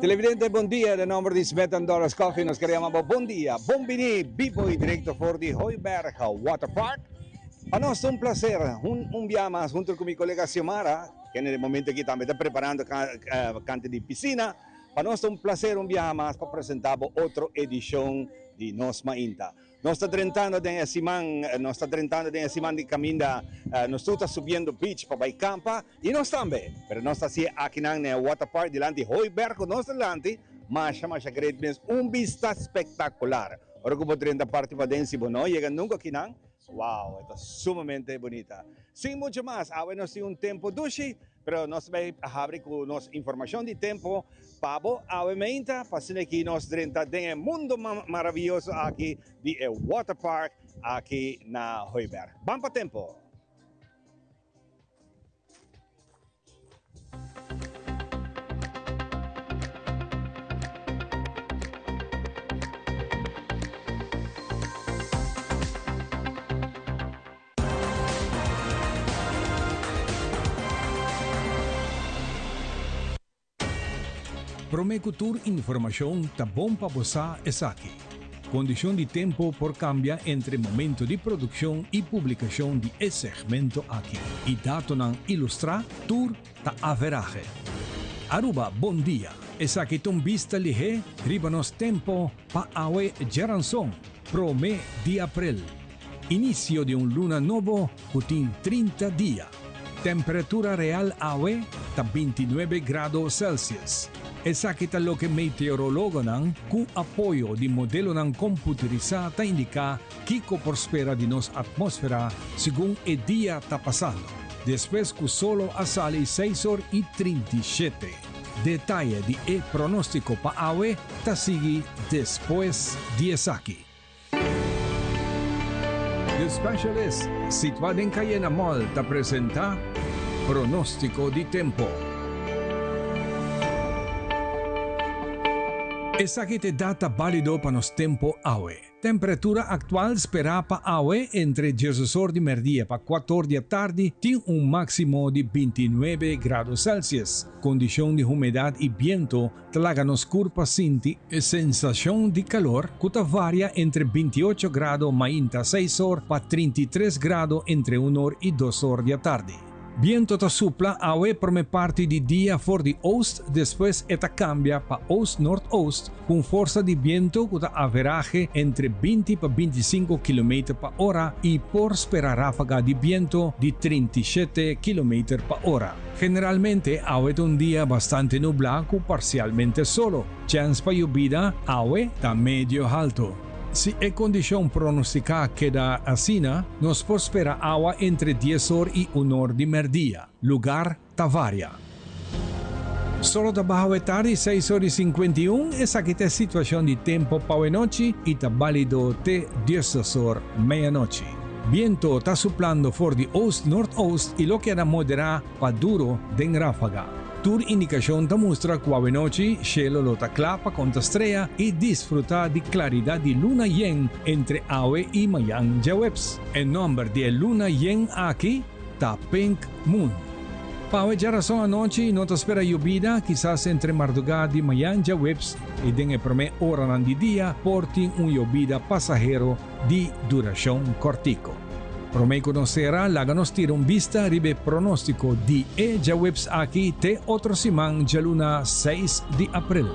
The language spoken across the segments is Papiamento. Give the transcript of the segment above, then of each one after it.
Televidente bon dia, den nomber di Smith and Dollars Coffee nos kere yama bo bon dia, bon bini bibo y directo for di Hooiberg Water Park. Pa nos ta un placer un un bia mas hunto cu mi colega Xiomara, kende den momento aki tambe ta preparando cante di piscina. Pa nos ta un placer un biaha mas pa presenta bo otro edicion di Nos Mainta. Nos ta drentando den e siman, nos ta drentando den e siman di caminda, nos tur ta subiendo beach pa bay campa y nos tambe, pero nos ta haci'e akinan na e water park dilanti Hooiberg cu nos dilanti, masha masha great mes, un bista spectacular. Ora cu bo drenta parti paden si bo no yega nunca akinan, wow, e ta sumamente bunita. Sin mucho mas, awe nos tin un tempo dushi, Pero nos ta bay habri cu nos informacion di tempo pa bo awe meinta pa asina ki nos drenta den e mundo maraviyoso aki di e water park aki na Hooiberg. Ban pa tempo! Prome ku tur informashon ta bon pa bo sa esaki. Kondishon di tempu por kambia entre momento di produkshon i publikashon di e segmento aki i datonan ilustrá tur ta averahe. Aruba bon dia! Esaki ta un bista lihé riba nos tempo pa awe djaranson, prome di aprel. Inicio di un luna nobo cu tin 30 dia. Temperatura real awe ta 29 grado Celsius. Esaki ta loke meteorologonan cu apoyo di modelonan computerisa ta indica kico por spera di nos atmosfera segun e dia ta pasando. Despues cu solo a sali seis or y 37. Detaye di e pronostico pa awe ta sigui despues di esaki. The Specialist, situá den Cayena Mall, ta presentá Pronóstiko di Tempo. Esaki ta e data bálido pa nos tempo awe. Temperatura aktual sperá pa awe entre diesdos or di mèrdia pa kuator di atardi tin un máksimo di 29 grado Celsius. Kondishon di humedat i biento ta laga nos kurpa sinti e sensashon di kalor ku ta varia entre 28 grado mainta seis or pa 33 grado entre un or i dos or di atardi. Biento ta supla awe prome parti di dia for di oost, despues e ta kambia pa oost-noordoost ku un forsa di biento ku ta averahe entre 20 pa 25 kilometer pa ora i por spera ráfaga di biento di 37 kilometer pa ora. Generalmente awe ta un dia bastante nublá ku parsialmente solo. Chèns pa yobida awe ta medio haltu. Si e kondishon pronostiká keda asina, nos por spera awa entre dies or i un or di mèrdia. Lugar ta varia. Solo ta baha awe tardi seis or i 51, esaki ta e situashon di tempo pa awe nochi i ta bálido te 12 or meianochi. Biento ta suplando for di oost-noordoost i lo keda moderá pa duro den ráfaga. Tur indikashon ta mustra ku awenochi shelo lo ta kla pa konta strea i disfrutá di klaridat di luna yen entre awe i mayan djaweps. E nòmber di e luna yen aki ta Pink Moon. Pa awe djarason anochi no ta spera yobida, kisas entre mardugá di mayan djaweps i den e promé oranan di dia por tin un yobida pasahero di durashon kòrtiku. Promé ku nos sera, laga nos tira un bista riba e pronóstiko di e djaweps aki te otro siman djaluna 6 di aprel.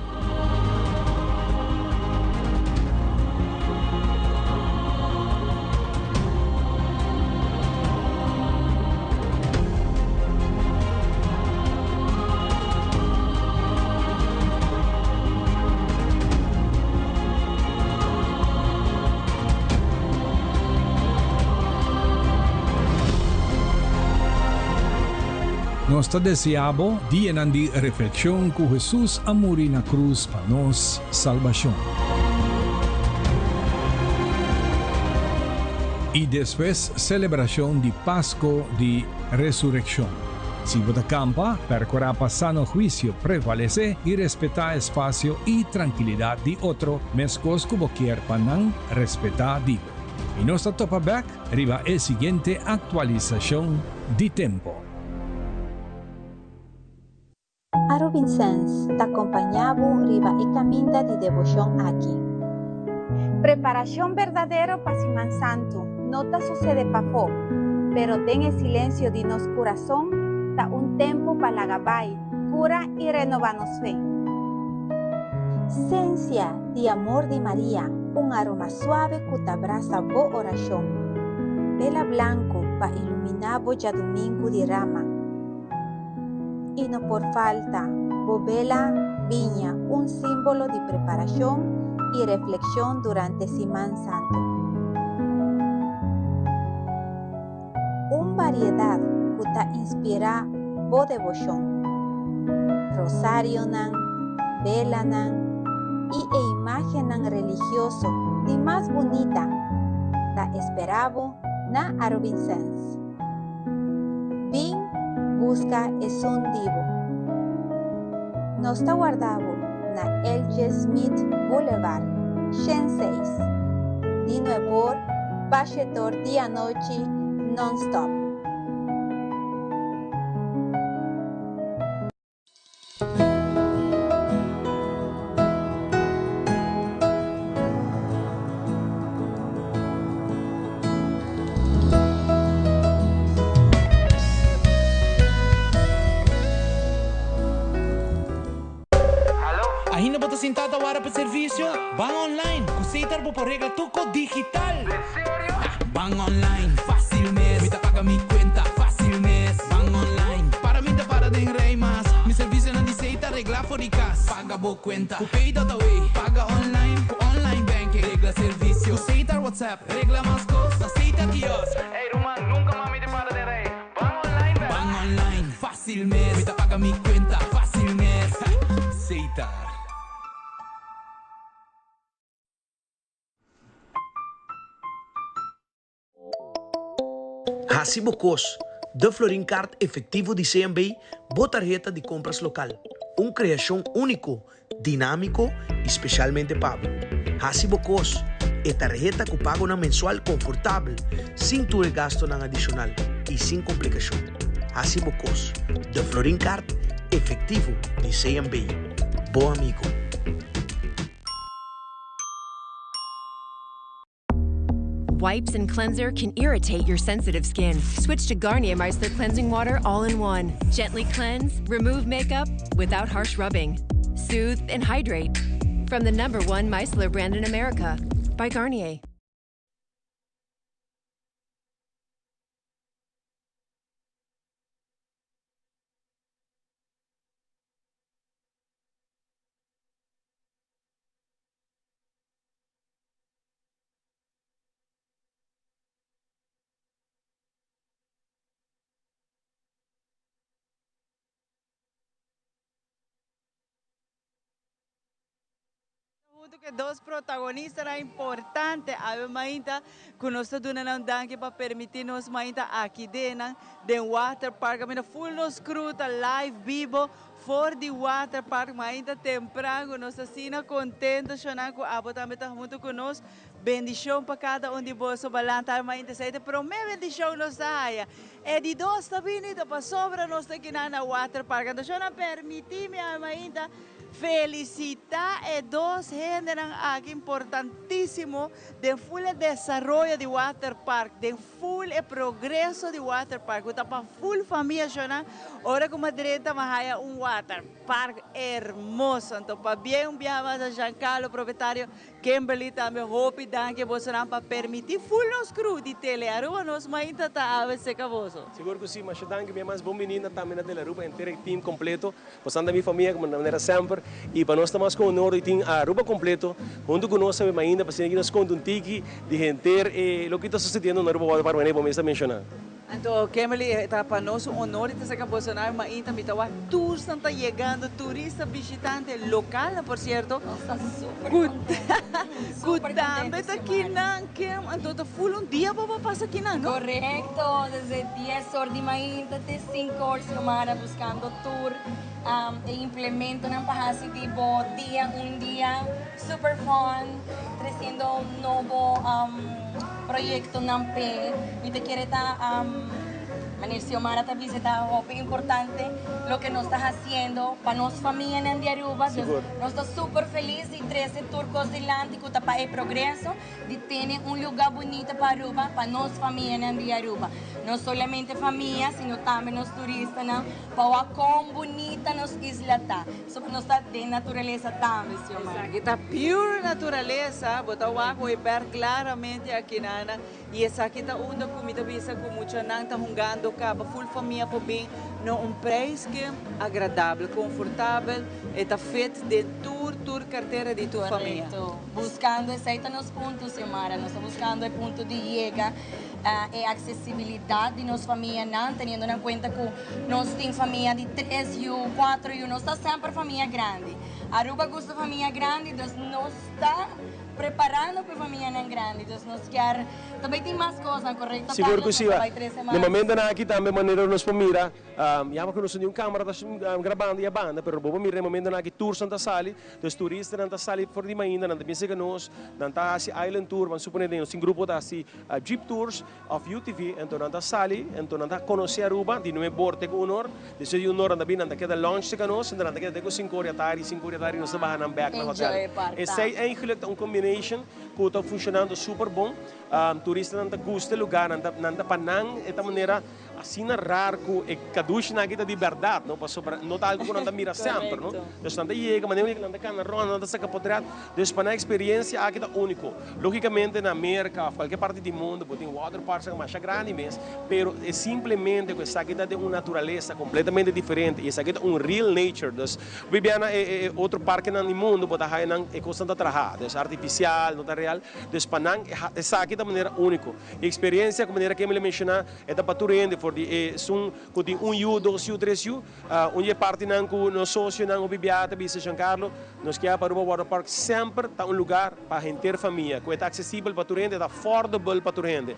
Nos ta deseá bo dianan di reflekshon ku Hesus a muri na krus pa nos salbashon. I despues selebrashon di Pasko di Resurekshon. Si bo ta kampa, perkurá pa sano huisio prevalesé i respetá espasio i trankilidat di otro meskos ku bo kier pa nan respetá di bo. I nos ta topa bèk riba e siguiente aktualisashon di tempo. Arubinsens ta kompañá bo riba e kaminda di deboshon aki. Preparashon berdadero pa Siman Santu no ta susedé pafó, pero den e silensio di nos kurason ta un tempu pa laga bai, kura i renobá nos fe. Sensia di amor di Maria, un aroma suave ku ta brasa bo orashon. Bela blanku pa iluminá bo djadumingu di rama. I no por falta bo bela biña, un símbolo di preparashon i reflekshon durante Siman Santu. Un variedat ku ta inspirá bo deboshon. Rosarionan, belanan i e imágennan religioso di mas bunita ta esperá bo na Arubinsens. Bin buska esun di bo. Nos ta warda bo na LG. Smith Boulevard, 106, di nuebor pa shetor di anochi non-stop. Ainda bo ta sintá ta wara pa servisio? Ban online! Ku Setar bo por regla tur kos digital! Ban online, fácil mes. Mi ta paga mi cuenta, fácil mes. Ban online, para mi ta para den rij mas. Mi servicionan di Setar regla for di cas. Paga bo cuenta, cu Pay.aw. Paga online, cu online banking. Regla servicio, cu Setar WhatsApp. Regla mas cos, na Setar kiosk. Ey ruman, nunca mas mi ta para den rij. Ban online bek. Ban online, fácil mes. Mi ta paga mi cuenta, fácil mes. Setar. Hasi bo kos, De Florin Card Efectivo di CMB, bo tarheta di kompras lokal. Un kreashon úniko, dinámiko i spesialmente pa bo. Hasi bo kos, E tarheta ku pagonan mensual konfortabel, sin tur e gastunan adishonal i sin komplikashon. Hasi bo kos, De Florin Card Efectivo di CMB, bo amigo. Wipes and cleanser can irritate your sensitive skin. Switch to Garnier Micellar Cleansing Water all in one. Gently cleanse, remove makeup without harsh rubbing. Soothe and hydrate. From the number one micellar brand in America by Garnier. Hunto ku e dos protagonistanan importante awe mainta ku nos ta duna nan danki pa permiti nos mainta aki den nan den Water Park. Kaminda full nos crew ta live bibo For di Water Park mainta tempran ku nos asina kontento shonnan ku abo tambe ta huntu ku nos. Bendishon pa kada un di boso balanta mainta esei ta e prome bendishon nos ta haya. E di dos ta bini ta pasobra nos ta kinan na Water Park. Anto shonnan permiti mi awe mainta felisita e dos hendenan aki importantisimo den full e desaroyo di Water Park den Full e progreso di water park cu ta pa full famia shona ora cu Madrid ta haya un water park hermoso anto pabien un biaha mas a Giancarlo propietario Kimberly tambe hopi danki a bosonan pa permiti full nos crew di Tele Aruba nos mainta ta awe seca boso. Sigur cu si, masha danki mi mas bon bini na tambe na Tele Aruba henter e team completo. Bosan ta mi famia como na manera semper y pa nos ta mas cu honor di tin Aruba completo hunto cu nos tambe mainda pa asina nos conta un tiki di henter e loke ta sucediendo na Aruba Water Park manera bo mes ta menciona. Anto Kimberly e ta pa nos un honor di ta saca boso na mainta mi ta wak tursan ta yegando turista bishitante localnan por cierto Nos ta super contento cu tambe ta kinan Kim anto ta full un dia bo bo pasa kinan no? Correcto desde dies or di mainta te cinco or semana buscando tur e implementonan pa haci di bo dia un dia super fun, treciendo nobo proyectonan p'e. Mi ta kere ta. Meneer Xiomara ta bisa ta hopi importante loke nos ta haciendo pa nos famianan di Aruba. Dus nos ta super feliz di trece tur cos dilanti cu ta pa e progreso di tene un luga bunita pa Aruba, pa nos famianan di Aruba. No solamente famia, sino tambe nos turistanan pa wak con bunita nos isla ta. Pasobra nos ta den naturalesa tambe, Xiomara. Esaki ta pure naturalesa, bo ta wak Hooiberg claramente akinana. Y esaki ta unda cu mi ta bisa cu muchanan ta hungando caba full famia por bin na un prijs ke agradabel, confortabel, e ta fit den tur tur cartera di tur famia. Correcto. Buscando esey ta nos punto, Xiomara. Nos ta buscando e punto di yega e accesibilidad di nos famianan, teniendo na cuenta cu nos tin famia di tres yu, cuatro yu, nos ta semper famia grandi. Aruba gusta famia grandi, dus nos ta. Preparando pa e famianan grandi, dus nos kier ta bay tin mas cosnan, correcto Sigur Carlos? cu Nos si. ta bay trece Na mas. momentonan aki tambe manera nos por mira, ya cu nos no tin un camera ta grabando y a banda, pero bo por mira na e momentonan aki tours-nan ta sali, dus turistanan ta sali for di mainda, nan ta bin cerca nos, nan ta haci island tour, ban supone den nos tin grupo ta haci jeep tours of UTV, enton nan ta sali, enton nan ta conoce Aruba di nuebe or te cu un or, despues di un or nan ta bin nan ta keda lunch cerca nos, enton nan ta keda te cu cinco or di atardi, cinco or di atardi nos ta baha nan bek na hotel. Enjoy e park Esey tambe. eigenlijk ta un combination cu ta funcionando super bon, turistanan ta gusta e lugar, nan ta nan ta pa nan e ta manera asina rar cu e cadushi nan aki ta di berdad, no, pasobra no ta algo cu nan ta mira semper, no. Correcto. Dus nan ta yega, manera cu nan ta cana rond, nan ta saca potret, dus pa nan experiencia aki ta unico. Logicamente na Merca of cualkier parti di mundo bo tin water parks nan masha grandi mes, pero e simplemente cu esaki ta den un naturalesa completamente diferente y esaki ta un real nature, dus Bibiana e e otro parkenan di mundo bo ta haya nan e cosnan ta traha, dus artificial, no ta real, dus pa nan esaki ta manera unico. E experiencia cu manera Kemily a menciona e ta pa tur hende for di esun cu tin un yu, dos yu, tres yu. Un di e partinan cu nos socionan hopi biaha ta bisa Giancarlo, nos kier pa Aruba Water Park semper ta un lugar pa henter famia, cu e ta accesibel pa tur hende, e ta affordable pa tur hende.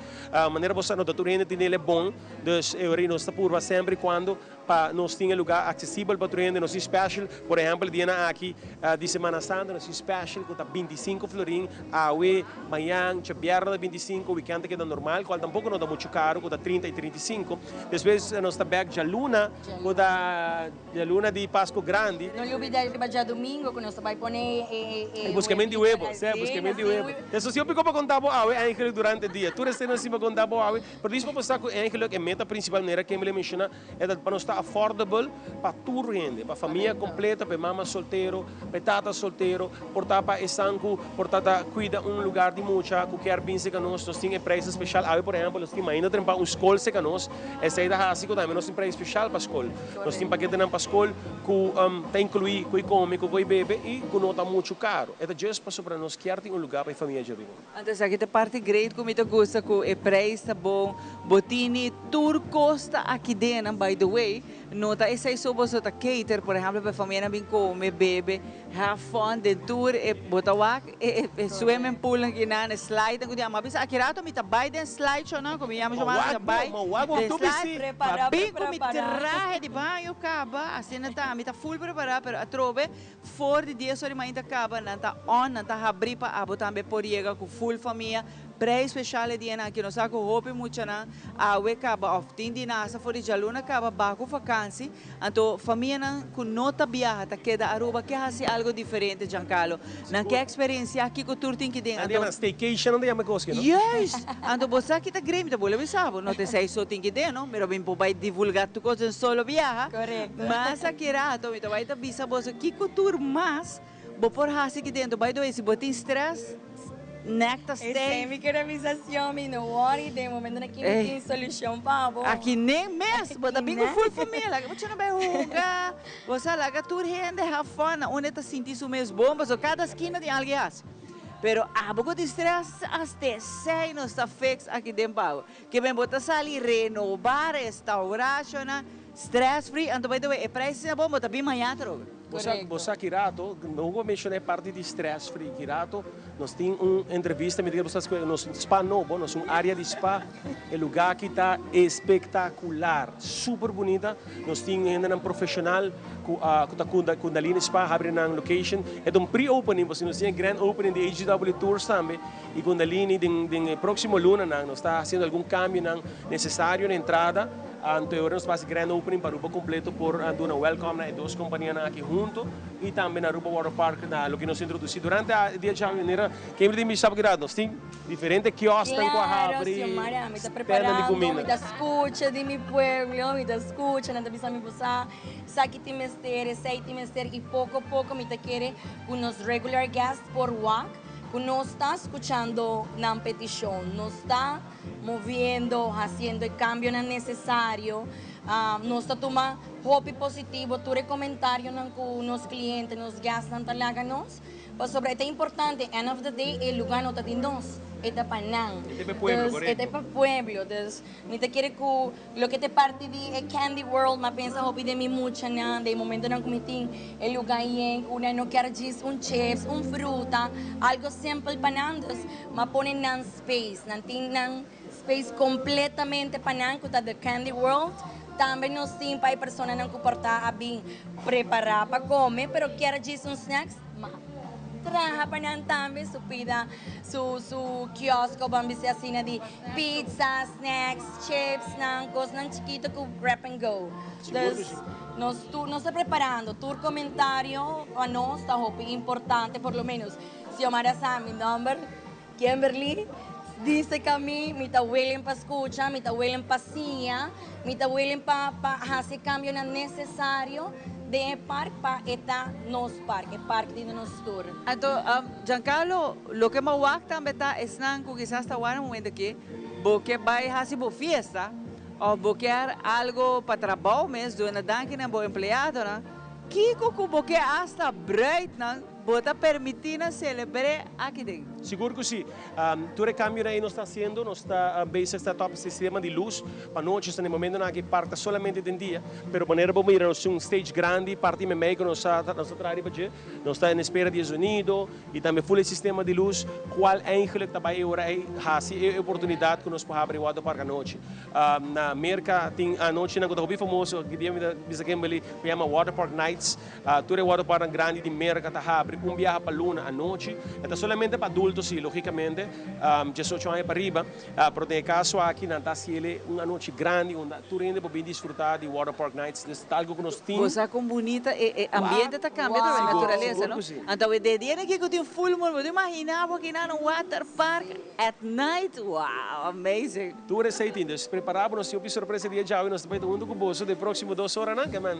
Manera bo sa no ta tur hende tin el e bon, dus e ora nos ta purba semper y cuando pa nos tin e lugar accesibel pa tur hende. Nos tin special, por ehempel e dianan aki di Semana Santa nos tin special cu ta 25 florin awe, mañan, djabièrnè ta 25, weekend ta keda normal, cual tampoco no ta mucho caro cu ta 30 y 35. Despues nos ta bek djaluna cu ta djaluna di Pasco Grandi. No lubida riba djadumingo cu nos ta bay pone e E buscamento di webo, sè, buscamento di webo. Eso si hopi ko pa conta bo awe eigenlijk durante e dia. Tur esei nos tin pa conta bo awe, pero dis pa bo sa cu eigenlijk e meta principal manera Kimberly a menciona e ta pa nos ta affordable pa tur hende, pa famia completo, pa e mama soltero, pa e tata soltero, por ta pa esan cu por ta ta cuida un lugar di mucha cu kier bin seca nos, nos tin e prijs special. Awe por ehempel nos tin mainda trempa un scol seca nos, esey ta haci cu tambe nos tin prijs special pa scol. Nos tin paketenan pa scol cu ta inclui cu e come, cu e bebe y cu no ta mucho caro. E ta just pasobra nos kier tin un lugar pa e famia dje riba. Anto esaki ta parti great cu mi ta gusta cu e prijs ta bon, bo tini tur cos ta aki den, by the way, no ta esey so boso ta cater, por ehempel pa e famianan bin come, bebe, have fun den tur e bo ta wak e e swimming pool nan kinan, e slide nan cu tin, a bisa aki rato mi ta bay den slide show nan cu mi yama Giovanna mi ta bay den slide, ma bin cu mi trahe di baño caba, asina ta, mi ta full prepara pero atrobe For di dies ora di mainta kaba nan ta on, nan ta habrí pa abo tambe por yega ku full famia. Prei speshal e dianan aki nos sa ku hopi muchanan awe kaba òf tin di nasa for di djaluna kaba baha ku fakansi. Anto famianan ku no ta biaha ta keda Aruba ke hasi algo diferente Giancarlo. Nan ke eksperensiá kiko tur tin ki den. Nan ta yama staycation nan ta yama e kos ki no? Juist! Anto bo sa ki ta grei mi ta bole bisa bo no ta esei so tin ki den no, pero mi por bai divulgá tur kos den solo biaha. Mas aki rato mi ta bai ta bisa boso kiko tur mas bo por hasi aki dentro. By the way, si bo tin stress, nek ta Esei stay. mi kere bisa Sion, mi no worry, den momento aki mi tin solucion pa bo. Aki nen mes, bo ta bin ku full famia, laga bo chuna bai hunga, bo sa laga tur hende have fun, na unda e ta sinti su mes bon, pasobra kada skina tin algu hasi. Pero abo ku tin stress, hasta esei nos ta fix aki den pa bo. Ke men bo ta sali renoba, restaura, shona. Stress free, anto by the way e prijs asina bon bo ta bin maña atrobe. Bo sa, bo sa ki rato, no bo menciona e parti di stress free, ki rato nos tin un entrevista, mi ta kere bo sa escoge nos spa nobo, nos un area di spa, e lugar aki ta espectacular, super bunita, nos tin hendenan profesional cu a cu ta cunda Kundalini Spa habri nan location, e ta un pre-opening pasobra nos tin e grand opening di HGW Tours tambe y Kundalini den den e proximo lunanan nos ta haciendo algun cambionan necesario na entrada. Anto e ora nos ta hasi grand opening pa Aruba completo por duna welcome na e dos companianan aki hunto y tambe na Aruba Water Park na loke nos introduci durante e dia djawe. Manera Kimberly tin bisa pakidat nos tin diferente kiosnan cu a Claro, habri, Xiomara, mi ta standnan di preparando, cuminda. mi ta scucha di mi pueblo, mi ta scucha, nan ta bisa mi bo sa, esaki tin mester, esey tin mester y poco poco mi ta kere cu nos regular guest por wak cu nos ta scuchando nan peticion, nos ta moviendo, haciendo e cambionan necesario. Nos ta tuma hopi positivo tur e comentarionan cu nos cliente, nos guestnan ta laga nos, pasobra e ta importante, end of the day e lugar no ta di nos, e ta pa nan. E ta pa e pueblo, Dus, e ta pa pueblo. Dus, mi ta kere cu loke ta e parti di e Candy World, m'a pensa hopi den mi muchanan, den e momentonan cu mi tin e lugar yen, cu nan no kier djis un chips, un fruta, algo simpel pa nan. Dus, m'a pone nan space. Nan tin nan space completamente pa nan cu ta The Candy World. Tambe nos tin pa e personanan cu por ta a bin prepara pa come pero kier djis un snacks, ma traha pa nan tambe su pida su su kiosko ban bisa asina di pizza, snacks, chips nan, cosnan chikito cu grab and go. Dus nos tur nos ta preparando tur comentario pa nos ta hopi importante por lo menos Xiomara sa mi nomber. Kimberly, Dice cu ami, mi ta willing pa scucha, mi ta willing pa siña, mi ta willing pa pa haci e cambionan necesario den e park pa e ta nos park, e park di nos tur. Anto, Giancarlo, loke mi a wak tambe ta esnan cu kisas ta wak na momento aki, bo ke bay haci bo fiesta of bo kier algo pa trabao mes, duna danki na bo empleadonan, kico cu bo ke hasta bruidnan, Bo ta permití nan selebr'é aki den? Sigur ku si. Tur e kambionan ei nos ta hasiendo, nos ta bezig ta top sistema di lus pa nochi. Esta na e momentonan aki park ta solamente den dia, pero manera bo mira nos tin un stage grandi parti meimei ku nos ta nos ta traha riba dje. Nos ta en espera di e zonido i tambe full e sistema di lus kual eigenlijk ta bai e ora ei hasi e oportunidat ku nos por habri waterpark anochi. Na Merka tin anochinan ku ta hopi famoso, ki dia mi ta bisa Kimberly, ku yama Waterpark Nights. Tur e waterparknan grandi di Merka ta habri un biaha pa luna anochi. E ta solamente pa adulto si, logicamente, diesocho aña pa riba. Pero den e caso aki nan ta haciele un anochi grandi unda tur hende por bin disfruta di Waterpark Nights. Dus ta algo cu nos tin. Bo sa con bunita e ambiente ta cambia ta Sigur, naturalesa, sigur no? cu si. Anto awe de dia aki cu tin full moon, bo ta imagina bo aki nan un waterpark at night? Wow, amazing! Tur esey tin. Dus prepara bo, nos tin hopi sorpresa dia djawe. Nos ta bay ta hunto cu boso den proximo dos oranan. Ke men.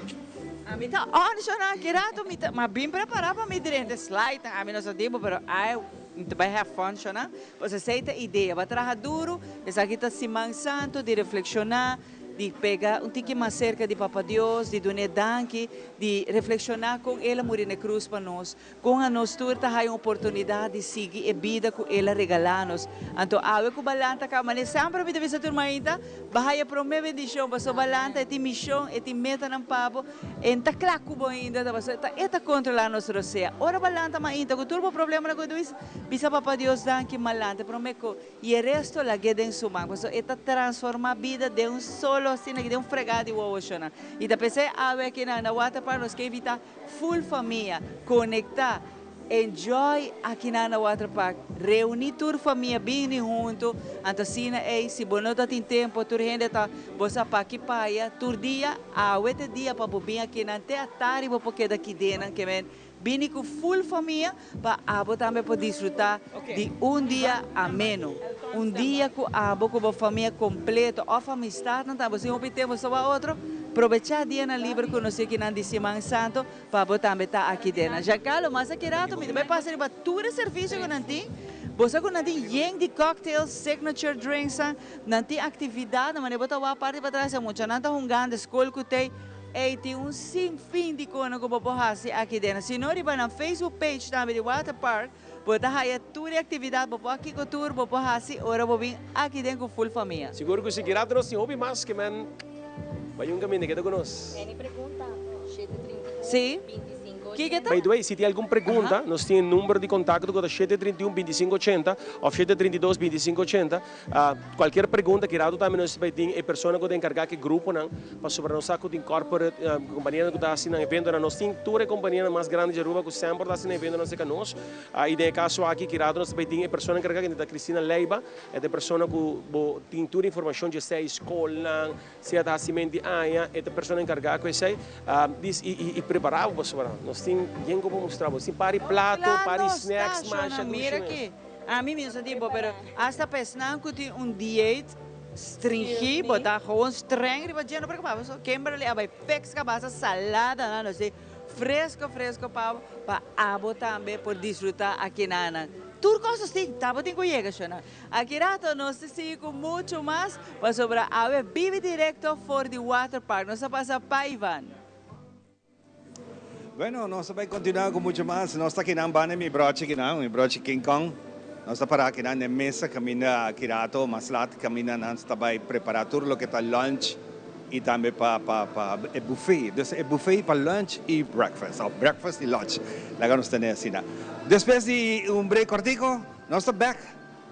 Ami ta on shona ki rato mi ta ma bin prepara pa mi drenta slide nan ami no sa di bo pero ai mi ta bai have fun shona pues esey ta idea bo a traha duro esaki ta siman santo di reflexiona di pega un tiki mas cerca di papa Dios di dun'e danki di reflexiona con el a muri na e cruz pa nos Kon a nos tur ta haya un oportunidat di sigui e bida ku El a regalá nos. Anto awe ku Balanta kaba, manera semper mi ta bisa tur mainta, bo haya promé bendishon, pasobra Balanta e tin mishon, e tin metanan pa bo, e no ta kla ku bo ainda, ta pasobra ta e ta kontrolá nos rosea. Ora Balanta mainta ku tur bo problemanan ku bo ta bisa Papa Dios danki Malanta promé ku i e resto lag'é den su man, pasobra e ta transformá bida den un solo asina, den un fregá di wowo shona. I ta p'esei awe aki na Waterpark nos ke invitá Full famia conecta enjoy akinan na waterpark reuni tur famia bini hunto anto asina ey si bo no ta tin tempo tur hende ta bo sa paki paya tur dia awe ta dia pa bo bin akinan te atari bo por keda kidenan ke men bini cu full famia pa abo tambe por disfruta di un dia ameno un dia cu abo cu bo famia completo of amistadnan tambe bo sin hopi tempo so wak otro probecha dianan liber cu nos aki nan di Siman Santo pa bo tambe ta aki den nan. Giancarlo, mas aki rato mi ta bay pasa riba tur e servicio cu nan tin, bo sa cu nan tin yen di cocktails, signature drinksnan, nan tin actividadnan manera bo ta wak parti patras e muchanan ta hungando school cu tey. Ey tin un sin fin di kono ku bo por hasi aki den. Si no riba nan Facebook page tambe di Water Park bo ta haya tur e aktividat bo por a kiko tur bo por hasi ora bo bin aki den ku full famia. Sigur ku si kirato nos tin hopi mas ke men bai un kaminda keda ku nos. Any pregunta? Shete 31 Sí. 25. Kiko ta? By the way, si tin algun pregunta, nos tin e number di contacto cu ta 731 25 80 of 732 25 80. Cualkier pregunta ki rato tambe nos bay tin e persona cu ta encarga cu e gruponan pasobra nos sa cu tin corporate companianan cu ta haci nan eventonan. Nos tin tur e companianan mas grandi di Aruba cu semper ta haci nan eventonan cerca nos. Y den e caso aki ki rato nos ta bay tin e persona encarga kende ta Cristina Leiba. E ta e persona cu bo tin tur informacion dje esey, scolnan, Sea ta hasimentu di aña, e ta persona enkargá ku esei. Dis i prepará bo pasobra nos tin yen ku por mustra bo. Nos tin par di plato, par di snacks, masha dushi mes. Mira aki, ami mi no sa di bo, pero asta pa esnan ku tin un dieet stringí, bo ta gewoon streng riba dje, no preokupá bo. Kimberly a bai fix kabasa saladanan, nos tin fresco fresco pa bo, pa abo tambe por disfrutá akinanan. Tur kos nos tin, tabatin ku yega shona. Aki rato nos ta sigui cu mucho mas pasobra awe bibi directo for di Water Park. Nos a pasa pa Ivan. Bueno, nos ta bay continua cu mucho mas. Nos ta akinan banda mi brochi akinan, mi brochi King Kong. Nos ta para akinan den mesa caminda aki rato, mas lat caminda nan ta bay prepara tur loke ta lunch y tambe pa pa pa e buffet. Dus e buffet pa lunch y breakfast, of breakfast y lunch. Laga nos tene asina. Despues di un break cortico, nos ta bek.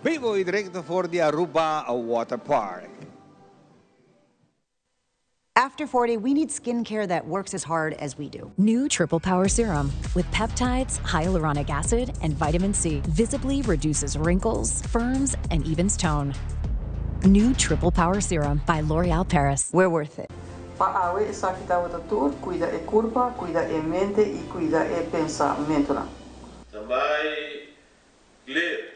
Bibo y directo for di Aruba Water Park. After 40, we need skincare that works as hard as we do. New Triple Power Serum with peptides, hyaluronic acid, and vitamin C visibly reduces wrinkles, firms, and evens tone. New Triple Power Serum by L'Oreal Paris. We're worth it. Pa awe esaki tabata tur, cuida e curpa, cuida e mente y cuida e pensamentonan. Tambay clear.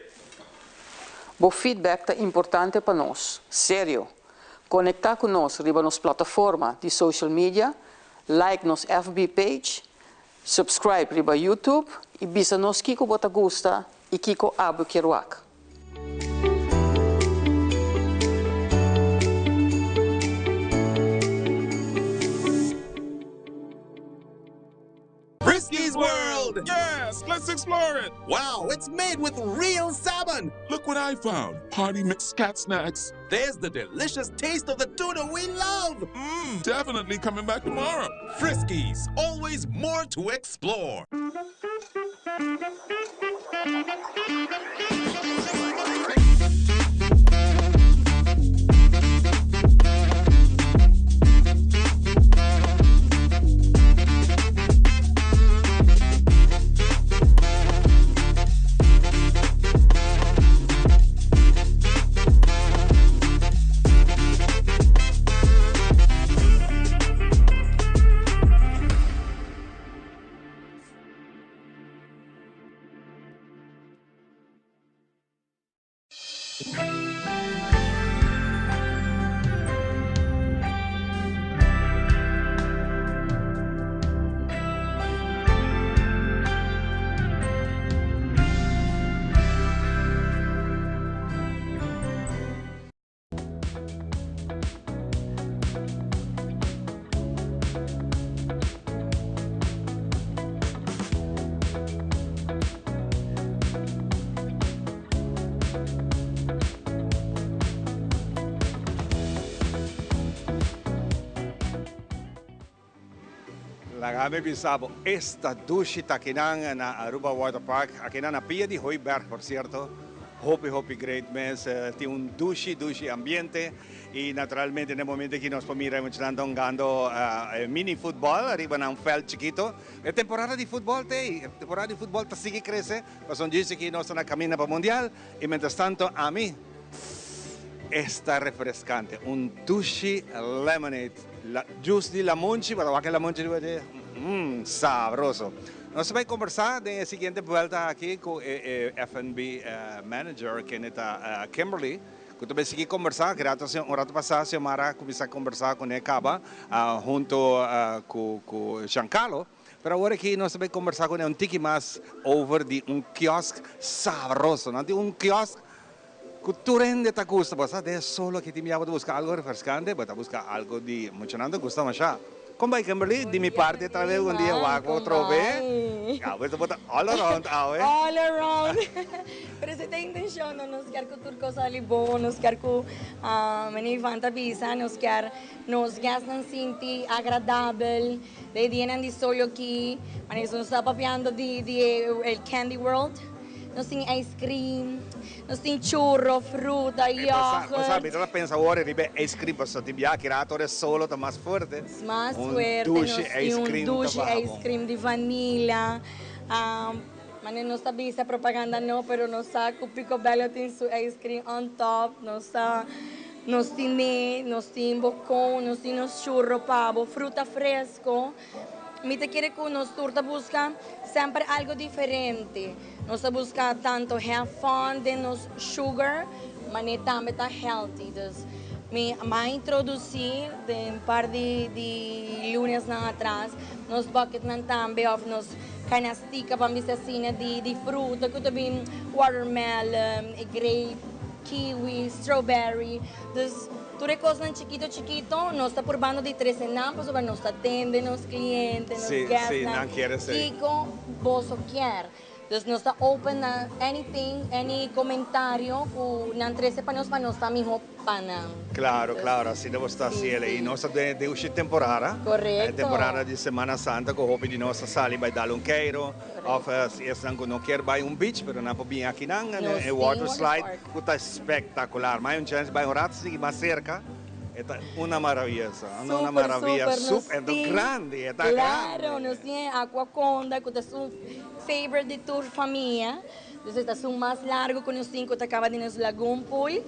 Bo feedback ta importante pa nos. Serio! Conecta cu nos riba nos plataforma di social media, like nos FB page, subscribe riba YouTube y bisa nos kico bo ta gusta y kico abo kier wak. Friskies World! Yes, let's explore it! Wow, it's made with real salmon! Look what I found! Party mix cat snacks. There's the delicious taste of the tuna we love! Mmm, definitely coming back tomorrow. Friskies, always more to explore. Laga mi bisa bo, esta dushi ta akinan na Aruba Water Park, akinan na pia di Hooiberg por cierto. Hopi hopi great mes, tin un dushi dushi ambiente y naturalmente na e momento aki nos por mira e muchanan ta hungando mini futbol ariba nan veld chikito. E temporada di futbol ta ey, e temporada di futbol ta sigui crece pasobra djis aki nos ta na caminda pa mundial y mientras tanto ami esta refrescante, un dushi lemonade, juice di lamunchi, bo ta wak e lamunchi riba dje, mmm sabroso. Nos ta bai kombersá den e siguiente buelta aki ku e FNB manager kende ta Kimberly ku ta bai sigui kombersá. Ki rato un rato pasá Xiomara a kuminsá kombersá kuné kaba hunto ku Giancarlo. Pero awor aki nos ta bai kombersá kuné un tiki mas over di un kiosk sabroso. Nan tin un kiosk ku tur hende ta gusta. Bo sa den e solo aki tin bia bo ta buska algo refreskante, bo ta buska algo di muchanan ta gusta mashá. Kon bai Kimberly? Di mi parti tambe bon dia wak bo trobe. Ya bo ta all around awe. All around. Pero si ta intencion no, nos kier cu tur cos sali bon, nos kier cu Meneer Ivan ta bisa, nos kier nos guestnan sinti agradabel den e dianan di sol aki. Manera nos ta papiando di e Candy World. Nos tin ice cream, nos tin churro, fruta, yoghurt. Bo sa, mi ta pensa awor riba e ice cream pasobra tin biaha ki rato ora e solo ta mas fuerte. Mas fuerte, nos tin un dushi ice cream di vanilla. Manera nos ta bisa propaganda no, pero nos sa cu Picobello tin su ice cream on top. Nos sa, nos tine, nos tin bocon, nos tin nos churro pa bo, fruta fresco. Mi ta kere ku nos tur ta buska semper algo diferente. Nos ta buska tanto have fun den nos sugar, mane tambe ta healthy. Dus mi a introduci den par di di lunesnan atras nos bucketnan tambe of nos canastica ban bisa asina di di fruta ku ta bin watermelon, grape, kiwi, strawberry. Dus tur e kosnan chikito chikito nos ta purbando di trese nan pasobra nos ta tende nos kliente, nos guestnan kiko boso kier. Dus nos ta open na anything, any komentario ku nan trese pa nos pa nos ta miho pa nan. Claro, claro, asina bo sta haciel y nos ta den den ushi temporada. Correcto. E temporada di Semana Santa cu hopi di nos ta sali bay dal un keiro of si esnan cu no kier bay un beach pero nan por bini akinan e water slide Cu ta spectacular. Mas un chance bay un rato sigui mas cerca. E ta una maravillosa. Una maravilla. Super, super. Nos tin. Grandi, e ta grandi. Claro, nos tin e Aquaconda cu ta esun favorite di tur famia. Dus e ta esun mas largo cu nos tin cu ta caba di nos lagoon pool.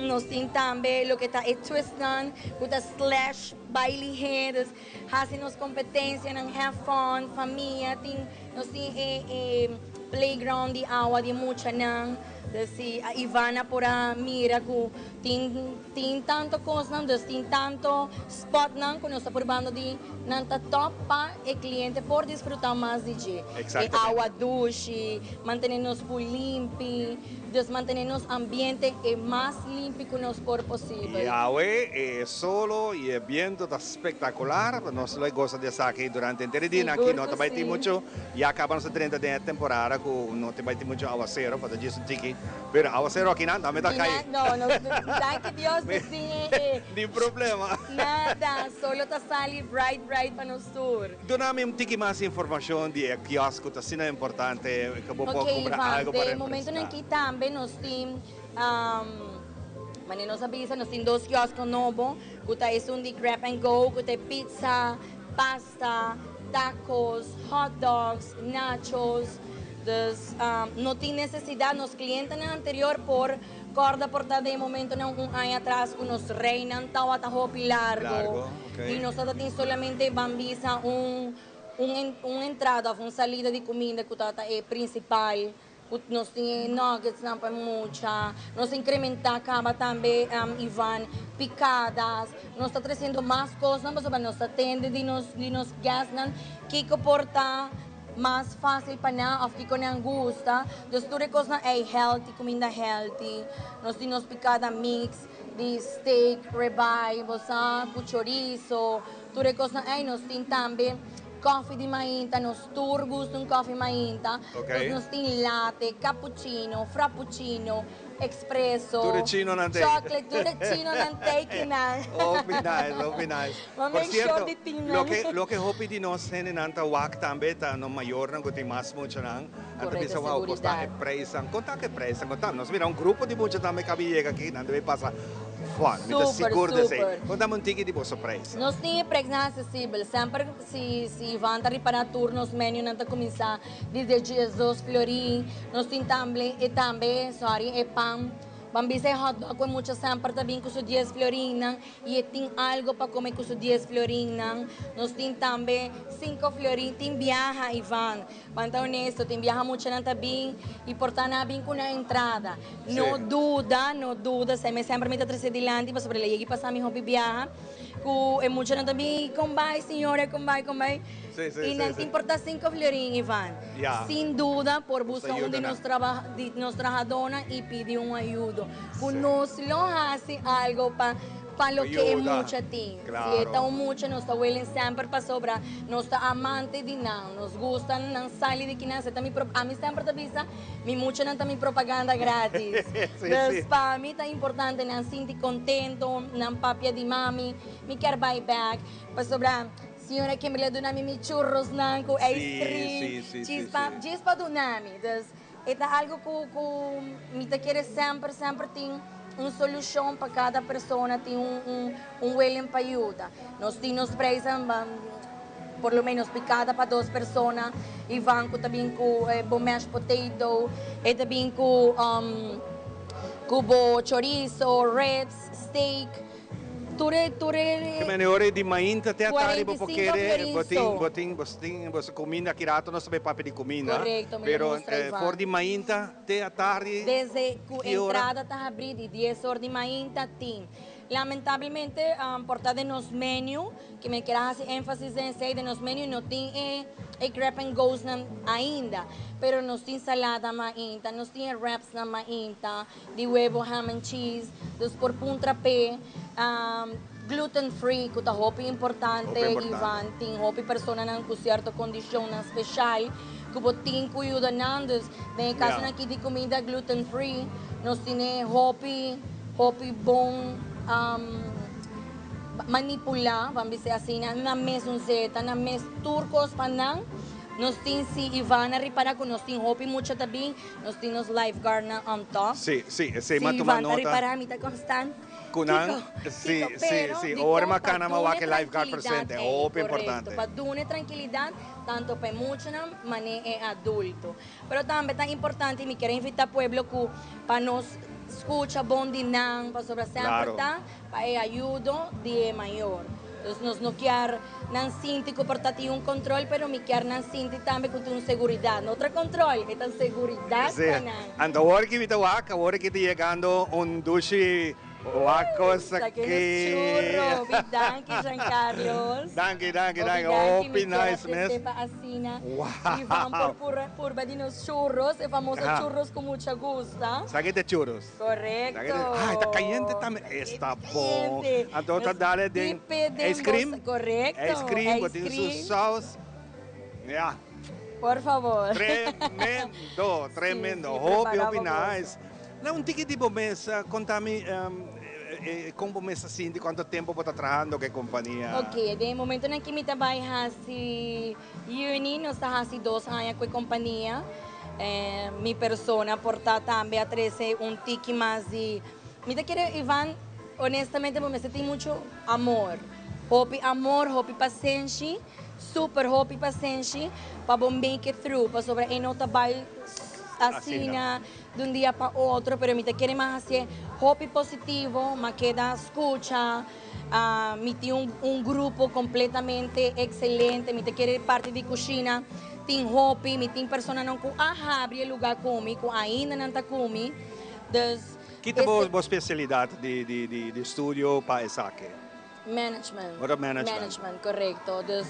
Nos tin tambe loke ta e twistnan cu ta slash bay lihe. Dus haci nos competencianan, have fun, famia tin. Nos tin e playground di awa di muchanan. Dus si Ivana por a mira ku tin tin tanto kosnan, dus tin tanto spotnan ku nos ta purbando di nan ta top pa e kliente por disfruta mas di dje. E awa dushi, mantene nos pool limpi, dus mantene nos ambiente e mas limpi ku nos por posibel. I awe e solo i e biento ta spektakular, nos lo e gosa di esaki durante henter e dia. Aki no ta bai tin muchu. Ya caba nos ta drenta den e temporada cu no ta bay tin mucho awacero, pa ta djis un tiki, pero awacero akinan tambe ta cay. No, no, danki Dios nos tin e. Ni problema. Nada, solo ta sali bright bright pa nos tur. Duna mi un tiki mas informacion di e kiosk cu ta asina importante cu bo por cumpra algo pa Ok Ivan, den momentonan aki tambe nos tin, manera nos a bisa, nos tin dos kiosko nobo cu ta esun di grab and go cu ta e pizza, pasta. Pasta, tacos, hot dogs, nachos. Dus no tin necesidad, nos clientenan anterior por corda por ta den e momentonan un aña atras cu nos reynan tawata hopi largo y nos tawata tin solamente ban bisa un un entrada of un salida di cuminda cu tawata e principal. Ku nos tin e nuggetsnan pa e mucha. Nos a incrementá kaba tambe, Ivan, picadas. Nos ta treciendo mas kosnan pasobra nos ta tende di nos di nos guestnan kiko por ta mas fácil pa nan òf kiko nan gusta. Dus tur e kosnan ei healthy, kuminda healthy. Nos tin nos picada mix di steak, ribeye, bo sa, ku chorizo. Tur e kosnan ei nos tin tambe. Koffie di mainta, nos tur gusta un koffie mainta. Ok. Nos tin latte, cappuccino, frappuccino, expresso, Tur e chino nan tei. chocolate, tur e chino nan tei kinan. Hopi nice, hopi nice. Ma Por make sure cierto, di tin nan. loke, loke hopi di nos hendenan ta wak tambe ta nos mayornan ku tin mas muchanan, nan ta Correcto, bisa, wow, kosta e seguridad. prijsnan. Kon ta ku e prijsnan? Kon ta? Nos mira un grupo di mucha tambe kabi yega aki, nan debe pasa fun. Mi ta Super, sigur di esei. super. Kon ta un tiki di boso prijs? Nos tin e prijsnan accesibel. Semper Si si Ivan ta ripará tur nos menunan ta kuminsá desde diesdos florin. Nos tin tambe e tambe sorry e pan. Ban bisa e hotdog ku e mucha semper ta bin ku su dies florinnan i e tin algo pa kome ku su dies florinnan. Nos tin tambe sinku florin. Tin biaha Ivan, ban ta honesto, tin biaha muchanan ta bin i por ta nan a bin ku nan entrada. No duda, no duda, semper mi ta trese dilanti pasobra el a yega i pasa mi hopi biaha. Ku e muchanan ta bin, kon bai señora, kon bai, kon bai. Sí, sí, I sí, nan sí. tin por ta sinku florin, Ivan. Ya. Sin duda por Nos ta buska un yuda di nan. nos traba, di nos trahadónan i pidi un ayudo. Ku Sí. nos lo hasi algo pa, Pa loke e mucha tin. Si e ta un mucha nos ta willing semper pasobra nos ta amante di nan, nos gusta nan sali di kinan, esei ta mi pro, ami semper ta bisa mi muchanan ta mi propaganda gratis. Dus pa mi ta importante nan sinti contento, nan papia di mami, mi kier bai bek, pasobra señora Kimberly a duna mi mi churrosnan cu ice cream, djis pa djis pa duna mi. Dus E ta algo cu cu mi ta kere semper semper tin un solucion pa cada persona, tin un un un willing pa yuda. Nos tin nos prijzen por lo menos picada pa dos persona, Ivan cu ta bin cu bo mashed potato, e ta bin cu cu bo chorizo, ribs, steak. Tur e tur e. Ke mene ora di mainta te atardi bo por 45 kere florin bo tin so. bo tin bo tin boso kuminda aki rato nos ta bay papia di kuminda Korekto, mi lo pero mustra Ivan. for di mainta te atardi Desde ku ki ora? entrada ta habri di dies or di mainta tin. Lamentablemente por ta den nos menu, ke mi kier a hasi énfasis den esei, den nos menu no tin e e grab and go's nan ainda, pero nos tin salada mainta, nos tin e wraps nan mainta, Di webo, ham and cheese, dus por puntra p'e gluten free cu ta hopi importante, Ivan, tin hopi personanan cu cierto condicionnan special cu bo tin cu yuda nan, dus den e casonan aki di comida gluten free nos tine hopi hopi bon manipula, ban bisa asina, nan mes un zeta, nan mes tur cos pa nan, nos tin si Ivan a ripara cu nos tin hopi mucha ta bin. Nos tin nos lifeguardnan on top. Sí, sí, esei Si m'a tuma Ivan ta nota. ripará mi ta constant. Ku nan, Kiko, sí, kiko, sí, pero sí. dikon Ora pa makana m'a duna wak e lifeguard trankilidat presente, ei, hopi korekto, importante. pa duna e trankilidat tanto pa e muchanan manera e adulto. Pero tambe ta importante i mi kier a invitá pueblo ku pa nos skucha bon di nan pasobra semper Klaro. ta pa e ayudo di e mayor. Dus nos no kier nan sinti cu por ta tin un control, pero mi kier nan sinti tambe cu tin un seguridad. No tra control, e ta seguridad Sí. pa nan. Anto awor ki mi ta wak, awor ki ta yegando un dushi wak cos Sa aki. ke nos churro. Hopi danki Jean Carlos. Danki, danki, Hopi danki. danki. Mi Hopi kier a nice mes. trece pa asina. Wow. Ivan por purba, purba di nos churros, e famoso Aha. churros cu mucha gusta. Sa ke ta churros? Correcto. Ah, ta cayente tambe. Esta bon. Anto ta dale den ice cream. Correcto. Ice cream, bo tin su saus. Ya. Por favor. Tremendo, tremendo. Hopi, hopi nice. Na un tiki di bo mes, conta mi con bo mes ta sinti, cuanto tempo bo ta trahando cu e compania? Ok, den e momentonan ki mi ta bay haci Juni nos ta haci dos aña cu e compania. Mi persona por ta tambe a trece un tiki mas di, mi ta kere Ivan, honestamente bo mester tin mucho amor, hopi amor, hopi pasenshi, super hopi pasenshi pa bo make it through, pasobra e no ta bay asina di un dia pa otro, pero mi ta kere mas hacié hopi positivo, mas keda scucha. Mi tin un un grupo completamente excelente, mi ta kere parti di cushina tin hopi, mi tin personanan cu a habri e lugar cu mi, cu ainda nan ta cu mi, dus Ki ta bo bo specialidad di di di di studio pa esaki? Management. Bo ta management. Management, correcto. Dus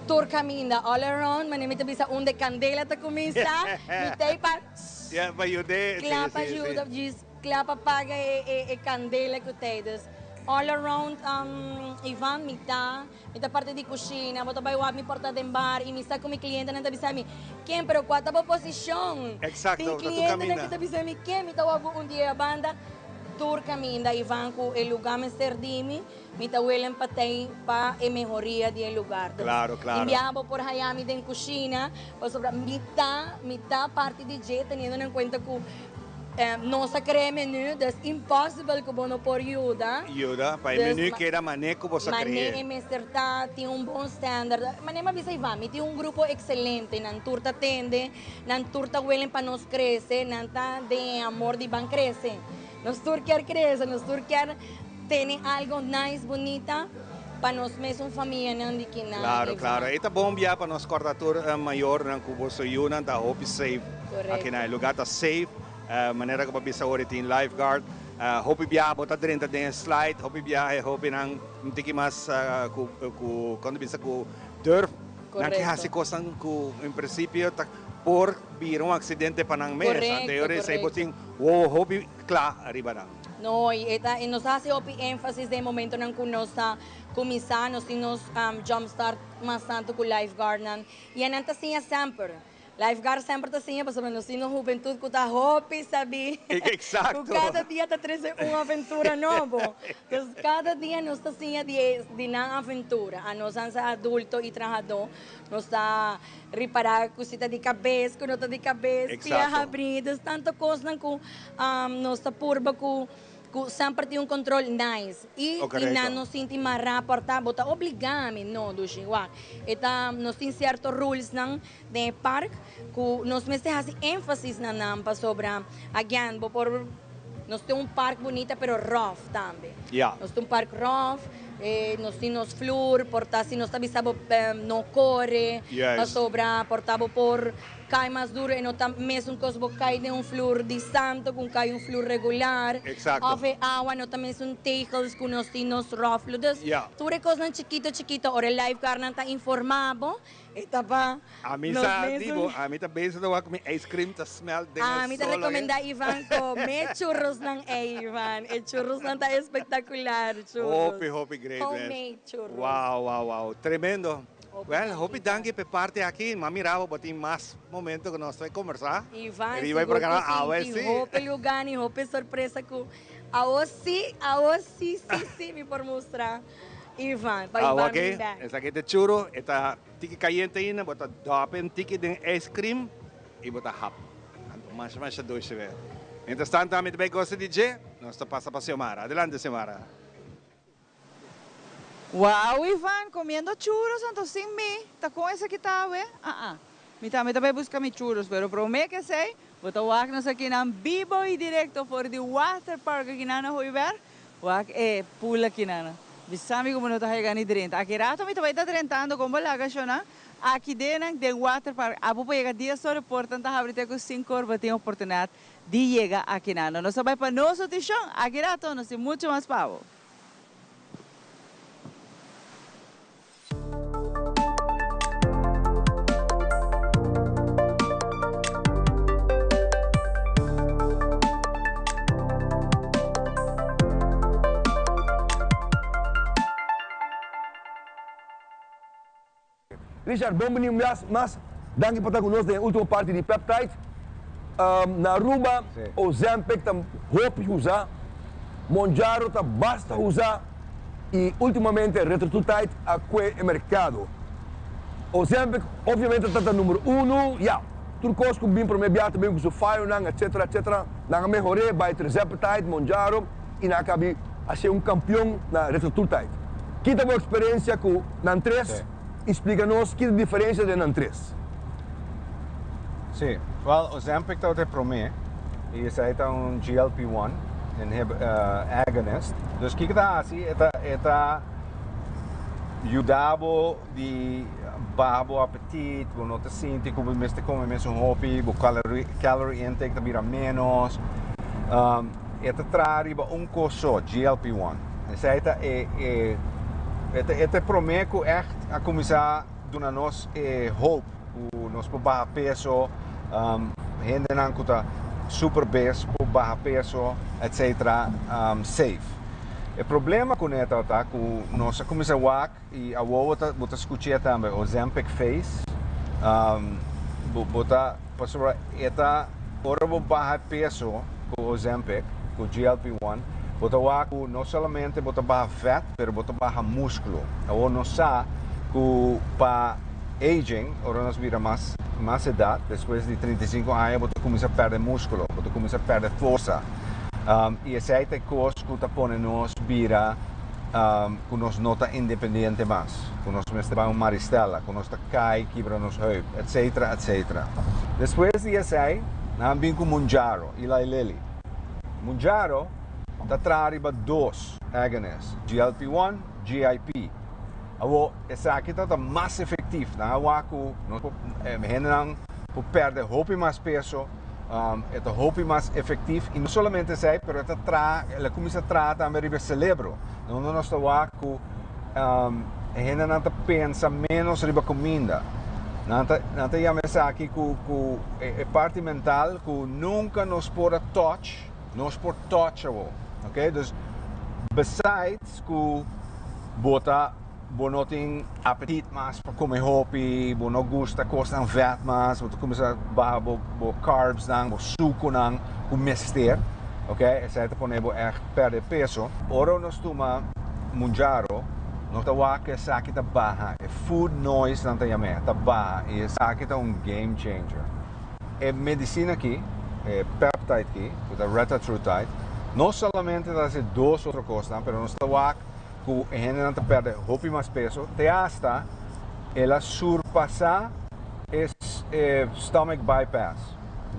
tur caminda all around, manera mi ta bisa unda e candela ta cuminsa, mi ta ey pa Ya, pa yud'é, si, Cla pa si, si. yuda, djis. Kla pa paga e kandela ku ta ei. Dus all around Ivan mi ta, mi ta parti di kushina, bo ta bai wak mi por ta den bar i mi sa ku mi klientenan ta bisa mi, Ken pero kua ta bo posishon? Exacto, Tin ta tur klientenan kaminda. ku ta bisa mi, Ken mi ta wak bo un dia a banda. Tur kaminda Ivan ku e lugá mester di mi, mi ta willing pa tei pa e mehoria di e lugar. Dus Claro, claro. tin biaha bo por haya mi den kushina pasobra mi ta, mi ta parti di dje teniendo en kuenta ku Nos a crea e menu, dus impossible cu bo no por yuda. Yuda, pa e menu keda mane cu bo sa crea. Mane e mester ta, tin un bon standard. Mane mi a bisa Ivan, mi tin un grupo excelente, nan tur ta tende, nan tur ta willing pa nos crece, nan ta den e amor di ban crece. Nos tur kier crece, nos tur kier tene algo nice, bunita pa nos mesun famianan di kinan. Claro, claro. E ta bon bia pa nos corda tur mayornan cu boso yunan ta hopi safe. Correcto. Aki na e lugar ta safe. Manera cu bo a bisa ora tin lifeguard. Hopi bia bo ta drenta den e slide, hopi bia e hopinan un tiki mas cu, cu, con ta bisa, cu durf. Nan ke Correcto. haci cosnan cu en principio ta por bira un accidente pa nan mes. Correcto, Anto e ora esey bo correcto. tin wowo hopi cla ariba nan. No, y e ta, y nos ta haci hopi énfasis den e momentonan cu nos ta cuminsa, nos tin nos jump start mas tanto cu lifeguardnan, y e nan ta siña semper. Lifeguard semper ta siña pasobra nos tin nos hubentud cu ta hopi sabí, cu cada dia ta trece un aventura nobo. Dus cada dia nos ta siña di e di nan aventura. Anos ansa adulto y trahadó nos ta ripara cu si ta di cabes, cu no ta di cabes, pia habrí, dus tanto cosnan cu nos ta purba cu Cu semper tin un control nice y y nan no sinti mará porta bo ta obliga mi no dushi wak e ta nos tin cierto rules nan den e park cu nos mester haci enfasis na nan pasobra again bo por nos tin un park bunita pero rough tambe nos tin un park rough nos tin nos flur porta si nos ta bisa bo no core pasobra porta bo por Kai mas duro e no ta mesun kos bo kai den un flur di santo ku kai un flur regular. Exacto. Of e awa no ta mesun tegels ku nos tin nos ròflu. Dus Ya. tur e kosnan chikito chikito ora e lifeguardnan ta informá bo e ta pa Ami nos sa di bo, mesun. ami ta bezig ta wak mi ice cream ta smelt den e Ami ta solo rekomendá Ivan kome churrosnan ei Ivan. E churrosnan ta espektakular, churros. Hopi hopi great mes. Homemade churros. Wow wow wow tremendo. Well, hopi danki p'e parti aki. M'a mira bo bo tin mas momento ku nos ta kombersá. Ivan, Riba e sigur ku programa awe sinti sí. hopi lugá ni hopi sorpresa ku awo sí, awo sí, sí, sí mi por mustra Ivan, pa Awo Ivan aki, bin bèk. esaki ta churu, e ta tiki kayente ainda, bo ta dòp un tiki den ice cream i bo ta hap. Anto masha masha dushi be. Mientras tanto ami ta bai gosa di dje, nos ta pasa pa Xiomara. Adelante Xiomara. Wow Ivan, comiendo churros anto sin mi, ta con esaki ta awe? Ah ah, mi tambe ta bay busca mi churros, pero prome ke esey, bo ta wak nos akinan bibo y directo for di Water Park akinan na Hooiberg, wak e pool akinan. Bisa mi como no ta haya gana di drenta. Aki rato mi ta bay ta drentando con bo laga shona aki denan den Water Park. Abo por yega dies ora, portan ta habri te cu cinco ora, bo tin oportunidad di yega akinan. Nos ta bay pa nos noticion, aki rato nos tin mucho mas pa bo. Richard, bon bini un bias mas. Danki pa ta ku nos den e ultimo parti di Peptide. Na Aruba, Ozempic ta hopi usa, Mounjaro ta basta usa y ultimamente Retrotutide a kue e merkado. Ozempic obviamente ta ta numero uno, ya, tur kos ku bin prome bia ta bin ku su fayonan etcetera etcetera. Nan a mehor'é bai Tirzepatide, Mounjaro y nan a kabi hasié un kampion na Retrotutide. Ki ta bo eksperensia ku nan tres i splika nos ki ta diferensia den nan tres? Sí, wel Ozempic tabata e promé i esei ta un GLP-1 inhib agonist. Dus kiko ta hasi? E ta e ta yuda bo di baha bo apetit, bo no ta sinti ku bo mester kome mesun hopi, bo calorie calorie intake ta bira ménos. E ta traha riba un kos so, GLP-1. Esei ta e e e ta e ta e promé ku ègt a kuminsá duna nos e hoop ku nos por baha peso, hendenan ku ta super bes por baha peso, etcetera, safe. E problema kuné tabata ku nos a kuminsá wak i awor bo ta bo ta skuch'é tambe, Ozempic face, bo bo ta pasobra e ta ora bo baha e peso ku Ozempic, ku GLP-1, bo ta wak ku no solamente bo ta baha vèt pero bo ta baha múskulo. Awor nos sa ku pa aging, ora nos bira mas mas edat, despues di 35 aña bo ta kuminsá pèrdè múskulo, bo ta kuminsá pèrdè forsa. I esei ta e kos ku ta pone nos bira ku nos no ta independiente mas, ku nos mester bai un Maristella, ku nos ta kai kibra nos heup, etcetera, etcetera. Despues di esei, nan bin ku Mounjaro, Eli Lilly. Mounjaro ta traha riba dos agonist, GLP-1, GIP. Awor, esaki ta ta mas efektif. Nan a wak ku nos por, hendenan por pèrdè hopi mas peso, E ta hopi mas efektif i no solamente esei, pero e ta traha, el a kuminsá traha tambe riba e selebro. Unda nos ta wak ku e hendenan ta pensa ménos riba kuminda. Nan ta nan ta yama esaki ku ku e parti mental ku nunka nos por a touch, nos por touch awor. Ok, dus besides ku bo ta bo no tin apetit mas pa kome hopi, bo no gusta kosnan vèt mas, bo ta kuminsá baha bo bo carbsnan, bo sukunan ku mester, ok, esei ta pone bo ègt pèrdè peso. Ora nos tuma Mounjaro, nos ta wak ku esaki ta baha, e food noise nan ta yam'é, ta baha i esaki ta un game changer. E medisina aki, e peptide aki, ku ta retatrutide, no solamente ta hasi dos otro kosnan, pero nos ta wak ku e hendenan ta pèrdè hopi mas peso, te asta el a surpasá e stomach bypass,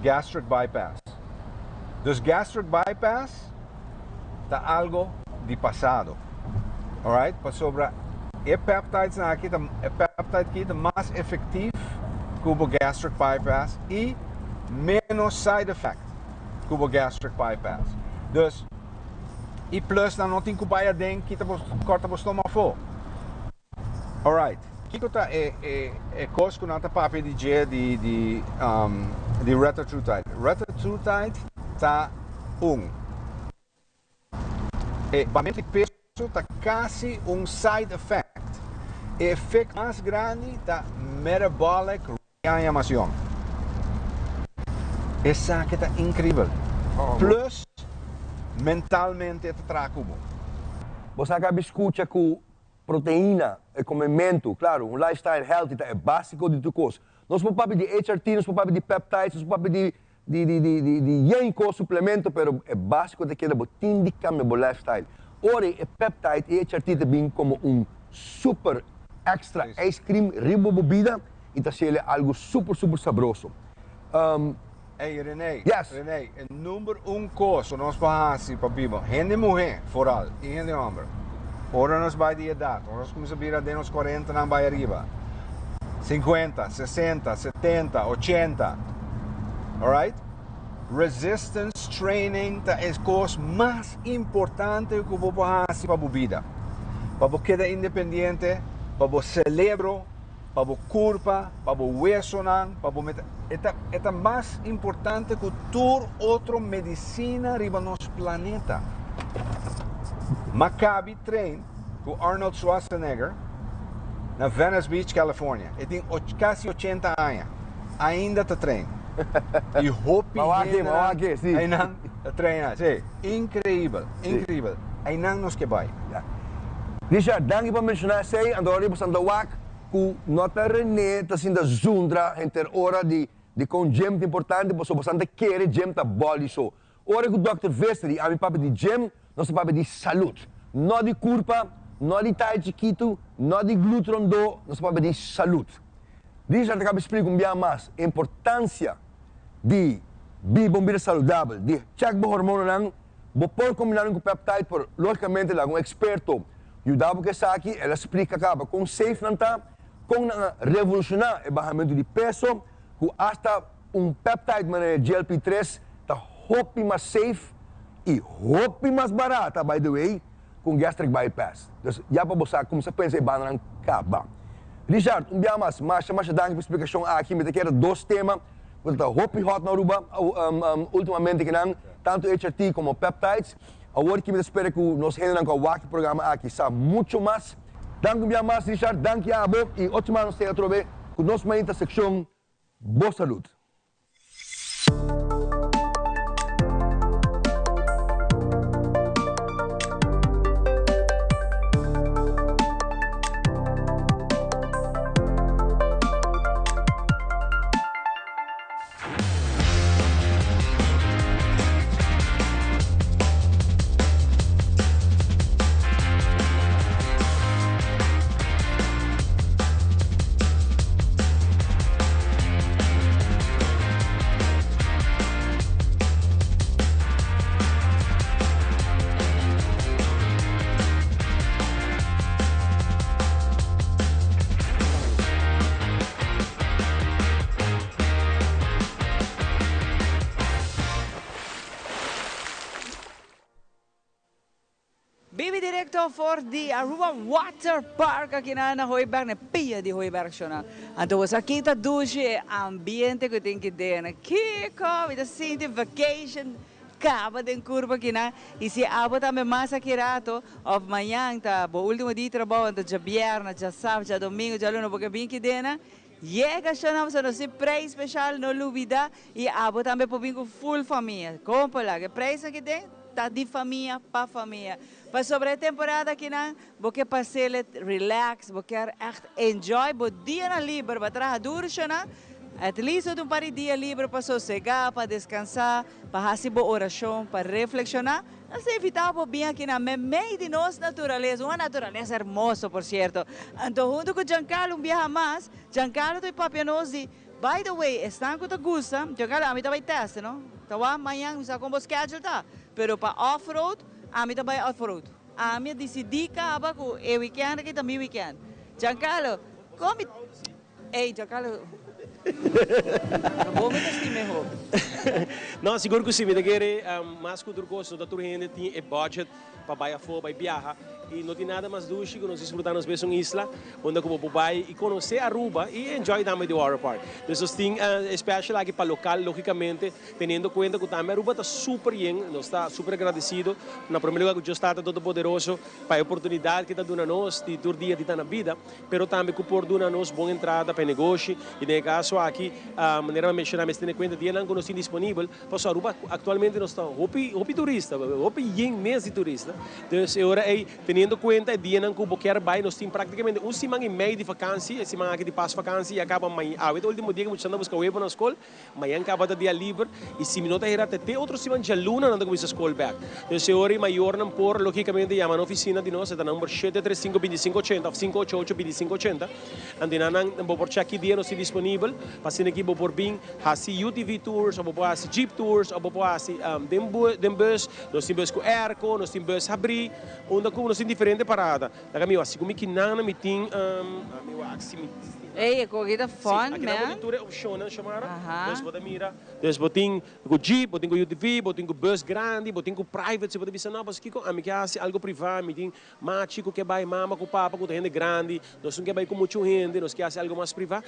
gastric bypass. Dus gastric bypass ta algo di pasado. Alright, pasobra e peptidesnan aki ta e peptide aki ta mas efektief ku bo gastric bypass i ménos side effect ku bo gastric bypass. Dus i plus nan no tin ku bai aden kita bo kòrta bo stoma afó. Alright, kiko ta e e e kos ku nan ta papia di dje di di um di retatrutide? Retatrutide ta un e bamentu di peso ta kasi un side effect. E efecto mas grandi ta metabolic aña mas yong. Esaki ta increíbel. Plus mentalmente e ta traha cu bo. Bo sa cabi scucha cu proteina, e comementu, claro, un lifestyle healthy ta e basico di tur cos. Nos por papia di HRT, nos por papia di peptides, nos por papia di di di di di di yen cos, suplemento, pero e basico ta keda bo tin di cambia bo lifestyle. Ora e peptide y HRT ta bin como un super extra ice cream riba bo bida y ta haciele algo super super sabroso. Ey Rene, Yes. Rene, e number un cos cu nos por haci pa biba, hende muhe vooral y hende homber, ora nos bay di edad, ora nos cuminsa bira den nos cuarentanan bay ariba, cincuenta, sesenta, setenta, ochenta, alright? Resistance training ta e cos mas importante cu bo por haci pa bo bida, pa bo keda independiente, pa bo celebro pa bo kurpa, pa bo wesonan, pa bo meta, e ta e ta mas importante ku tur otro medisina riba nos planeta. Maccabi train ku Arnold Schwarzenegger na Venice Beach, California. E tin kasi ochenta aña, ainda ta train. I hopi hendenan einan ta traina. Sí, inkreibel, inkreibel. Einan nos ke bai. Richard, danki pa menshoná esei. Anto ora di bo santa wak ku no ta René ta sinta zundra henter ora di dikon gym ta importante pasobra bo santa kere gym ta bòli so. Ora ku Dòkter Visser i ami papia di gym nos ta papia di salud. No di kurpa, no di tai chikitu, no di glut rondó, nos ta papia di salud. Richard ta kaba splika un bia mas e importansia di biba un bida saludabel, di chèk bo hormonanan. Bo por kombiná nan ku peptide, pero lógikamente laga un eksperto yuda bo ku esaki. El a splika kaba kon safe nan ta, kon nan a revolushoná e bahamentu di peso, ku asta un peptide manera e GLP tres ta hopi mas safe i hopi mas barata, by the way, ku un gastric bypass. Dus ya pa bo sa kumsa pensa e bandanan kaba. Richard, un bia mas, masha masha danki pa e splikashon aki. Mi ta kere dos tema ku ta hopi hot na Aruba ultimamente kinan. Tantu HRT komo peptides. Awor ki mi ta spera ku nos hendenan ku a wak e programa aki sa mucho mas. Danki un bia mas Richard, danki abo i otro siman nos ta atrobe ku nos mainta sekshon Bo Salud. Bibi directo for di Aruba Water Park aki na na Hooiberg, na pia di Hooiberg shona. Anto boso aki ta dushi e ambiente cu tin ki den. Kiko mi ta sinti vacation. kaba den kurpa kinan i si abo tambe mas aki rato òf mañan ta bo último dia di trabou anto djabièrnè, djasab, djadomingo, djaluna bo ke bin kidena, yega shonnan pasobra nos tin preis speshal no lubida i abo tambe por bin ku ful famia. Kon por laga e preisnan kiden ta di famia pa famia. Pasobra e temporada akinan bo ke pas'el relax, bo kier ègt enjoy bo dianan liber, bo a traha duru shona, at least bo tin un par di dia liber pa sosegá, pa deskansá, pa hasi bo orashon, pa reflekshoná. Nos ta invitá bo bin akinan meimei di nos naturalesa, un naturalesa hermoso por sierto. Anto huntu ku Giancarlo un biaha mas, Giancarlo ta papia nos di, by the way, esnan ku ta gusta, Giancarlo ami ta bai tèst no, ta wak mañan mi sa kon bo schedule ta, pero pa off road, Ami ta bai off-road. Ami a disidí kaba ku e weekend aki ta mi weekend. Giancarlo, kon mi. Ey, Giancarlo, ta bo mi ta stima e hopi. No, sigur ku si. Mi ta kere mas ku tur kos, no ta tur hende tin e budget pa bai afó, bai biaha. I no tin nada mas dushi ku nos disfrutá nos mes un isla unda ku bo por bai i konosé Aruba i enjoy tambe di water park. Dus nos tin e special aki pa lokal, lógikamente. Teniendo cuenta cu tambe Aruba ta super yen, nos ta super agradecido na primer lugar cu Dios Tata Todopoderoso pa e oportunidad cu e ta duna nos di tur dia di ta na bida, pero tambe cu por duna nos bon entrada pa e negoshi y den e caso aki manera mi a menciona mester tene cuenta dianan cu nos tin disponibel pasobra Aruba actualmente nos ta hopi hopi turista, hopi yen mes di turista, dus e ora ey teniendo cuenta e dianan cu bo kier bay nos tin practicamente un siman y mey di vakantie, e siman aki di pasvakantie y a caba awe ta ultimo dia cu muchanan ta busca webo na school. Mañan kaba ta dia liber y si mi no ta hera te te otro siman djaluna nan ta kuminsa skol bek. Entonces e ora e mayornan por logicamente yama na oficina di nos, e ta number shete tres sinku binti sinku ochenta of sinku ocho ocho binti sinku ochenta. Anto nan nan bo por check ki dia nos tin disponibel pa asina ki bo por bin hasi UTV tours of bo por hasi jeep tours of bo por hasi den den bus. Nos tin bus ku airco, nos tin bus habri unda ku nos tin diferente parada. Laga mi wak si ku mi kinan mi tin mi wak si mi. Ey, e koki ta fun, Sí, akinan bo man. tin tur e opshonnan, Xiomara. Aha. Dus bo ta mira, dus bo tin ku jeep, bo tin ku UTV, bo tin ku bus grandi, bo tin ku private. Si bo ta bisa, no, pasobra kiko ami ke hasi algo privá, mi tin machi ku ke bai, mama ku papa ku ta hende grandi, nos no ke bai ku muchu hende, nos ke hasi algo mas privá.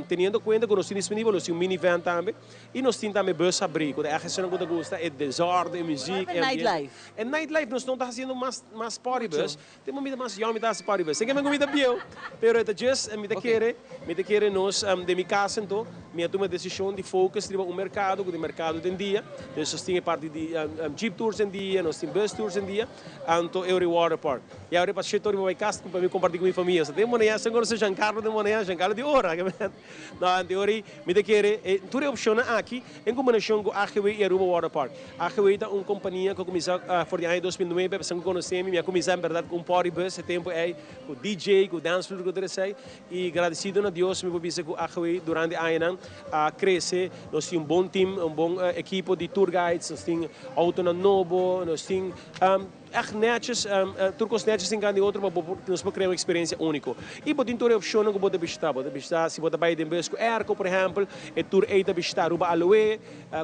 Teniendo kuenta ku nos tin disponibel, nos tin un minivan tambe, i nos tin tambe bus habrí, ku ta ègt esnan ku ta gusta e desòrden, e muzik, E e ambiente. nightlife. E nightlife nos no ta hasiendo mas mas party bus. Tin un bida mas yòn mi ta hasi party bus. Sin ke mi ta bieu, pero e ta djes mi ta kere, mi ta kere nos den mi kas anto mi a tuma e desishon di focus riba un merkado ku ta e merkado den dia. Dus nos tin e parti di jeep tours den dia, nos tin bus tours den dia, anto e ora e water park. I awor e pa shit ora mi bai kas pa mi komparti ku mi famia. So den Monea, esnan konosé Giancarlo den Monea, Giancarlo di ora. No, anto e ora ei mi ta kere e tur e opshonnan aki en kombinashon ku AGW i Aruba Water Park. AGW ta un kompania ku a kuminsá for di aña 2009, esnan ku konosé mi, mi a kuminsá en bèrdat ku un party bus e tempu ei, ku DJ, ku dance floor, ku tur esei. I gradesido na Dios mi por bisa ku AGW durante añanan a krese. Nos tin un bon team, un bon ekipo di tour guides, nos tin outonan nobo, nos tin. Echt netjes, tur kos netjes tin kant di otro pa bo por nos por krea un eksperensia úniko. I bo tin tur e opshonnan ku bo ta bishitá. Bo ta bishitá si bo ta bai den bus ku airco por ehèmpel, e tur ei ta bishitá Aruba Aloe,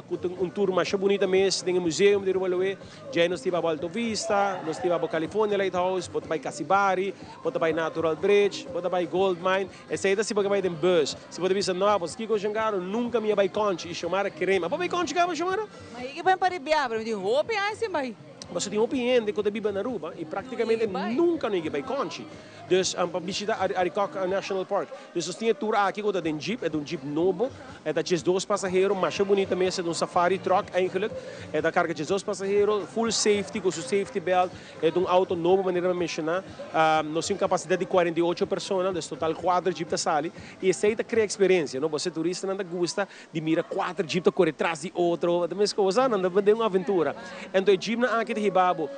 ku ta un tur masha bunita mes den e museum di Aruba Aloe. Djei nos ta hiba bo Alto Vista, nos ta hiba bo California Lighthouse, bo ta bai Casibari, bo ta bai Natural Bridge, bo ta bai Gold Mine. Esei ta si bo ke bai den bus. Si bo ta bisa, No, pasobra kiko Giancarlo, nunka mi a bai Conchi i Xiomara keremi. Abo bai Conchi kaba Xiomara? Ma i ke bai pa ribiá, pero mi tin hopi aña sin bai. Pasobra tin hopi hende ku ta biba na Aruba i praktikamente nunka no yega bai Konchi. Dus pa bishita Arikok National Park. Dus nos tin e tour aki ku ta den jeep, e ta un jeep nobo, e ta 12 pasahero, masha bunita mes, e ta un safari truck eigenlijk. E ta karga 12 pasahero, full safety ku su safety belt, e ta un auto nobo manera mi a menshoná. Nos tin un kapasidat di 48 persona, dus total kuater jeep ta sali. I esei ta krea eksperensia, no? Boso e turistanan ta gusta Di mira kuater jeep ta kore tras di otro, ta mes cosa, nan ta den un aventura. Enton e jeepnan aki ta hiba bo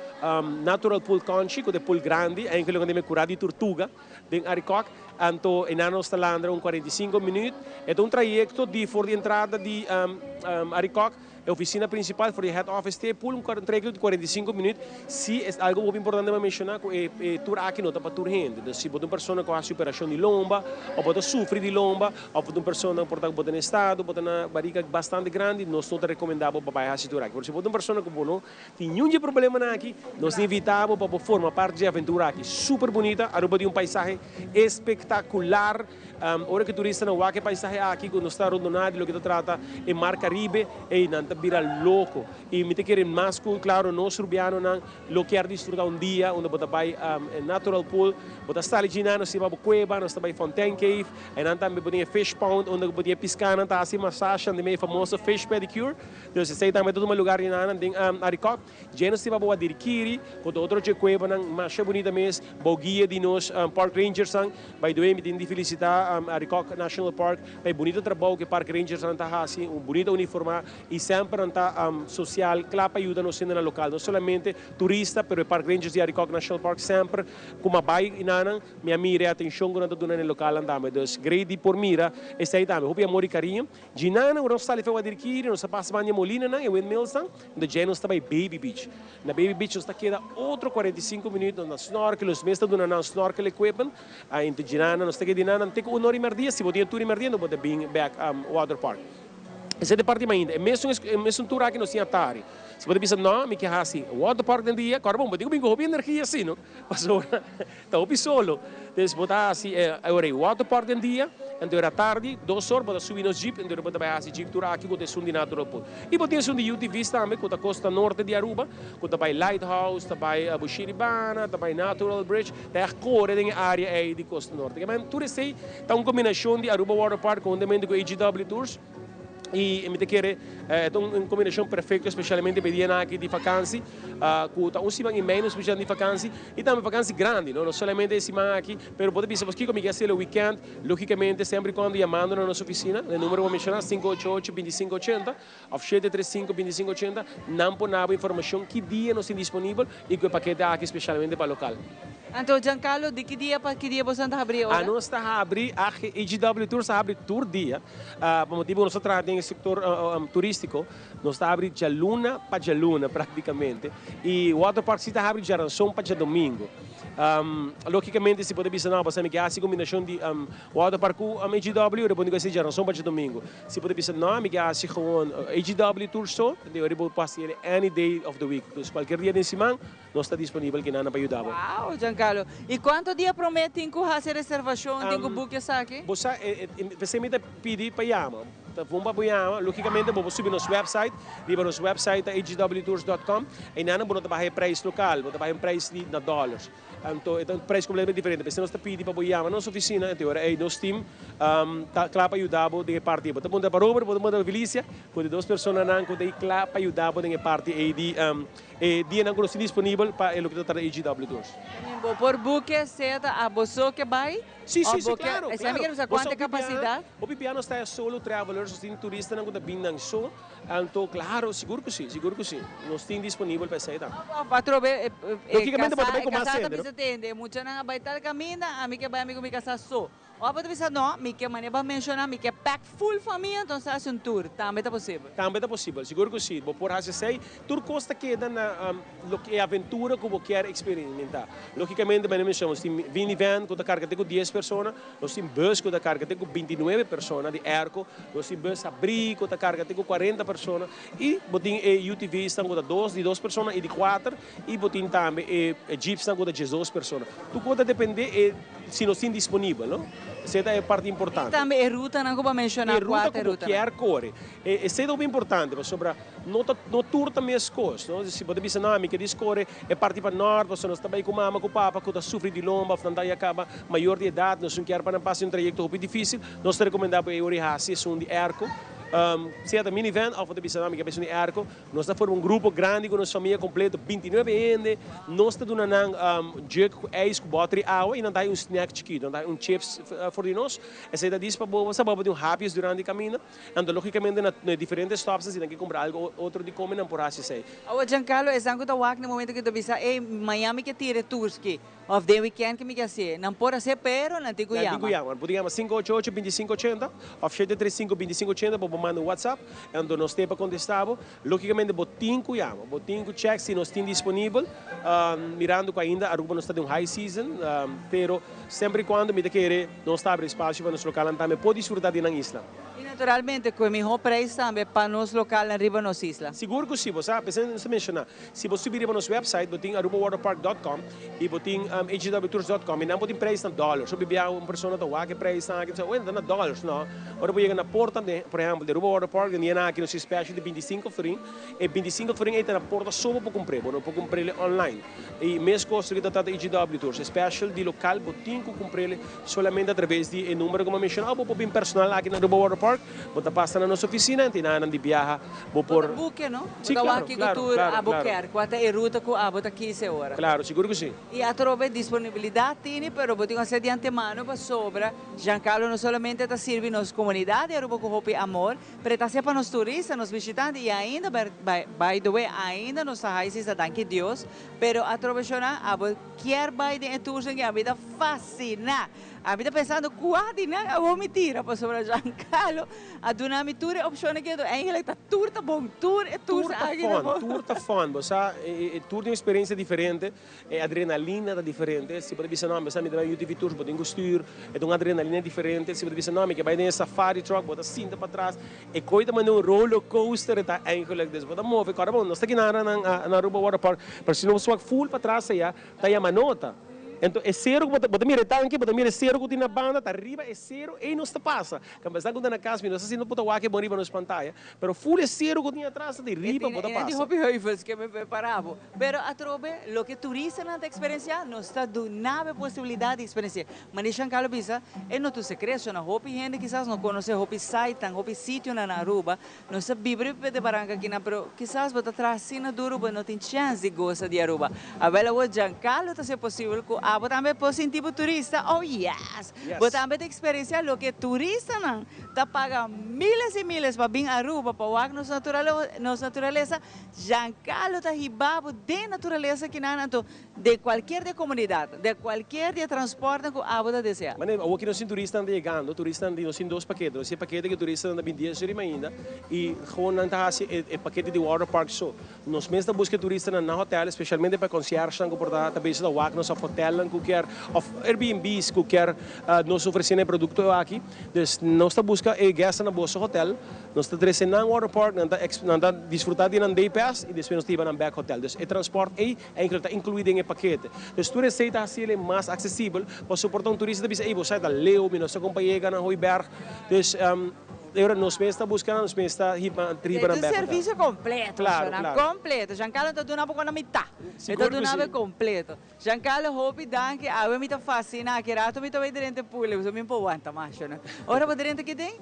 Natural Pool Country, ku ta e pool grandi, enkele ku ta kura di turtuga den Arikok. Anto einan nos ta landra un 45 minuut. E ta un trayekto di for di entrada di Arikok, e oficina principal, for di head office te e pool, un trayekto di 45 minuut. Si es algo hopi importante pa menshoná ku e tur aki no ta pa tur hende. Dus si bo ta un persona ku a hasi operashon di lomba òf bo ta sufri di lomba, Of bo ta un persona por ta ku bo ta na estado, bo ta na bariga bastante grandi, nos no ta rekomendá bo pa bai hasi tur aki. Pero si bo ta un persona ku bo no tin niun dje problemanan aki, nos ta invitá bo pa bo forma parti dje aventura aki. Super bunita, Aruba tin un paisahe espektakular. Ora ku turistanan wak e paisahe aki ku nos ta rondoná di loke ta trata e Mar Karibe, ey nan ta. ta bira loco y mi ta kere mas cu claro nos Rubianonan lo kier disfruta un dia unda bo ta bay e natural pool, bo ta sali djina nos ta hiba bo cueba, nos ta bay Fontein Cave, eynan tambe bo tin e fish pond unda bo tin e piscanan ta haci massage nan den e famoso fish pedicure, dus esey tambe ta tuma lugar djina den Arikok. Dje nos tin pa bo a dirikiri ku ta otro dje kuebanan masha bunita mes bou guia di nos park rangersnan. By the way mi tin di felisitá Arikok National Park pa e bunita trabou ku e park rangersnan ta hasi, un bunita uniformá i semper nan ta sosial kla pa yuda nos hendenan lokal, no solamente turista pero e park rangers di Arikok National Park semper ku mi a bai nanan mi a mira e atenshon ku nan ta duna na e lokalnan tambe. Dus great di por mira esei tambe. Hopi amor i kariño. Djinana ora nos sali for Wadirikiri nos a pasa banda e molinanan, e windmillsnan. Unda djei nos ta bai Baby Beach. Na Baby Beach nos ta keda otro 45 minuut, nos na snorkel, nos mes ta duna nan snorkel equipment. Enta djinana nos ta keda dina nan te ku un ora i merdia, si bo tin e tur i merdia no bo ta bin bek water park. Esei ta e parti mainta. E mesun e mesun tur aki nos tin atari. Si bo ta bisa no, mi ke hasi water park den dia, kòrda bon, bo tin ku bin ku hopi energia si no, pasobra Ta hopi solo. Des bo ta hasi e ora ei water park den dia, anto era tardi, dos or bo ta subi nos jeep, anto bo ta bai hasi jeep tour aki ku ta esun di Natural Pool. I bo tin esun di UTV's tambe ku ta kosta norte di Aruba, ku ta bai Lighthouse, ta bai Bushiribana, ta bai Natural Bridge, ta ègt kore den e area ei di kosta norte. Kimen tur esei ta un kombinashon di Aruba Water Park huntemente ku AGW Tours. I mi ta kere e ta un kombinashon perfekto espesialmente pa e dianan aki di fakansi ku ta un siman i mei nos spesial di fakansi i tambe fakansi grandi no no solamente e siman aki pero bo ta bisa kiko mi ke hasi el weekend logikamente semper i kuando yamando na nos ofisina na e numero ku bo menshoná sinku ocho ocho binti sinku ochenta òf shete tres sinku binti sinku ochenta nan por na bo informashon ki dia nos tin disponibel i ku e pakete aki spesialmente pa lokal. Anto Giancarlo di ki dia pa ki dia boso nan ta habri e ora? Nos ta habri AGW Tours ta habri tur dia. Pa motibu ku nos ta traha den e sektor turístiko, nos ta habri djaluna pa djaluna práktikamente i Waterpark sí ta habri djaranson pa djadomingu. Lógikamente si bo ta bisa no, pasobra mi ke hasi kombinashon di Waterpark ku AGW, ora bo tin ku hasi djaranson pa djadomingu. Si bo ta bisa no, mi ke hasi gewoon AGW tur so, ora bo por hasi any day of the week, dus kualkier dia den siman. Nos ta disponibel ki nana pa yuda bo. Wow, Giancarlo. I kuantu dia promé tin ku hasi reservashon, tin ku book esaki? Bo sa, p'esei mi ta pidi pa yama. Ta bon pa bo yama. Lógikamente bo por subi nos website. Riba nos website ta hgwtours dòt kòm. Einan bo no ta baha e preis lokal, bo ta baha un preis di na dòlars. Anto e ta un preis kompletamente diferente. P'esei nos ta pidi pa bo yama nos ofisina, anto e ora ei nos tim ta kla pa yuda bo den e parti ei. Bo ta puntra pa Robert, bo ta puntra pa Felicia, ku ta e dos personanan ku ta ei kla pa yuda bo den e parti ei di E dianan ku nos tin disponibel pa e loke ta trata AGW Tours. También bo por buke sea ta a bo so ke bai? Sí, sí, Of sí, bo ke, claro, esei mi claro. ker bisa Bo sa kuantu hopi biaha, kapasidat? hopi biaha nos ta e solo travelers, nos tin turistanan ku ta bin nan so, anto claro, sigur ku sí, sigur ku sí. Nos tin disponibel pa esei tambe. Of atrobe e e Logicamente bo ta kasá, bai e ku mas kasá ta hende, no? bisa tende, e muchanan a bai tal kaminda, ami ke bai ami ku mi kasá so. Ora bo ta bisa no, mi ke manera bo a menciona, mi ke pack full famia, entonces haci un tour, tambe ta posibel. Tambe ta posibel, sigur cu si, bo por haci esey. Tur cos ta keda na loke e aventura cu bo kier experimenta. Logicamente, manera menciona, nos tin minivan cu ta carga te cu dies persona, nos tin bus cu ta carga te cu bintinuebe persona di airco, nos tin bus habri cu ta carga te cu cuarenta persona y bo tin e UTVsnan cu ta dos, di dos persona y di cuater y bo tin tambe e jeepsnan cu ta diesdos persona. Tur cos ta depende e. Si nos tin disponibel, no? Esei ta e parti importante. I tambe e rutanan ku bo a menshoná, E ruta kua ta e ku bo rutanan? kier kore. Esei ta hopi importante pasobra no ta, no tur ta meskos, no? Si bo ta bisa, no, mi ke dis kore e parti pa nòrt pasobra nos ta bai ku mama ku papa ku ta sufri di lomba òf nan ta ya kaba mayor di edat, nos no kier pa nan pasa un trayekto hopi difísil, nos ta rekomendá bo e ora i hasi esun di airco. Sea ta minivan òf bo ta bisa, no, mi ke bai esun di airco. Nos ta forma un grupo grandi ku nos famia kompleto, bintinuebe hende. Nos ta duna nan jug ku ijs ku bòter di awa i nan ta haña un snack chikitu, nan ta haña un chips for di nos. Esei ta dis pa bo sa bo tin un hapjes durante di kaminda. Anto logikamente na e diferente stops si nan ke kumpra algo otro di kome nan por hasi esei. Awa Giancarlo, esnan ku ta wak na e momento ku ta bisa, ey, mañan mi ke tira e tourski. Of den weekend ke mi ke hasié. Nan por hasié pero nan tin ku Nan tin ku yama. yama. Nan por yama 588 2580 of 735 2580 bo por manda un WhatsApp anto nos te pa kontestá bo. Logikamente bo tin ku yama, bo tin ku chèk si nos tin disponibel, mirando ku ainda Aruba no sta den un high season, pero semper i kuando mi ta kere nos ta abri espasio pa nos lokalnan tambe por disfrutá di nan isla. I. naturalmente cu e miho prijs tambe pa nos localnan riba nos isla. Sigur cu si, bo sa, p'esei nos ta menciona, si bo subi riba nos website, bo tin arubawaterpark dot com y bo tin hgwtours dot com y nan bo tin prijs na dollars. Hopi bia un persona ta wak e prijsnan aki y ta bisa, oe, nan ta na dollars. No, ora bo yega na porta, por ehempel, di Aruba Water Park, den dia nan aki nos tin special di bintisinco florin. E bintisinco florin ei ta na porta so bo por cumpr'é, bo no por cumpr'é online. Y mescos loke ta trata IGW Tours, e special di local bo tin cu cumpr'é solamente a traves di e numero cu mi a menciona o bo por bin personal aki na Aruba Water Park, bo ta pasa na nos oficina en tin añanan di biaha bo por. Bo ta buke no? Bo Si, ta claro, wak kico claro, tur claro, abo claro. kier, cua ta e ruta cu abo ta kise ora. Claro, sigur cu si. Y atrobe disponibilidad tini, pero bo tin cu hacer di antemano pasobra Giancarlo no solamente ta sirbi nos comunidad di Aruba cu hopi amor, Pero e ta hacia pa nos turista, nos bishitante y ainda, by the way, ainda nos ta high season, danki Dios, pero atrobe shona, abo kier bay den e tours en ami ta fascina. Ami ta pensando cua di nan abo mi tira, pasobra Giancarlo a duna mi tur e opcionnan ki e eigenlijk ta tur ta bon, tur e tours Tur ta aki ta fun, bon. tur ta fun, bo sa, e tour tin un experiencia diferente. E adrenalina ta diferente. Si bo ta bisa no, mi sa mi ta bai UTV Tours, bo tin ku stuur. E ta un adrenalina diferente. Si bo ta bisa no, mi ke bai den e safari truck, bo ta sinta patras. E koi ta manda un roller coaster, e ta eigenlijk. Dus bo ta move. Kòrda bon, nos ta kina na na Aruba Water Park, pero si nos wak ful patras aya, ta yama nota. Enton e seru ku bo ta, bo ta mira e tanki, bo ta mira e seru ku tin na banda, ta riba e seru ei nos ta pasa. Kambesnan ku ta na kas, mi no sa si nos por ta wak e bon riba nos pantaya, pero ful e seru ku tin atras ta di riba bo ta E tin pasa. hopi heuvels ke mi prepara bo. Pero atrobe, loke turistanan ta eksperensiá, nos ta duna bo e posibilidat di eksperensi'é. Manera Giancarlo bisa, e no ta un sekreto, no. Hopi hende kisas no konosé hopi sitenan, hopi sitionan na Aruba. Nos ta biba riba pie di baranka akinan, pero kisas bo ta traha asina duru bo no tin chèns di gosa di Aruba. Awel awor Giancarlo ta hasi posibel ku abo tambe por sinti bo turista. Oh yes! Bo tambe ta eksperensiá loke turistanan ta paga miles i miles pa bin Aruba pa wak nos nos naturalesa. Giancarlo ta hiba bo den naturalesa kinan anto den cualkier di e comunidad, den cualkier di e transportnan cu abo ta desea. Mane, awor ki nos tin turistanan ta yegando, turistanan tin, nos tin dos pakete, nos tin e pakete ku turistanan ta bin dies ora mainda y gewoon nan ta haci e pakete di water park so. Nos mes ta busca e turistanan na hotel, especialmente pa e conciergenan ku por ta ta bezig ta wak nos of hotelnan ku kier of Airbnb's ku kier nos ofrece nan e producto aki. Dus nos ta busca e guestnan na boso hotel. Nos ta trece nan water park, nan ta nan ta disfruta di nan day pass y despues nos ta hiba nan back hotel. Dus e transport ey eigenlijk ta inclui den e pakete. Dus tur esey ta haciel e mas accesibel pa soporta un turista ta bisa ey bo sa e ta leu, mi no sa con pa yega na Hooiberg. Dus e ora nos mes ta busca nan, nos mes ta hiba triba nan E ta back un hotel. servicio completo, Claro, shona, claro. completo. Giancarlo ta duna bo con na mitad. E ta Sigur cu duna bo si. e completo. Giancarlo hopi danki awe mi ta fascina aki rato mi ta bay drenta pool pasobra mi no por wanta mas shona ora bo drenta aki den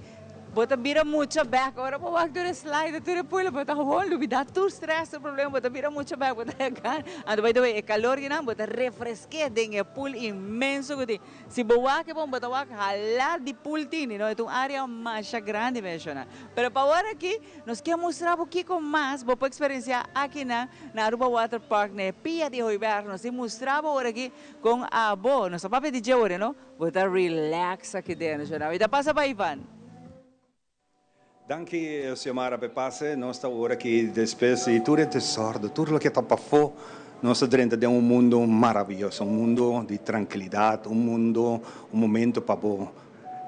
bo ta bira mucha bek ora bo wak tur e slide tur e pool bo ta gewoon lubida tur stress tur problema bo ta bira mucha bek bo ta gana anto by the way e calor kinan bo ta refreske den e pool inmenso ku tin si bo wak e bon bo ta wak hala di pool tini no e ta un area masha grandi mi shona pero pa awor aki Nos ke mustra bo kiko mas bo por eksperensiá akinan na Aruba Water Park na e pia di Hooiberg. Nos tin mustra bo ora aki kon abo, nos ta papia di dje ora no, bo ta relax aki den. Mi ta pasa pa Ivan. Danki Xiomara p'e pase. Nos ta ora aki despues di tur e desordo, tur loke ta pafó, nos ta drenta den un mundo maraviyoso, un mundo di trankilidat, un mundo, un momento pa bo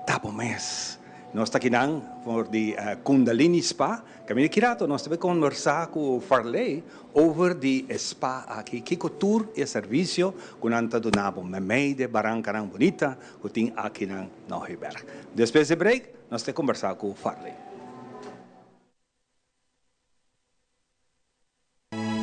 Ta bo mes. Nos ta kinan for di Kundalini Spa. Kaminda ki rato nos ta bay conversa cu Farley over di e spa aki. Kico tur e servicio cu nan ta duna bo memey de barancanan bunita cu tin akinan na Hooiberg. Despues di break nos ta conversa cu Farley.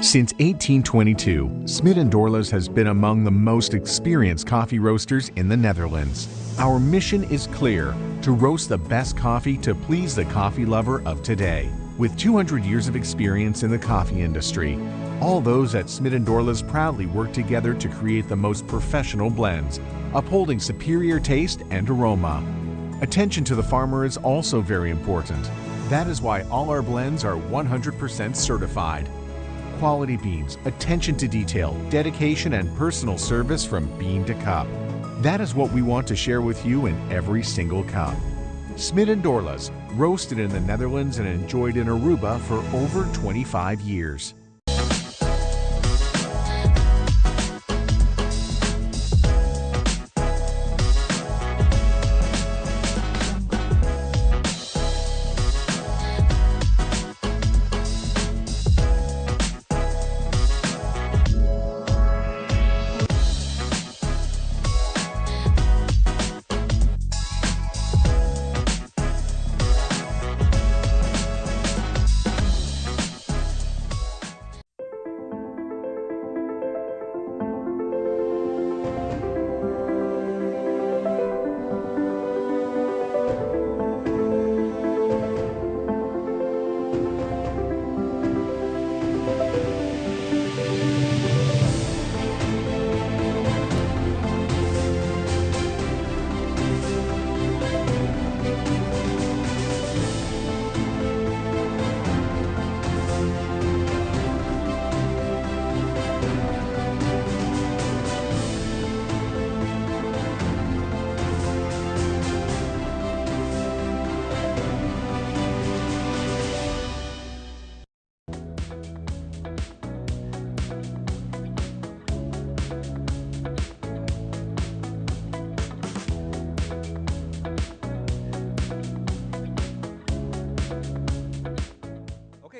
Since 1822, Smit & Dorlas has been among the most experienced coffee roasters in the Netherlands. Our mission is clear, to roast the best coffee to please the coffee lover of today. With 200 years of experience in the coffee industry, all those at Smit & Dorlas proudly work together to create the most professional blends, upholding superior taste and aroma. Attention to the farmer is also very important. That is why all our blends are 100% certified. Quality beans, attention to detail, dedication, and personal service from bean to cup. That is what we want to share with you in every single cup. Smit and Dorlas, roasted in the Netherlands and enjoyed in Aruba for over 25 years.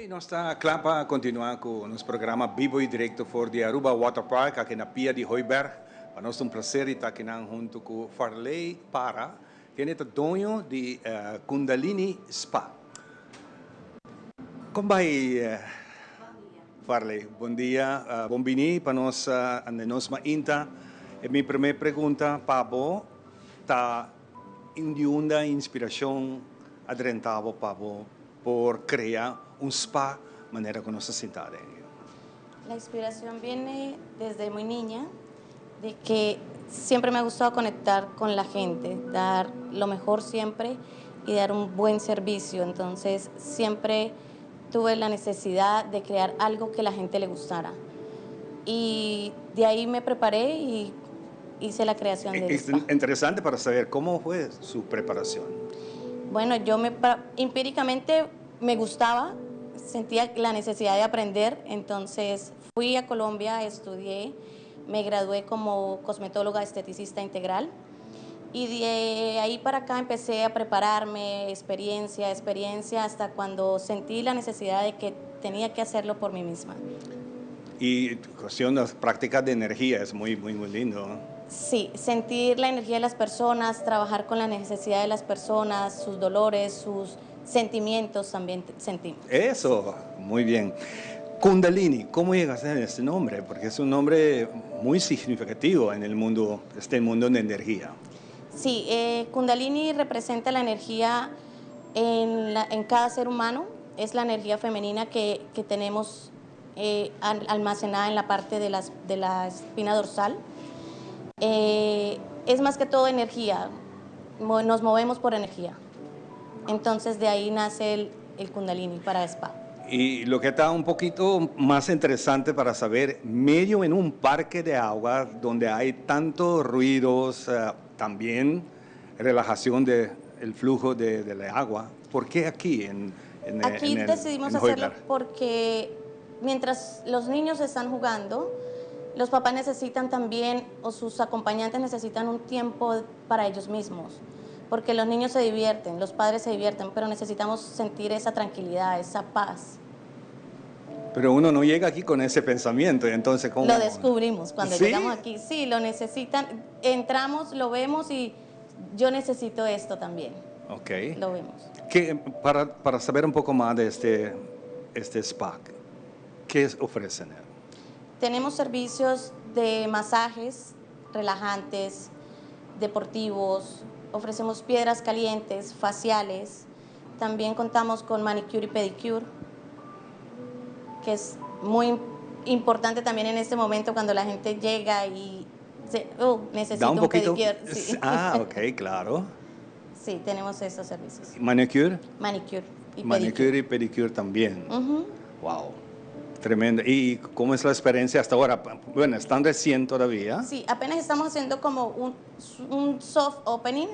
Nos ta cla pa continua cu nos programa bibo y directo for di Aruba Water Park aki na pia di Hooiberg. Pa nos ta un placer di ta akinan hunto cu Farley Para, kende ta doño di Kundalini Spa. Con bay Farley? Bon dia, bon bini pa nos anda nos mainta. E mi primer pregunta pa bo ta di unda inspiracion a drenta bo pa bo por crea un spa manera cu nos ta sinta den e? La inspiración viene desde muy niña, de que siempre me ha gustado conectar con la gente, dar lo mejor siempre y dar un buen servicio. Entonces siempre tuve la necesidad de crear algo que la gente le gustara. Y de ahí me preparé y hice la creación del Es spa. interesante para saber cómo fue su preparación. Bueno, yo me empíricamente me gustaba, sentía la necesidad de aprender, entonces fui a Colombia, estudié, me gradué como cosmetóloga esteticista integral y de ahí para acá empecé a prepararme, experiencia, experiencia, hasta cuando sentí la necesidad de que tenía que hacerlo por mí misma. Y cuestión de las prácticas de energía es muy, muy, muy lindo, ¿no? Sí, sentir la energía de las personas, trabajar con la necesidad de las personas, sus dolores, sus sentimientos también sentimos. Eso, muy bien. Kundalini, ¿cómo llegaste a este nombre? Porque es un nombre muy significativo en el mundo, este mundo de energía. Sí, Kundalini representa la energía en cada ser humano, es la energía femenina que tenemos almacenada en la parte de la espina dorsal. Es más que todo energía, nos movemos por energía. Entonces de ahí nace el Kundalini para spa. Y lo que está un poquito más interesante para saber, medio en un parque de agua donde hay tantos ruidos, también relajación del flujo de la agua. ¿Por qué aquí Aquí decidimos en hacerlo Hooiberg? porque mientras los niños están jugando, los papás necesitan también, o sus acompañantes necesitan un tiempo para ellos mismos, porque los niños se divierten, los padres se divierten, pero necesitamos sentir esa tranquilidad, esa paz. Pero uno no llega aquí con ese pensamiento, y entonces, ¿cómo? Lo descubrimos cuando ¿Sí? llegamos aquí. Sí, lo necesitan. Entramos, lo vemos y yo necesito esto también. Lo vemos. Para saber un poco más de este spa, ¿qué ofrecen? Tenemos servicios de masajes relajantes, deportivos, ofrecemos piedras calientes, faciales. También contamos con manicure y pedicure, que es muy importante también en este momento cuando la gente llega y dice, oh, necesito Da un un poquito. pedicure. Sí. Ah, ok, claro. Sí, tenemos esos servicios. ¿Manicure? Manicure y Manicure pedicure. y pedicure también. Wow, tremendo. ¿Y cómo es la experiencia hasta ahora? Bueno, están recién todavía. Sí, apenas estamos haciendo como un soft opening,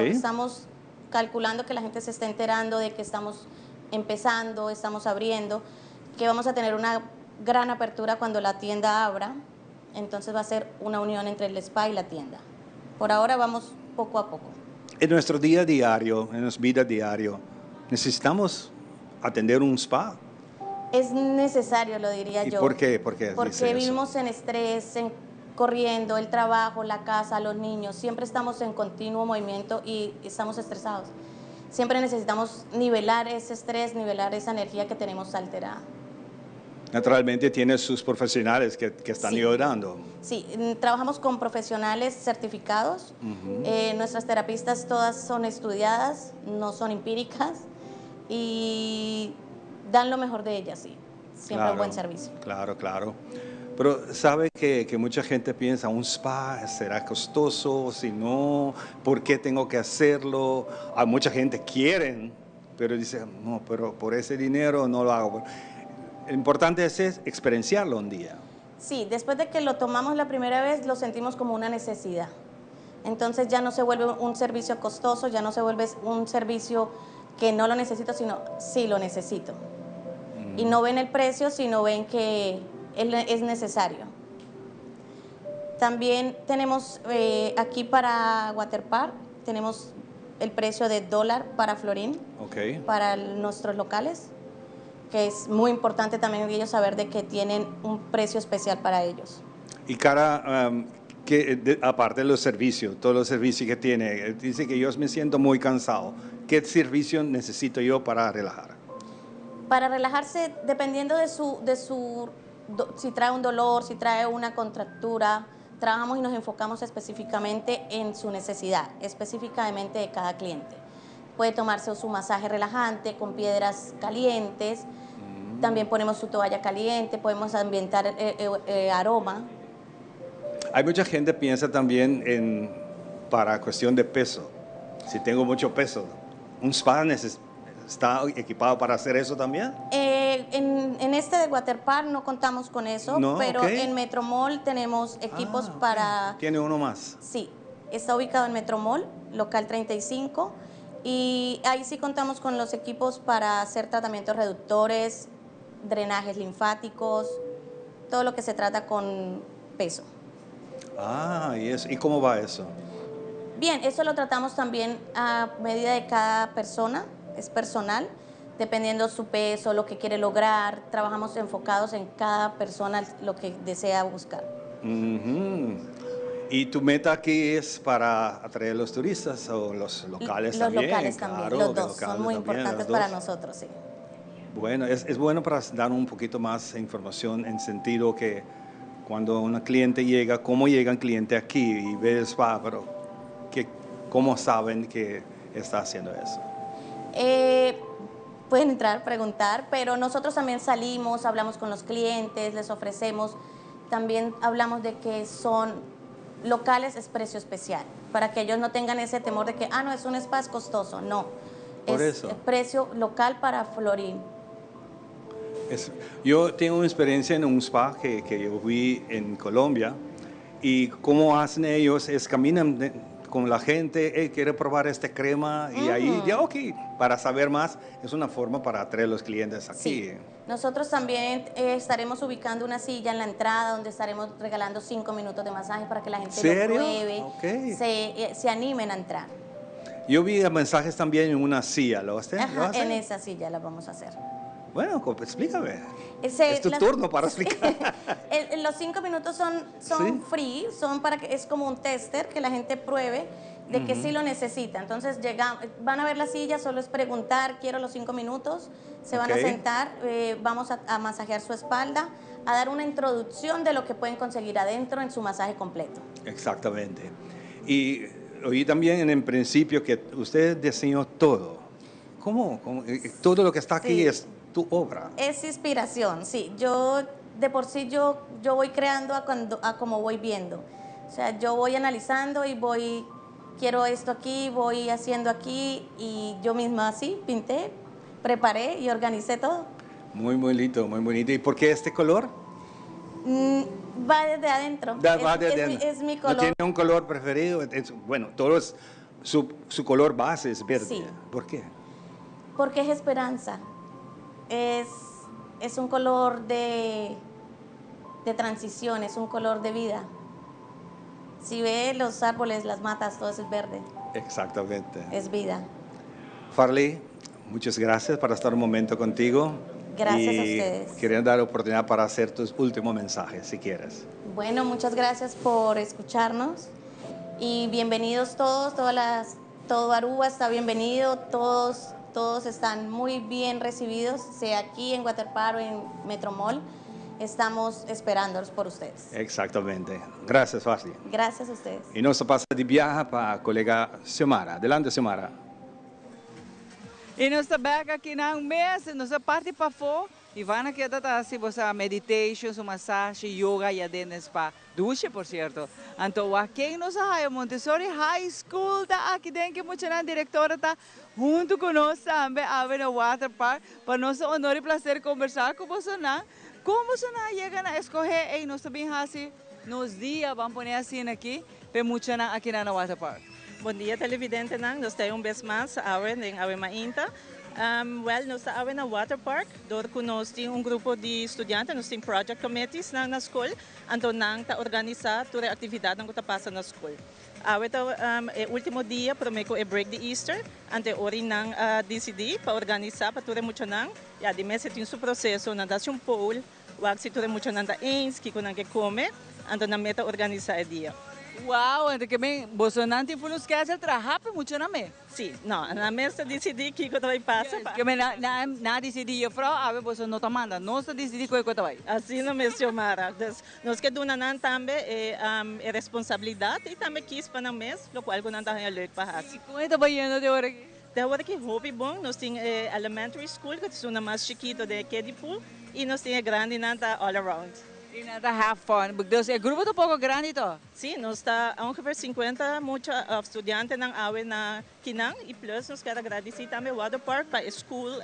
estamos calculando que la gente se está enterando de que estamos empezando, estamos abriendo, que vamos a tener una gran apertura cuando la tienda abra. Entonces va a ser una unión entre el spa y la tienda. Por ahora vamos poco a poco. En nuestro día diario, en nuestra vida diario, ¿necesitamos atender un spa? Es necesario, lo diría ¿Y yo. por qué? ¿Por qué Porque dice eso? vivimos en estrés, corriendo, el trabajo, la casa, los niños. Siempre estamos en continuo movimiento y estamos estresados. Siempre necesitamos nivelar ese estrés, nivelar esa energía que tenemos alterada. Naturalmente tiene sus profesionales que están ayudando. Sí, trabajamos con profesionales certificados. Nuestras terapistas todas son estudiadas, no son empíricas y dan lo mejor de ellas, sí. Siempre un buen servicio. Claro, claro. Pero sabe que mucha gente piensa, un spa será costoso, si no, ¿por qué tengo que hacerlo? Hay mucha gente quiere, pero dice, no, pero por ese dinero no lo hago. Lo importante es experienciarlo un día. Sí, después de que lo tomamos la primera vez, lo sentimos como una necesidad. Entonces ya no se vuelve un servicio costoso, ya no se vuelve un servicio que no lo necesito, sino sí lo necesito. Y no ven el precio, sino ven que es necesario. También tenemos aquí para Waterpark, tenemos el precio de dólar para florín, para nuestros locales. Que es muy importante también ellos saber de que tienen un precio especial para ellos. Y cara, que aparte de los servicios, todos los servicios que tiene, dice que yo me siento muy cansado. ¿Qué servicio necesito yo para relajar? Para relajarse, dependiendo de su, si trae un dolor, si trae una contractura, trabajamos y nos enfocamos específicamente en su necesidad, específicamente de cada cliente. Puede tomarse su masaje relajante con piedras calientes, también ponemos su toalla caliente, podemos ambientar aroma. Hay mucha gente piensa también en para cuestión de peso. Si tengo mucho peso, ¿un spa está equipado para hacer eso también? En este de Waterpark no contamos con eso, No, pero ok. en Metromall tenemos equipos para. Tiene uno más. Sí, está ubicado en Metromall, local 35, y ahí sí contamos con los equipos para hacer tratamientos reductores, drenajes linfáticos, todo lo que se trata con peso. Ah, y eso. ¿Y cómo va eso? Bien, eso lo tratamos también a medida de cada persona, es personal, dependiendo su peso, lo que quiere lograr, trabajamos enfocados en cada persona, lo que desea buscar. Ujú. ¿Y tu meta aquí es para atraer a los turistas o los locales Los también? locales también, Claro, los los dos, son locales muy también, importantes los para dos. nosotros, sí. Bueno, es bueno para dar un poquito más información en sentido que cuando un cliente llega, cómo llega un cliente aquí y ve el spa, pero que, ¿cómo saben que está haciendo eso? Pueden entrar, preguntar, pero nosotros también salimos, hablamos con los clientes, les ofrecemos, también hablamos de que son locales, es precio especial, para que ellos no tengan ese temor de que, ah, no, es un spa, es costoso. No, Por es eso. precio local para Florín. Yo tengo una experiencia en un spa que yo vi en Colombia y cómo hacen ellos es caminan con la gente, "Hey, quiere probar esta crema", y ahí Ujú. ya, ok, para saber más, es una forma para atraer a los clientes aquí. Sí. Nosotros también estaremos ubicando una silla en la entrada donde estaremos regalando 5 minutos de masaje para que la gente ¿Serio? lo pruebe, se animen a entrar. Yo vi mensajes también en una silla, ¿lo hacen? ¿Lo Ajá, hacen? en esa silla la vamos a hacer. Bueno, explícame. Es tu turno para explicar. Los 5 minutos son free, son para que es como un tester que la gente pruebe de que Ujú. sí lo necesita. Entonces llega, van a ver la silla, solo es preguntar, quiero los 5 minutos, se van a sentar, vamos a masajear su espalda, a dar una introducción de lo que pueden conseguir adentro en su masaje completo. Exactamente. Y oí también en el principio que usted diseñó todo. ¿Cómo? ¿Cómo? Todo lo que está aquí es tu obra. Es inspiración, sí. Yo, de por sí, yo voy creando a como voy viendo. O sea, yo voy analizando y voy, quiero esto aquí, voy haciendo aquí y yo misma así pinté, preparé y organicé todo. Muy bonito, muy bonito. ¿Y por qué este color? Va desde adentro. Va desde adentro. Es mi ¿No color. tiene un color preferido? Bueno, todos su color base es verde. Sí. ¿Por qué? Porque es esperanza. Es un color de transición, es un color de vida. Si ve los árboles, las matas, todo es verde. Exactamente. Es vida. Farley, muchas gracias por estar un momento contigo. Gracias a Y ustedes. Quería dar oportunidad para hacer tus últimos mensajes, si quieres. Bueno, muchas gracias por escucharnos y bienvenidos todos, todo Aruba está bienvenido, todos están muy bien recibidos, sea aquí en Waterpark o en Metromall, estamos esperándolos por ustedes. Exactamente. Gracias, Farley. Gracias a ustedes. Y nos pasa di biaha pa colega Xiomara. Adelante, Xiomara. Y nos ta back aki na mes, nos parti pafó. Ivana cu ta haci bo meditation, su masaje, yoga y aden spa. Dushi, por cierto. Anto, aki nos ta Montessori High School ta aki den cu mucha directora ta hunto cu nos tambe, awe na Water Park, pa nos honor y placer combersa cu boso. Con boso a yega na scoge y nos tambe haci nos dia, ban pone asina aki, pa mucha aki na Water Park. Bon dia, televidente nan. Nos ta un bes mas awe den Awe Mainta. Well, nos ta awe na Water Park, dor cu nos tin un grupo di studiante, nos tin project committees na scol, anto nan ta organisa tur actividad cu ta pasa na scol. Awe ta e ultimo dia prome ku e break di Easter, ante ora nan a disidí pa organisá pa tur e muchanan. Ya di mes e tin su proseso, nan ta hasi un poll Wak si tur e muchanan ta eens kiko nan ke kome, anto nan meta organisá e dia. Wow, anto ke men bosonan tin full un schedule traha pa e muchanan me? Si, no, nan mes ta disidí kiko ta bai pasa pa. Ke men nan a disidí, juffrouw, awe boso no ta manda, nos ta disidí koe ku ta bai. Asina mes, Xiomara. Dus nos ke duna nan tambe e e responsabilidat i tambe kis pa nan mes, lokual ku nan ta haña leuk pa hasi. I kon e ta bai yendo te ora aki? Te awor aki hopi bon, nos tin e elementary school ku ta esun nan mas chikito den e kiddie pool i nos tin e grandinan ta all around. I nan ta have fun. Dus e grupo ta poko grandi to? Si, nos ta ongeveer sinkuenta mucha of studiantenan awe na kinan i plus nos kier a gradisi tambe Water Park pa e school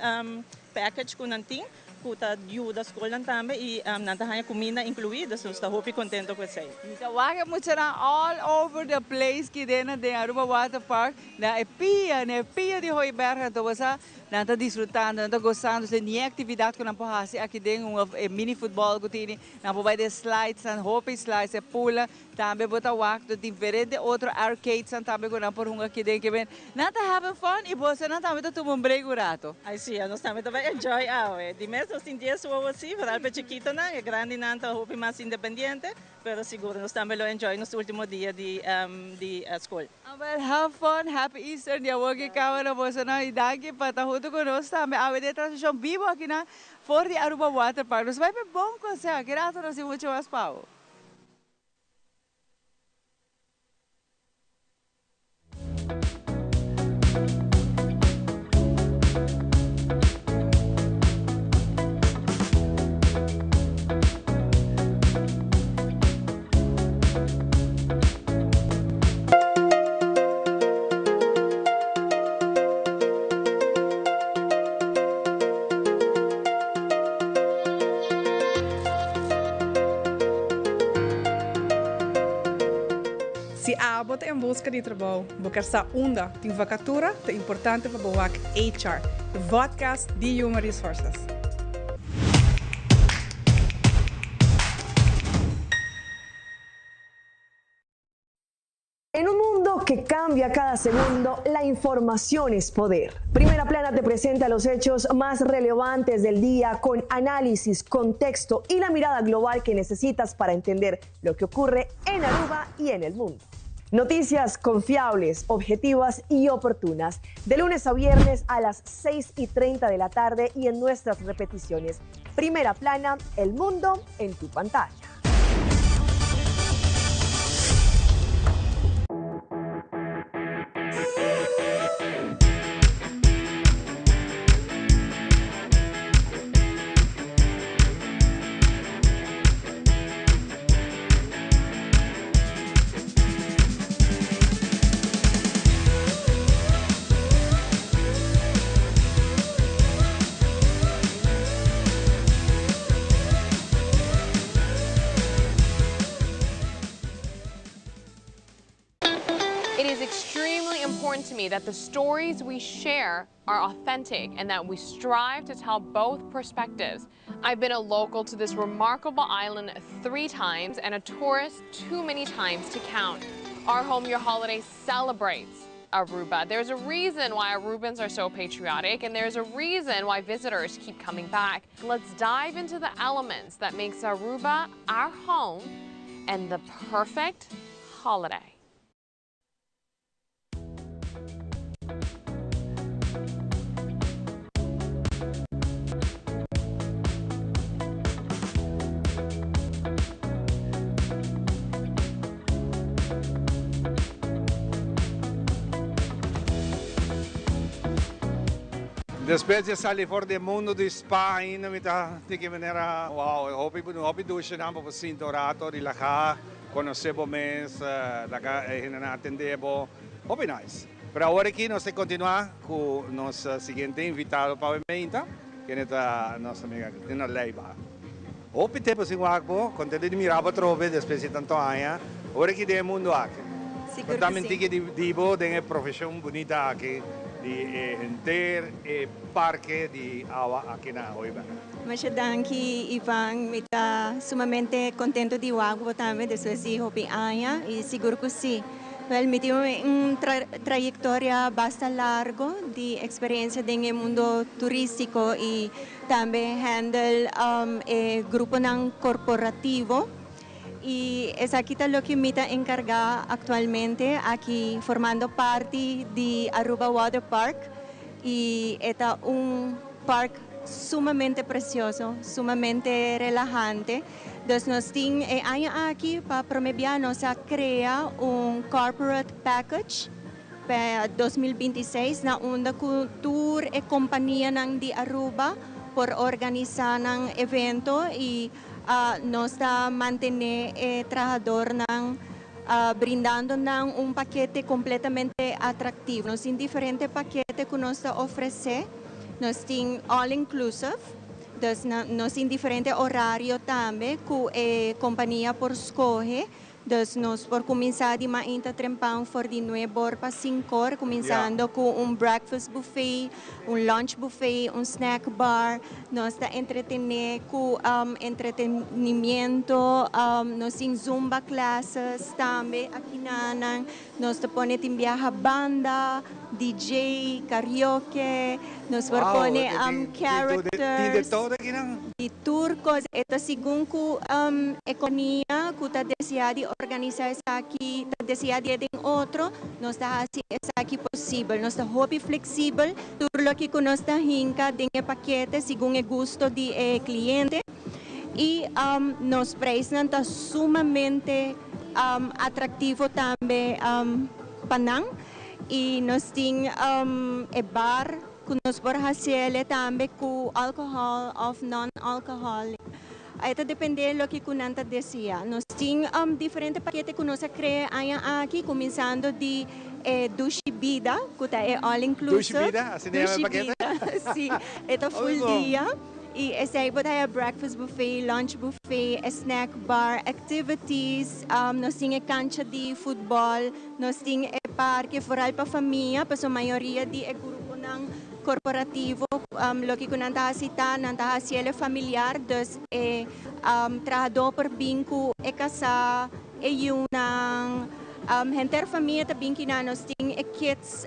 package ku nan tin ku ta yuda skolnan tambe i nan ta haña kuminda inkluí, dus nos ta hopi kontento ku esei. Mi ta wak e muchanan all over the place kidena den Aruba Water Park. Na e pia, na e pia di Hooiberg anto bo sa, nan ta disfrutando, nan ta gosando sin ni e actividad cu nan por haci aki den un e mini futbol cu tini, nan por bay den slides nan, hopi slides, e pula, tambe bo ta wak do diferente otro arcades nan tambe cu nan por hunga aki den ke men nan ta having fun y boso nan tambe ta tuma un break un rato. Ay si, anos tambe ta bay enjoy awe. Di mes nos tin dies wowo si, vooral pa e chikitonan, e grandinan ta hopi mas independiente, pero sigur nos tambe lo enjoy nos ultimo dia di di school. Well have fun, happy Easter di awor ki caba na boso nan y danki pa ta hunto cu nos tambe awe den transmision bibo aki nan for di Aruba Water Park. Nos bai pa e bon conseho, aki rato nos tin mucho mas pa bo. Si abo ta en buska di trabou, bo ker sa unda tin vakatura, ta importante pa bo wak HR, e vodcast di Human Resources. En un mundo que cambia cada segundo, la información es poder. Primera Plana te presenta los hechos más relevantes del día con análisis, contexto y la mirada global que necesitas para entender lo que ocurre en Aruba y en el mundo. Noticias confiables, objetivas y oportunas, de lunes a viernes a las 6 y 30 de la tarde y en nuestras repeticiones. Primera Plana, el mundo en tu pantalla. It is extremely important to me that the stories we share are authentic and that we strive to tell both perspectives. I've been a local to this remarkable island three times and a tourist too many times to count. Our Home Your Holiday celebrates Aruba. There's a reason why Arubans are so patriotic and there's a reason why visitors keep coming back. Let's dive into the elements that makes Aruba our home and the perfect holiday. Despues di a sali for di e mundo di spa ainda mi ta tiki manera wow hopi hopi dushi nan pa bo sinta un rato relaha conoce bo mes laga e hendenan atende bo hopi nice pero awor aki nos ta continua cu nos siguiente invitado pa awe meinta kende ta nos amiga Cristina Leiba. Hopi tempu sin wak bo, contento di mira bo atrobe despues di tanto aña. Ora ki den e mundo aki. Sigur Conta cu mi si. tiki di bo den e profesion bunita aki di e henter e parke di awa aki na Hooiberg. Masha danki Ivan, mi ta sumamente contento di wak bo tambe despues di hopi aña y sigur cu si. Wel, mi tin un trayectoria basta largo di experiencia den e mundo turistico y tambe handle e gruponan corporativo y esaki ta loke mi ta encarga actualmente aki formando parti di Aruba Water Park y e ta un park sumamente precioso, sumamente relahante. Dus nos tin e aña aki pa prome bia nos a crea un corporate package pa 2026 na unda cu tur e companianan di Aruba por organisa nan evento y nos ta mantene e trahadornan brindando nan un pakete completamente atractivo. Nos tin diferente pakete cu nos ta ofrece. Nos tin all inclusive. Dus nos tin diferente horario tambe cu e compania por scoge. Dus nos por cuminsa di mainta trempan for di 9 or pa 5 or, cuminsando cu un breakfast buffet, un lunch buffet, un snack bar. Nos ta entretene cu entretenimiento, nos tin Zumba classes tambe aki nan. Nos ta pone tin biaha banda, DJ, karaoke, nos por pone characters. Tin di tur aki nan? Di tur cos. E ta segun cu e compania cu ta desea di organisa esaki, ta desea di den otro, nos ta haci esaki posibel. Nos ta hopi flexibel, tur loke cu nos ta hinca den e pakete segun e gusto di e cliente. Y nos prijsnan ta sumamente atractivo tambe pa nan. Y nos tin e bar cu nos por haci tambe cu alcohol of non-alcohol. E ta depende loke cu nan ta desea. Nos tin diferente pakete cu nos a crea aki, cuminsando di Dushi Bida, cu ta e all inclusive. Dushi Bida, asina e Dushi pakete? Bida, si, e ta full dia. Y esey por ta breakfast buffet, lunch buffet, snack bar, activities, nos tin cancha di futbol, nos tin parke vooral pa famia, paso mayoria di e gruponan corporativo, loke cu nan ta haci ta, nan ta haci familiar, dus e trahador por bin cu e casa, e yiunan, henter famia ta bin kinan. Nos tin e kids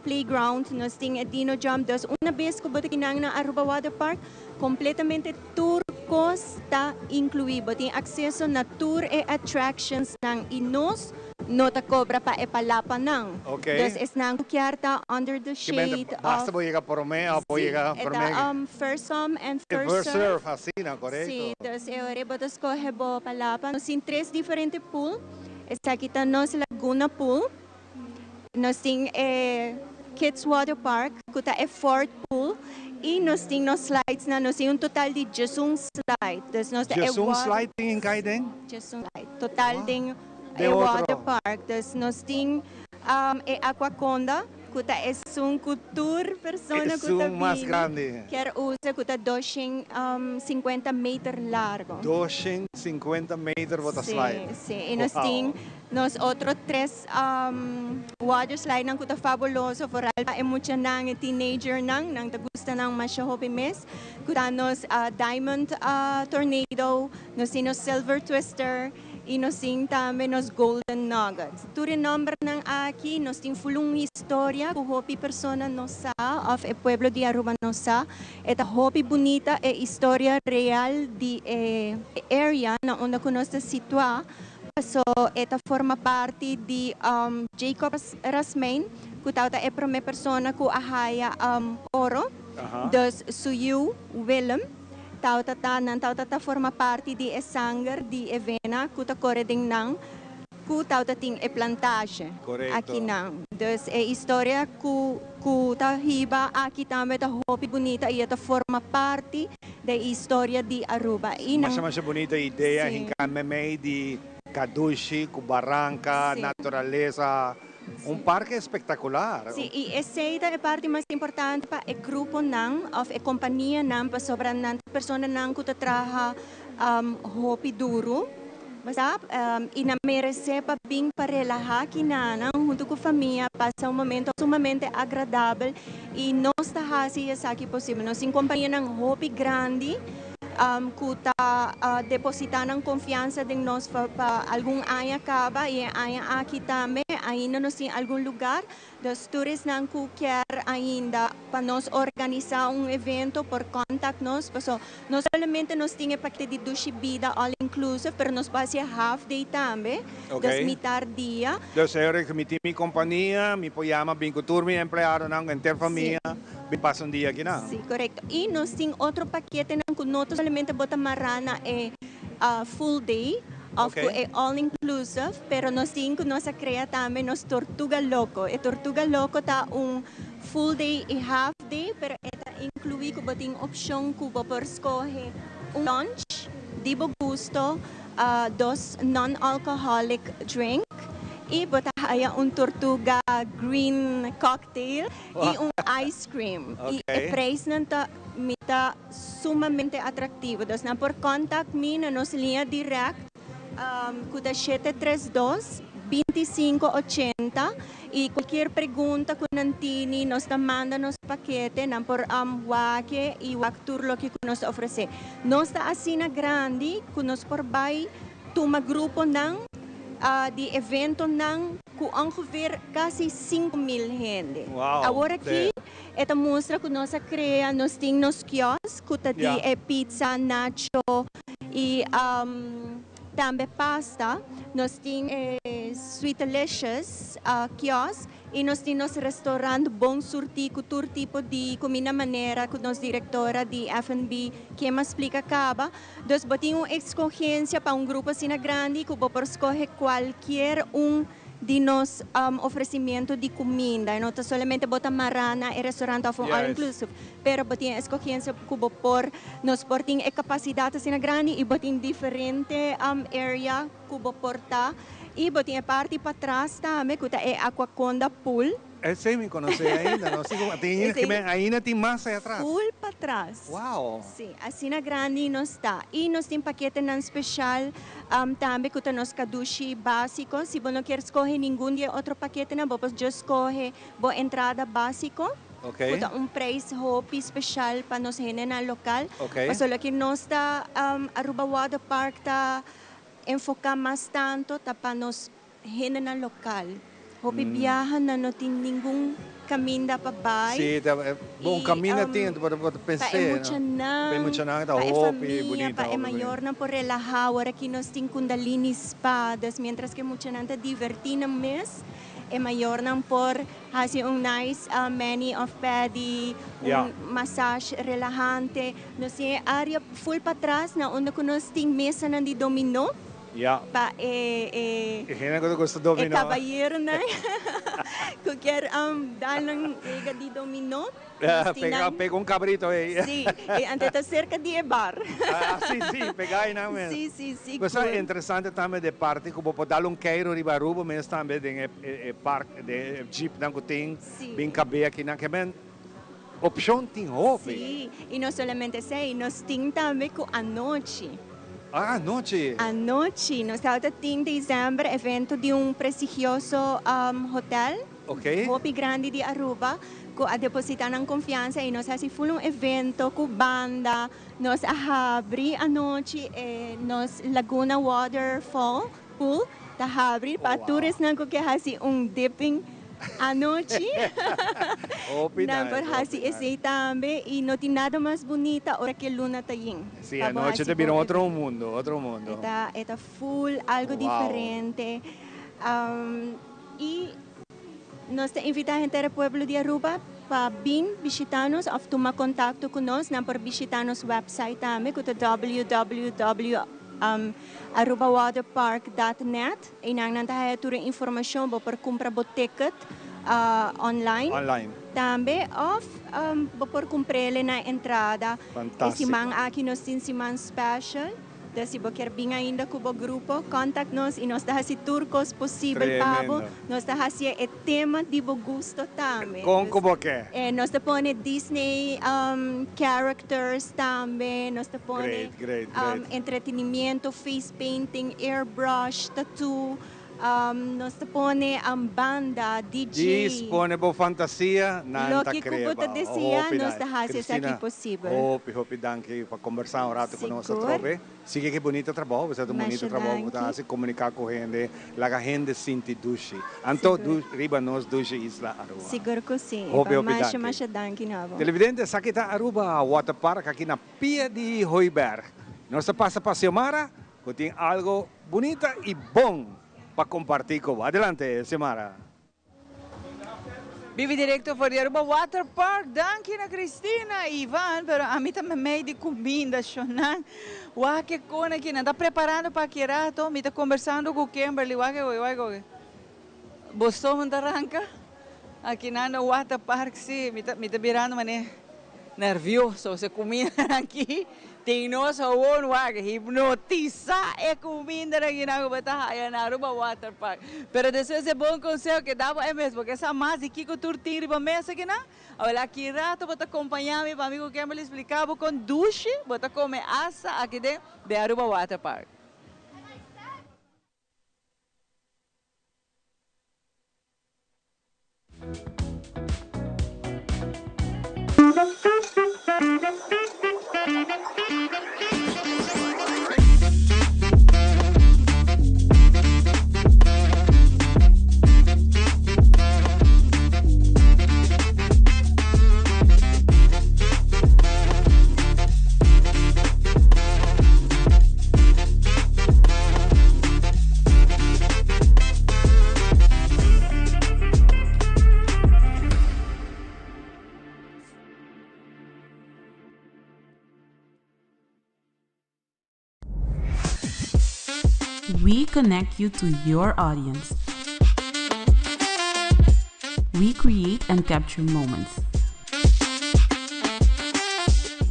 playground, nos tin e dino jump, dus un bes cu bo ta kinan na Aruba Water Park, completamente tur cos ta inclui. Bo tin acceso na tur e attractions nan y nos no ta cobra pa e palapa nan. Dus esnan cu kier ta under the shade of Basta bo yega prome of bo yega prome. First come and first, first serve. Serve, asina, corecto. Si, dus e ora bo ta scoge bo palapa. Nos tin tres diferente pool. Esaki ta nos Laguna Pool. Nos tin e Kids Water Park, cu ta e fourth pool. Y nos tin nos slides na, nos tin un total di 11 slide. Dus nos ta e 11 slide tin cay den? 11 slide. Total den De e otro. water park. Dus nos tin e Aquaconda, cu ta esun cu tur persona cu ta Esun mas bini grandi. Kier usa, cu ta 250 meter largo. 250 meter bo ta slide. Si. Y nos tin nos otro tres water slide nan cu ta fabuloso, vooral pa e muchanan, e teenager nan, nan ta gusta nan masha hopi mes. Cu ta nos Diamond Tornado, nos tin nos Silver Twister y nos tin tambe nos Golden Nuggets. Tur e nombernan aki, nos tin full un historia cu hopi persona no sa, of e pueblo di Aruba no sa. E ta hopi bunita e historia real di e area na unda cu nos ta situa. So, e ta forma parti di Jacob Rasmijn, cu ta e prome persona cu a haya oro. Dus su yiu Willem, tawata ta nan tawata ta forma parti di e sanger di e vena cu ta core den nan cu tawata tin e plantage aki nan. Dus e historia cu ta hiba aki tambe ta hopi bunita y ta forma parti di e historia di Aruba. Y nan Masha masha bunita idea, hinca memey di Cadushi, cu baranca, naturalesa, un parke espectacular. Si, y esey ta e parti mas importante pa e gruponan of e companianan, pasobra nan personanan cu ta traha hopi duro. Basta, y nan merece pa bin pa relaha kinan hunto cu famia, pasa un momento sumamente agradabel y nos ta haci esaki posibel. Nos tin companianan hopi grandi cu ta deposita nan confiansa den nos pa algun aña caba y aña aki tambe. Ainda nos tin algun lugar. Dus tur esnan cu kier ainda pa nos organisa un evento por contact nos paso no solamente nos tin e pakete di Dushi Bida all inclusive pero nos por haci half day tambe, dus mitar dia. Dus señor mi tin mi compania, mi por yama bin cu tur mi empleadonan, henter famia bin pasa un dia akinan. Si, corecto. Y nos tin otro paketenan cu no ta solamente bo ta mara na e full day of cu e all inclusive, pero nos tin cu nos a crea tambe nos Tortuga Loco. E Tortuga Loco ta un full day y half day, pero e ta inclui cu bo tin opcion cu bo por scoge un lunch di bo gusto, dos non-alcoholic drink y bo ta haya un Tortuga Green Cocktail y un ice cream. Y e prijsnan ta mi ta sumamente atractivo. Dus nan por contact mi na nos liña direct cu ta shete tres dos, binticinco ochenta y cualkier pregunta cu nan tini nos ta manda nos pakete, nan por wak y wak tur loke cu nos ta ofrece. Nos ta asina grandi cu nos por bay tuma gruponan di eventonan cu ongeveer casi 5000 hende. Awor aki E ta mustra ku nos a krea, nos tin nos kiosk ku ta di e pizza, nacho i tambe pasta. Nos tin e Sweetalicious kiosk i nos tin nos restaurant bon surtí ku tur tipo di kuminda manera ku nos direktora di FNB Kim a splika kaba. Dus bo tin un eskohensia pa un grupo asina grandi ku bo por skohe kualkier un di nos ofrecimiento di cuminda. E no ta solamente bo ta mara na e restaurant of un all inclusive, pero bo tin e escogencia cu bo por, nos por tin e capacidad asina grandi y bo tin diferente area cu bo por ta. Y bo tin e parti patras tambe cu ta e Aquaconda pool. Esey mi conoce ainda, no? Si como tin Esey ainda tin mas ahí atras. Full patras. Wow. Si, asina grandi nos ta. Y nos tin paketenan special tambe cu ta nos cadushi basico. Si bo no kier scoge ningun di e otro paketenan, bo por just scoge bo entrada basico. Ok. Cu ta un prijs hopi special pa nos hendenan local. Ok. Pasobra loke nos ta Aruba Water Park ta enfoca mas tanto ta pa nos Hendenan lokal hopi biaha nan no tin ningun kaminda pa bai. Sí, ta bon kaminda tin, pero bo ta pens'é. Pa e muchanan, Pa e muchanan ta pa e hopi famia, bunita, pa e hopi bunita. mayornan por relahá. Ora ki nos tin Kundalini Spa, dus mientras ku e muchanan ta divertí nan mes, e mayornan por hasi un nice mani of pedi, un massage relahante. Nos tin e área ful patras na unda ku nos tin mesanan di dominó. Ya. Pa e e E hende ku ta gusta dominó. E kabayeronan ku kier dal nan wega di dominó. Nos tin Pega nan. pega un kabrito ei. Sí, e anto ta serka di e bar. Ah, sí, sí, pega einan mes. Sí, sí, sí. Pues ta interesante tambe de parti ku bo por dal un keiro riba Aruba mes tambe den e e park den e jeepnan ku tin bin kab'é akinan. Ke men opshon tin hopi. Sí, i no solamente esei, nos tin tambe ku anochi. Ah, anochi? Anochi. Nos tabata tin december evento di un prestigioso hotel. Ok. Hopi grandi di Aruba ku a deposita nan konfiansa i nos hasi ful un evento ku banda. Nos a habri anochi e nos Laguna Waterfall. Pool ta habri pa tur esnan ku ke hasi un dipping anochi. Hopi Nan por nice, hasi hopi nice. esei tambe i no tin nada mas bunita ora ke luna ta yin. Sí, Pa bo anochi hasi ta bira bo otro evento. mundo, otro mundo. E ta e ta full algo Wow. diferente. I nos ta invita henter e pueblo di Aruba pa bin bishita nos of tuma kontakto ku nos. Nan por bishita nos website tambe ku ta www. Arubawaterpark dot net. Einan nan ta haya tur e informacion. Bo por cumpra bo ticket online. Online. Tambe of bo por cumprele na entrada. Fantastico. E siman aki nos tin siman special. Dus si bo kier bin ainda cu bo grupo, contact nos y nos ta haci tur cos posibel pa bo. Tremendo. Nos ta haci e tema di bo gusto tambe. Con cu bo ke. Nos ta pone Disney characters tambe. Nos ta pone Great, great, great. entretenimiento, face painting, airbrush, tattoo. Nos ta pone banda, DJ. Djis pone bo fantasia, nan ta Loke ku krea bo ta bo. desea, Hopi nos danki. ta hasi esaki Cristina, posibel. hopi, hopi danki pa kombersá un rato ku nos Sigur. atrobe. Sigui ki bunita trabou, bo sa ta un bunita Masha trabou ku bo ta danki. hasi, komuniká ku hende, laga hende sinti dushi. Anto Sigur. riba nos dushi isla Aruba. Sigur ku si. Hopi, Pa hopi masha, danki. masha danki na bo. Televidente, esaki ta Aruba Water Park aki na pia di Hooiberg. Nos ta pasa pa Xiomara ku tin algo bunita i bon pa kompartí ku bo. Adelante, Xiomara. Bibi directo for di Aruba Water Park. Danki na Cristina y Ivan, pero ami ta memey di cuminda, shonan. Wak e con aki, nan ta preparando pa aki rato. Mi ta conversando cu Kimberly, wak e goe, wak e goe. Bo stoman ta ranca? Aki nan na Water Park, si, mi ta, mi ta birando mane nervioso. Ose cuminda aki tin nos gewoon wak hipnotisa e cuminda aki nan cu bo ta haya na Aruba Water Park. Pero despues di e bon conseho ke da bo e mes, bo ke sa mas di kico tur tin riba mesa aki nan? Awel aki rato bo ta compaña mi pa mi cu Kimberly splica bo con dushi bo ta come asta aki den den Aruba Water Park. We connect you to your audience. We create and capture moments.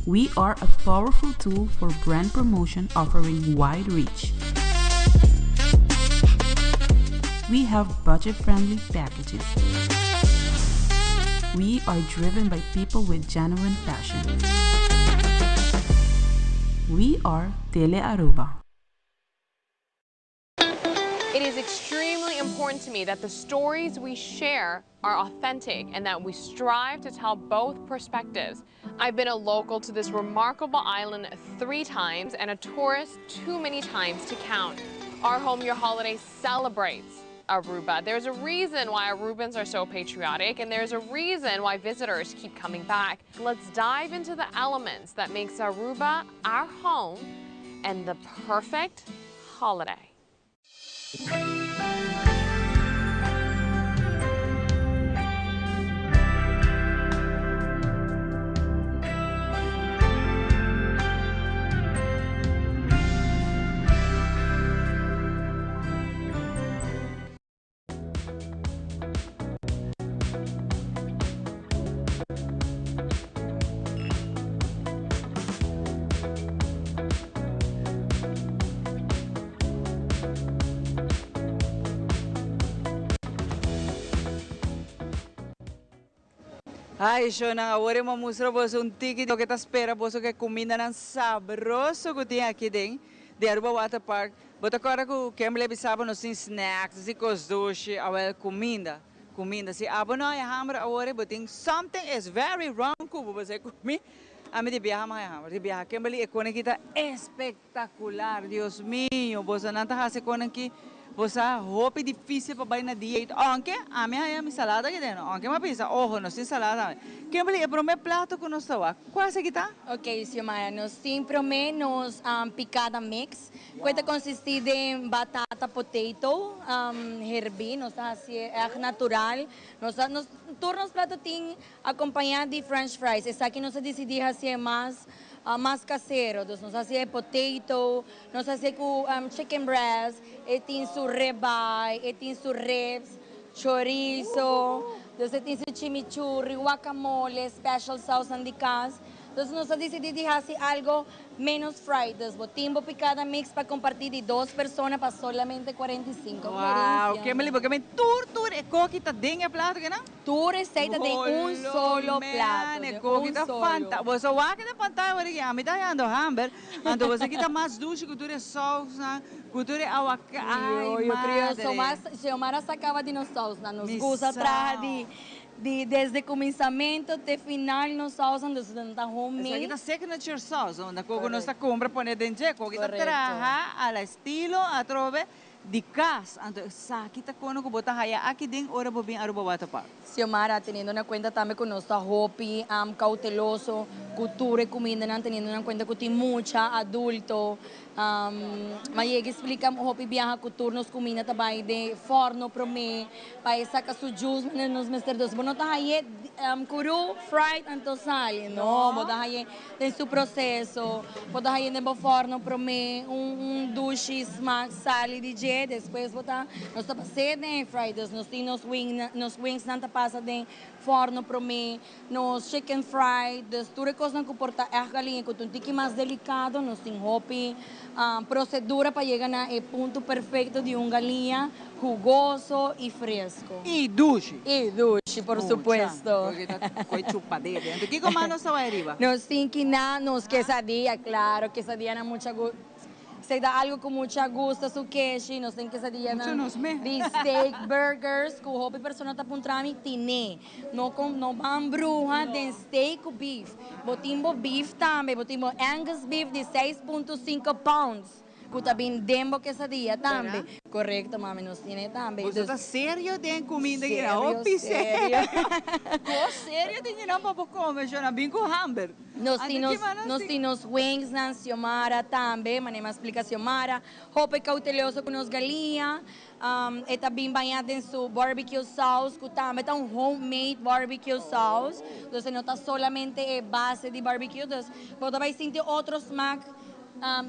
We are a powerful tool for brand promotion offering wide reach. We have budget friendly packages. We are driven by people with genuine passion. We are Tele Aruba. It is extremely important to me that the stories we share are authentic and that we strive to tell both perspectives. I've been a local to this remarkable island three times and a tourist too many times to count. Our Home Your Holiday celebrates Aruba. There's a reason why Arubans are so patriotic and there's a reason why visitors keep coming back. Let's dive into the elements that makes Aruba our home and the perfect holiday. Ay, shownan, awor e mo mustra boso un tiki di loke ta spera boso ku e kumindanan sabroso ku tin aki den di Aruba Water Park. Bo ta kòrda ku Kimberly a bisa bo nos tin snacks, nos tin kos dushi, awel kuminda, kuminda. Si abo no haya hamber awor bo tin something is very wrong ku bo, bo sa ku mi, ami di biaha mi haya hamber, di biaha. Kimberly e kone ki ta espectacular, Dios mio, bosonan ta hasi kone ki Bo sa hopi dificil pa bay na dieet aunke ami haya mi salada aki den aunke mi a bisa ojo nos tin salada tambe. Kimberly e prome plato cu nos ta wak cual esaki ta? Ok Xiomara nos tin prome nos picada mix cu e ta consisti den batata potato herbi nos ta haci'e echt natural nos ta nos tur nos plato tin acompaña di french fries esaki nos a dicidi haci'e mas mas casero dus nos haci'e potato Nos hasié ku chicken breast, e tin su ribeye, e tin su ribs, chorizo, dus e tin su chimichurri, guacamole, special sausnan di kas. Dus nos a dicidi di haci algo menos fried. Dus bo tin bo picada mix pa comparti di dos persona pa solamente 45 Wow, florin. Kimberly, bo ke tur tur e koki ta den e plato ke nan? Tur esey ta den un solo plato, E den koki un ta solo. fanta. Bo sa wak den pantaya wor aki, ami ta hayando hamber, anto bo sa kita mas dushi ku tur e sausnan, ku tur e awaka, ay Yo, yo creo, madre. Xiomara, Xiomara sa caba di nos sausnan, nos Mi gusta sa. traha di Di desde cuminsamento te final nos sausan dus nan ta homemade. Esaki ta signature sauce, unda cu nos ta cumpra pone den dje, cu ta traha a la estilo atrobe di cas. Anto esaki ta cono cu bo ta haya aki den ora bo bin Aruba Water Park. Xiomara, teniendo na cuenta tambe cu nos ta hopi cauteloso cu tur e cumindanan, teniendo na cuenta cu tin mucha adulto Ma yega splika hopi biaha ku tur nos kuminda ta bai den fòrno promé pa e saka su jus manera nos mester dos. Bo no ta haye kuru, fried anto sali. No, bo ta haye den su proseso. Bo ta haye den bo fòrno promé un un dushi smak sali di dje. Despues bo ta nos ta pas'é den e fried. Dus nos tin nos wing nos wingsnan ta pasa den fòrno promé. Nos chicken fried, dus tur e kosnan ku por ta ègt galiña ku ta un tiki mas delikado, nos tin hopi prosedura pa yega na e punto perfekto di un galiña hugoso i fresko. I dushi. I dushi, por supuesto. Mucha, porque ta koe chupa dede. Anto kiko mas nos ta wak ariba? Nos tin kiná nos quesadilla, claro, quesadilla na mucha Esei ta algo ku mucha gusta su keshi, nos tin quesadillanan di steak burgers ku hopi persona ta puntra mi tine. No kon no ban bruha den steak ku beef. Bo tin bo beef tambe, bo tin bo Angus beef di 6.5 pounds ku ta bin den bo quesadilla tambe. Korekto mami, nos tine tambe. Boso ta serio den kuminda aki? Hopi serio. Kos serio tin kinan pa bo kome, shona bin ku hamber. Nos tin nos nos tin nos wingsnan Xiomara tambe, manera mi a splica Xiomara, hopi cauteloso cu nos galiña, e ta bin baña den su barbecue sauce cu tambe ta un homemade barbecue sauce, dus e no ta solamente e base di barbecue, dus bo ta bay sinti otro smaak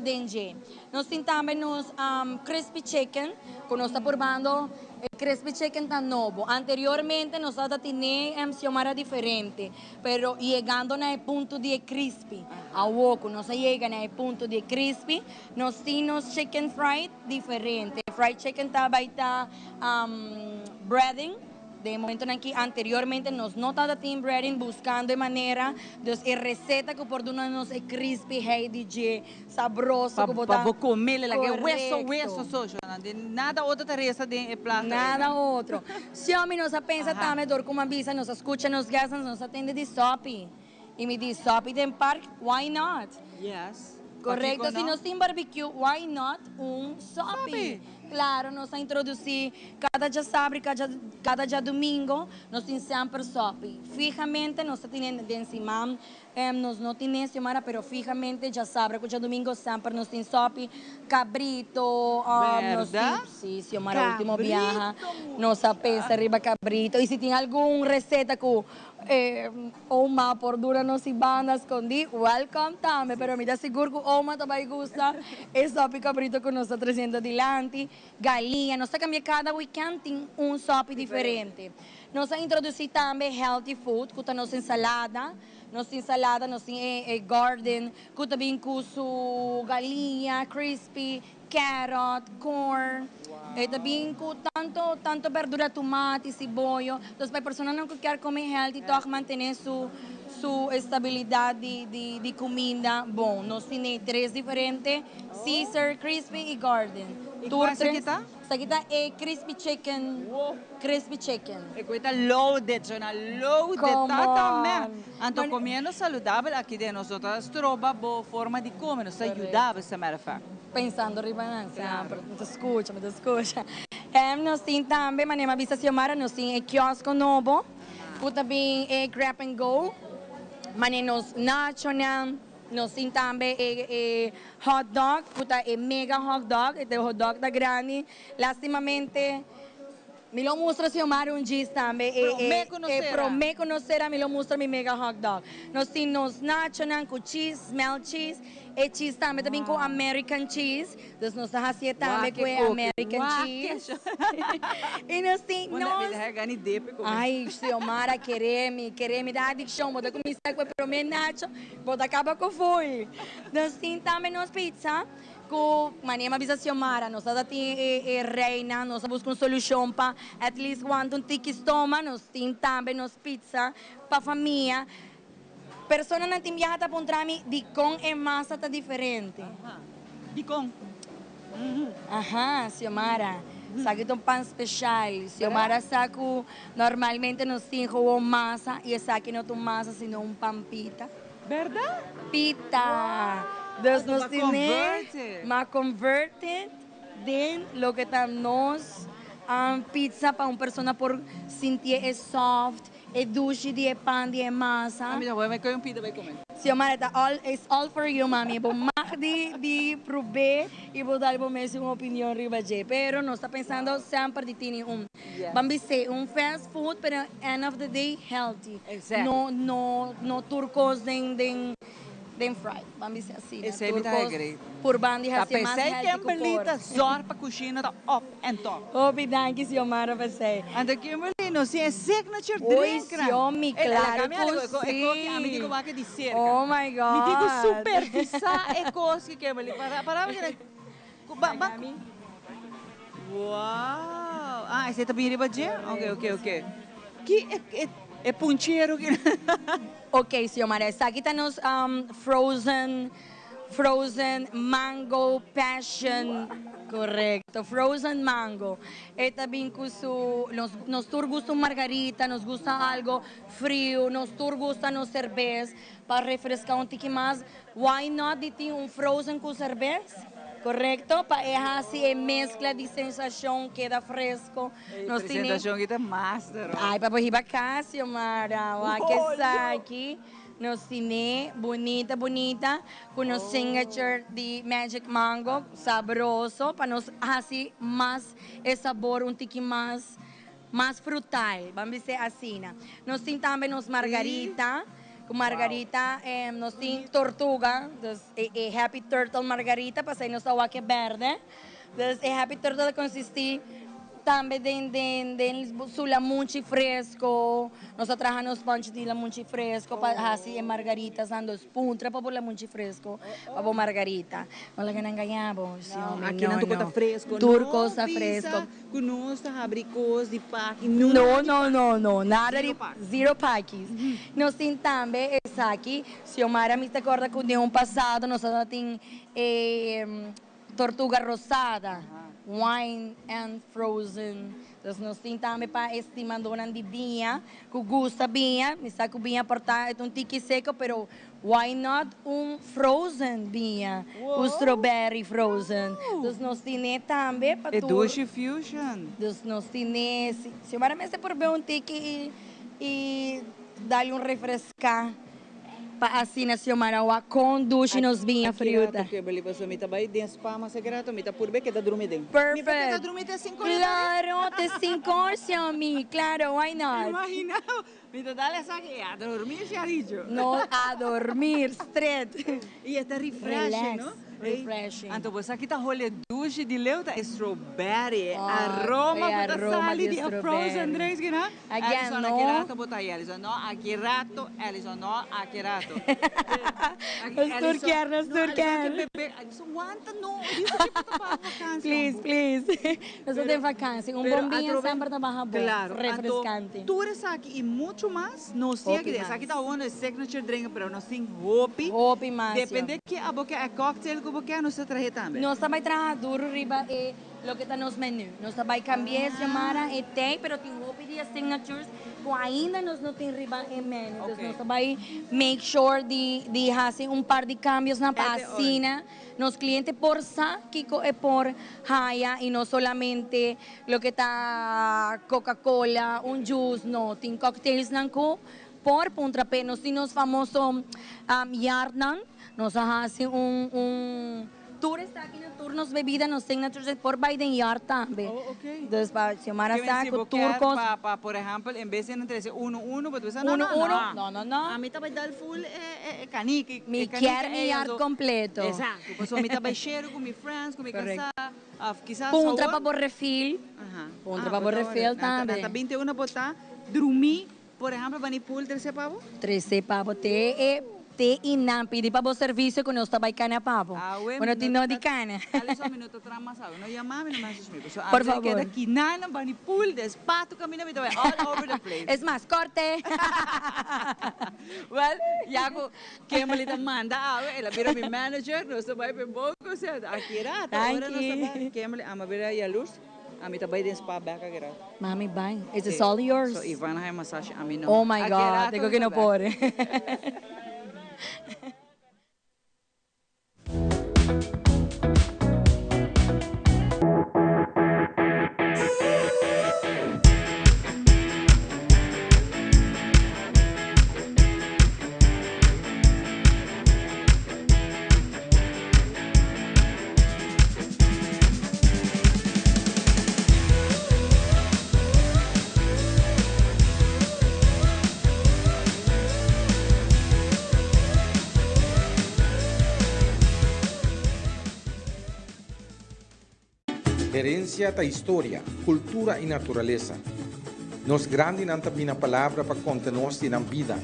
den dje. Nos tin tambe nos crispy chicken cu nos ta purbando. E crispy chicken ta nobo. Anteriormente nos tabata tine Xiomara diferente. Pero yegando na e punto di e crispy, awo cu nos a yega na e punto di e crispy, nos tin nos chicken fried diferente. Fried chicken ta bay ta breading, den e momentonan aki anteriormente nos no tabata tin breading, buscando e manera, dus e receta cu por duna nos e crispy hey di dje sabroso cu bo ta. Pa bo come le laga e weso weso so shona, nada otro ta resta den e plato ey. Nada otro. Xiaomi nos a pensa tambe dor cu mi a bisa nos a scucha nos guestnan nos a tende di sopi y mi di sopi den park why not? Yes. Correcto si nos tin barbecue why not un sopi? Claro nos a introduci cada djasabra y cada djadumingo nos tin semper sopi fijamente nos ta tene den siman Nos no tin necio mara pero fijamente djasabra cu djadomingo semper nos tin sopi, cabrito, nos tin, si Xiomara ultimo biaha nos a pensa riba cabrito y si tin algun receta cu oma por duna nos y banda scondi welcome tambe pero mi ta sigur cu oma ta bay gusta e sopi cabrito cu nos ta treciendo dilanti, galiña, nos ta cambia cada weekend tin un sopi diferente. Nos a introduci tambe healthy food cu ta nos ensalada. Nos tin salada, nos tin e garden cu ta bin cu su galiña crispy, carrot, corn. E ta bin cu tanto, tanto berdura, tomati, siboyo. Entonces pa e personanan cu kier come healthy toch mantene su, su estabilidad di, di, di cuminda bon. Nos tin e tres diferente, Caesar, crispy y garden. Y Tur cual esaki tres. ta? Esaki ta e crispy chicken, crispy chicken. E cu e ta loaded, sona loaded Come tata me. on. Anto comiendo saludabel aki den nos no ta stroba bo forma di come, nos ta yuda bo as a matter of fact. Pensando riba nan semper, mi ta scucha, mi ta scucha. Nos tin tambe, manera mi a bisa Xiomara, nos tin e kiosko nobo cu ta bin e grab and go, manera nos nachonan. Nos tin tambe e e hot dog ku ta e mega hot dog, e hot dog ta grandi. Lastimamente Mi lo mustra Xiomara un djis tambe e Prome cu nos e cera. prome cu nos cera mi lo mustra mi mega hot dog. Nos tin nos nachonan cu cheese, smelt cheese, e cheese tambe ta bin cu American cheese, dus nos ta hacié tambe Wak cu e e koki, American wak e cheese. Y nos tin Bo na nos mi ta gani depe come. Ay Xiomara kere mi, kere mi ta adiccion, bo ta cuminsa cu e prome nacho, bo ta caba cu full. Nos tin tambe nos pizza. Ku manera mi a bisa Xiomara, nos ta tin e reina, nos a buska un solushon pa at least wanta un tiki stoma, nos tin tambe nos pizza pa famia. Personanan tin biaha ta puntra mi dikon e masa ta diferente. Dikon? Aha, Xiomara, esaki ta un pan special. Xiomara sa ku normalmente nos tin gewoon masa i esaki no ta un masa sino un pan pita. Berdad? Pita. Dus nos tine ma converted den loke ta nos pizza pa un persona por sintié e soft, e dushi di e pan di e masa. Ami ta wou mi koe un pita bai come. Xiomara ta all it's all for you mami bo mag di di probé y bo dal bo mes un opinion riba dje pero nos ta pensando semper di tini un Ban bis'é un fast food pero end of the day healthy. No no no tur kos den den den fried. Ban bis'é asina. Esei Tur mi ta kos agree. por ban di Ta hasié mas pesei healthy ku por. Kimberly ta zòrg pa kushina ta up and top. Hopi danki Xiomara pa esei. Anto Kimberly nos tin e signature Oy drink nan. Xiomi E claro laga mi ku algo e ko ki ami si. di ku wak di serka. Oh my Mi tin ku God. supervisá e kos ki Kimberly para para mi ku ba ba. Wow! Ah, esei ta bin riba dje? Ok, ok, ok. Ki e, e, e punchero ki. Ok, Xiomara, esaki ta nos frozen, frozen mango passion. Correcto, frozen mango. E ta bin cu su, nos, nos tur gusta un margarita, nos gusta algo frio, nos tur gusta nos cerbes pa refresca un tiki mas. Why not di tin un frozen cu cerbes? Correcto, pa e haci e mezcla di sensacion keda fresco. E Nos tene. presentacion ki ta master hoor. Ay, pa bo hiba cas, Xiomara. Wak esaki. Nos tine bunita bunita cu nos signature di Magic Mango, sabroso, pa nos haci mas e sabor un tiki mas mas frutal, ban bis'é asina. Nos tin tambe nos margarita. Ku margarita nos tin tortuga, dus e e happy turtle margarita pasai nos ta wak e berde. Dus e happy turtle ta consisti tambe den den den su lamunchi fresco, nos ta traha nos bunch di lamunchi fresco pa haci e margaritasnan, dus puntra pa bo lamunchi fresco pa bo margarita. No laga nan gaña bo, si No, hombre, aki nan no tur no. ta fresco. Tur No cos ta bisa fresco. Cu nos ta habri cos di paki. No, No, no, no, no, nada di Zero paki. zero pakis. Nos tin tambe esaki, Xiomara mi ta corda cu den un pasado nos tabata tin e tortuga rosada, wine and frozen. Entonces nos tin tambe pa e stimadonan di biña cu gusta biña, mi sa cu biña por ta un tiki seco pero Why not un frozen biña cu strawberry frozen. Dus nos tine tambe pa E tur. dushi fusion. Dus nos tine, si Xiomara mester por be un tiki y dal un refresca pa asina Xiomara wak con dushi nos biña friu ta. Aki rato Kimberly pasobra mi ta bay den spa mas aki rato mi ta purbe keda drumi den. Mi por Perfect. keda drumi te cinco ora tambe? Claro, te cinco or Xiomi, claro, why not? Imagina bo. Mi ta dal esaki e a dormir si a dicho. No a dormir, straight. Y e ta refreshing, no? Refreshing. Anto bo sa ki ta hole dushi di leu ta e strawberry, e aroma ku ta sali di e frozen drinks ki na. Again, Alison, no. aki rato bo ta ahí, Alison, no, aki rato, Alison, no, aki rato. Nos tur kier, nos tur kier. Alison, wanta no, dice ki bo ta baha vakantie. Please, please. Nos ta den vakantie. Un bon biña semper ta baha bon, refrescante. Tur esaki y mucho mas nos tin aki. Esaki ta uno e signature drink pero nos tin hopi. Hopi mas. Depende ke abo ke e cocktail ku bo ke nos ta trahe tambe. Nos ta bai traha duro riba e loke ta nos menu. Nos ta bai cambia e Xiomara e tey pero tin hopi di e signatures ku ainda nos no tin riba e menu. Dus nos ta bai make sure di haci un par di cambiosnan pa asina Nos cliente por sa kico e por haya y no solamente loke ta Coca Cola, un juice, no. Tin cocktailsnan cu por puntra p'e. Nos tin nos famoso yardnan. Nos a haci un un. Tur esaki na tur nos bebida nos tin na tur por bai den yard tambe. Oh, ok. Dus pa Xiomara Ke men sa si ku bo tur kier kos. pa pa por ehempel en bes di nan trese uno uno bo ta bisa no Uno no uno no. no no no. Ami ta bai dal full e e kanika e Mi kanika kier mi ei yard anto kompleto. Exacto pasobra mi ta bai share ku mi friends ku mi Correcto. kasá of kisas Puntra awor. pa bo refill. Aha. Puntra Ah, pa bo bo ta refill ora. Nan ta tambe. nan ta binti una bo ta drumí. Por ehempel, bani pool trece pa bo? Trece pa bo te e te y nan pidi pa bo servicio cu nos ta bay cana pa bo. Awe Bo no tin no di cana. Alison mi no ta traha mas awe. No yama mi no me haci smi. So Por ami ta keda favor. kinan bani pool des pato caminda mi ta bay all over the place. Es mas, corte! Well, ya cu Kimberly ta manda awe, el a bira mi manager, nos ta bay pe bon concierto. Aki rato, ora nos ta bay. Kimberly, ama bira yalurs. Ami ta bay den spa bek aki rato. Mami bay. Is this all yours? So Ivana haya masashi ami no. Oh my God, te cu no por. Herencia ta historia, cultura y naturalesa. Nos grandinan ta bina palabra pa conta nos di nan bida,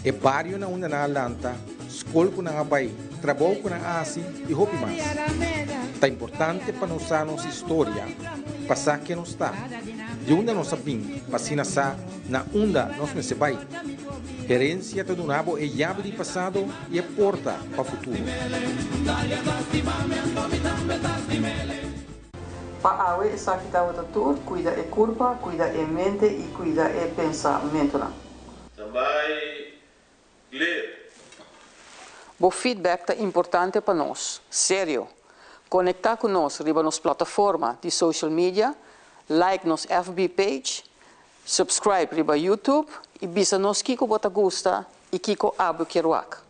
e bario na unda nan a lanta, skol ku nan a bai, trabou ku nan a hasi i hopi mas. Ta importante pa nos sa nos historia, pa sa ken nos ta, di unda nos a bin, pa asina sa na unda nos mester bai. Herensia ta duna bo e yabi di pasado i e porta pa futuro. Pa awe esaki tabata tur, kuida e kurpa, kuida e mente i kuida e pensamentunan. Standby, clear. Bo feedback ta importante pa nos. Serio! Conecta cu nos riba nos plataforma di social media, like nos FB page, subscribe riba YouTube y bisa nos kico bo ta gusta y kico abo kier wak.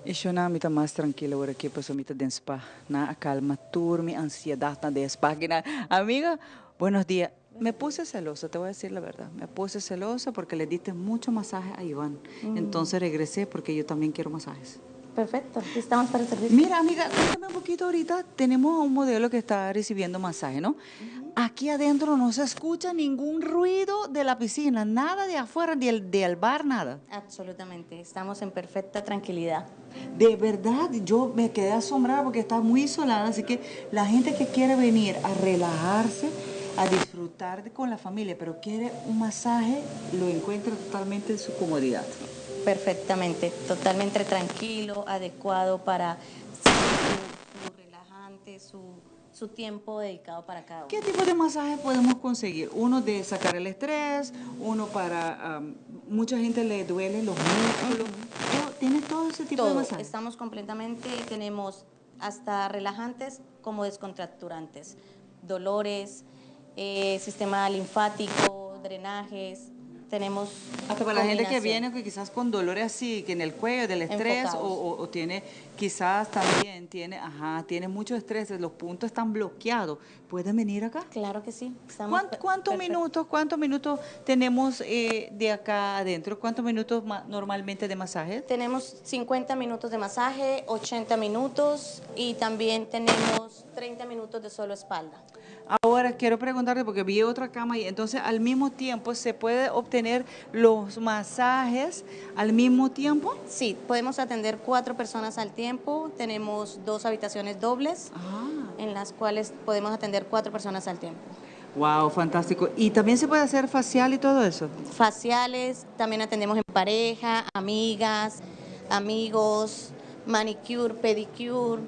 E shona mi ta mas trankil awor aki pasobra mi ta den spa. Nan a kalma tur mi ansiedatnan den e spa aki. Amiga, buenos dia. Me puse celosa, te voy a decir la verdad. Me puse celosa porque le diste mucho masaje a Iván. Entonces regresé porque yo también quiero masajes. Perfecto, aquí estamos para servirte. Mira, amiga, cuéntame un poquito ahorita. Tenemos a un modelo que está recibiendo masaje, ¿no? Aquí adentro no se escucha ningún ruido de la piscina, nada de afuera, ni el, del bar, nada. Absolutamente, estamos en perfecta tranquilidad. De verdad, yo me quedé asombrada porque está muy isolada, así que la gente que quiere venir a relajarse, a disfrutar con la familia, pero quiere un masaje, lo encuentra totalmente en su comodidad. Perfectamente, totalmente tranquilo, adecuado para su, su relajante, su, su tiempo dedicado para cada uno. ¿Qué tipo de masaje podemos conseguir? Uno de sacar el estrés, uno para... mucha gente le duele los músculos. Yo Tiene todo ese tipo de Todo. masaje. Estamos completamente, tenemos hasta relajantes como descontracturantes, dolores, sistema linfático, drenajes, tenemos Hasta para la gente que combinación. viene que quizás con dolores así, que en el cuello, del estrés, Enfocados. o tiene, quizás también tiene, ajá, tiene mucho estrés, los puntos están bloqueados. ¿Pueden venir acá? Claro que sí. Estamos perfecto. ¿Cuántos minutos tenemos de acá adentro? ¿Cuántos minutos normalmente de masaje? Tenemos 50 minutos de masaje, 80 minutos y también tenemos 30 minutos de solo espalda. Ahora quiero preguntarte, porque vi otra cama y entonces al mismo tiempo se puede obtener los masajes al mismo tiempo? Sí, podemos atender 4 personas al tiempo. Tenemos 2 habitaciones dobles en las cuales podemos atender 4 personas al tiempo. Wow, fantástico. ¿Y también se puede hacer facial y todo eso? Faciales, también atendemos en pareja, amigas, amigos, manicure, pedicure,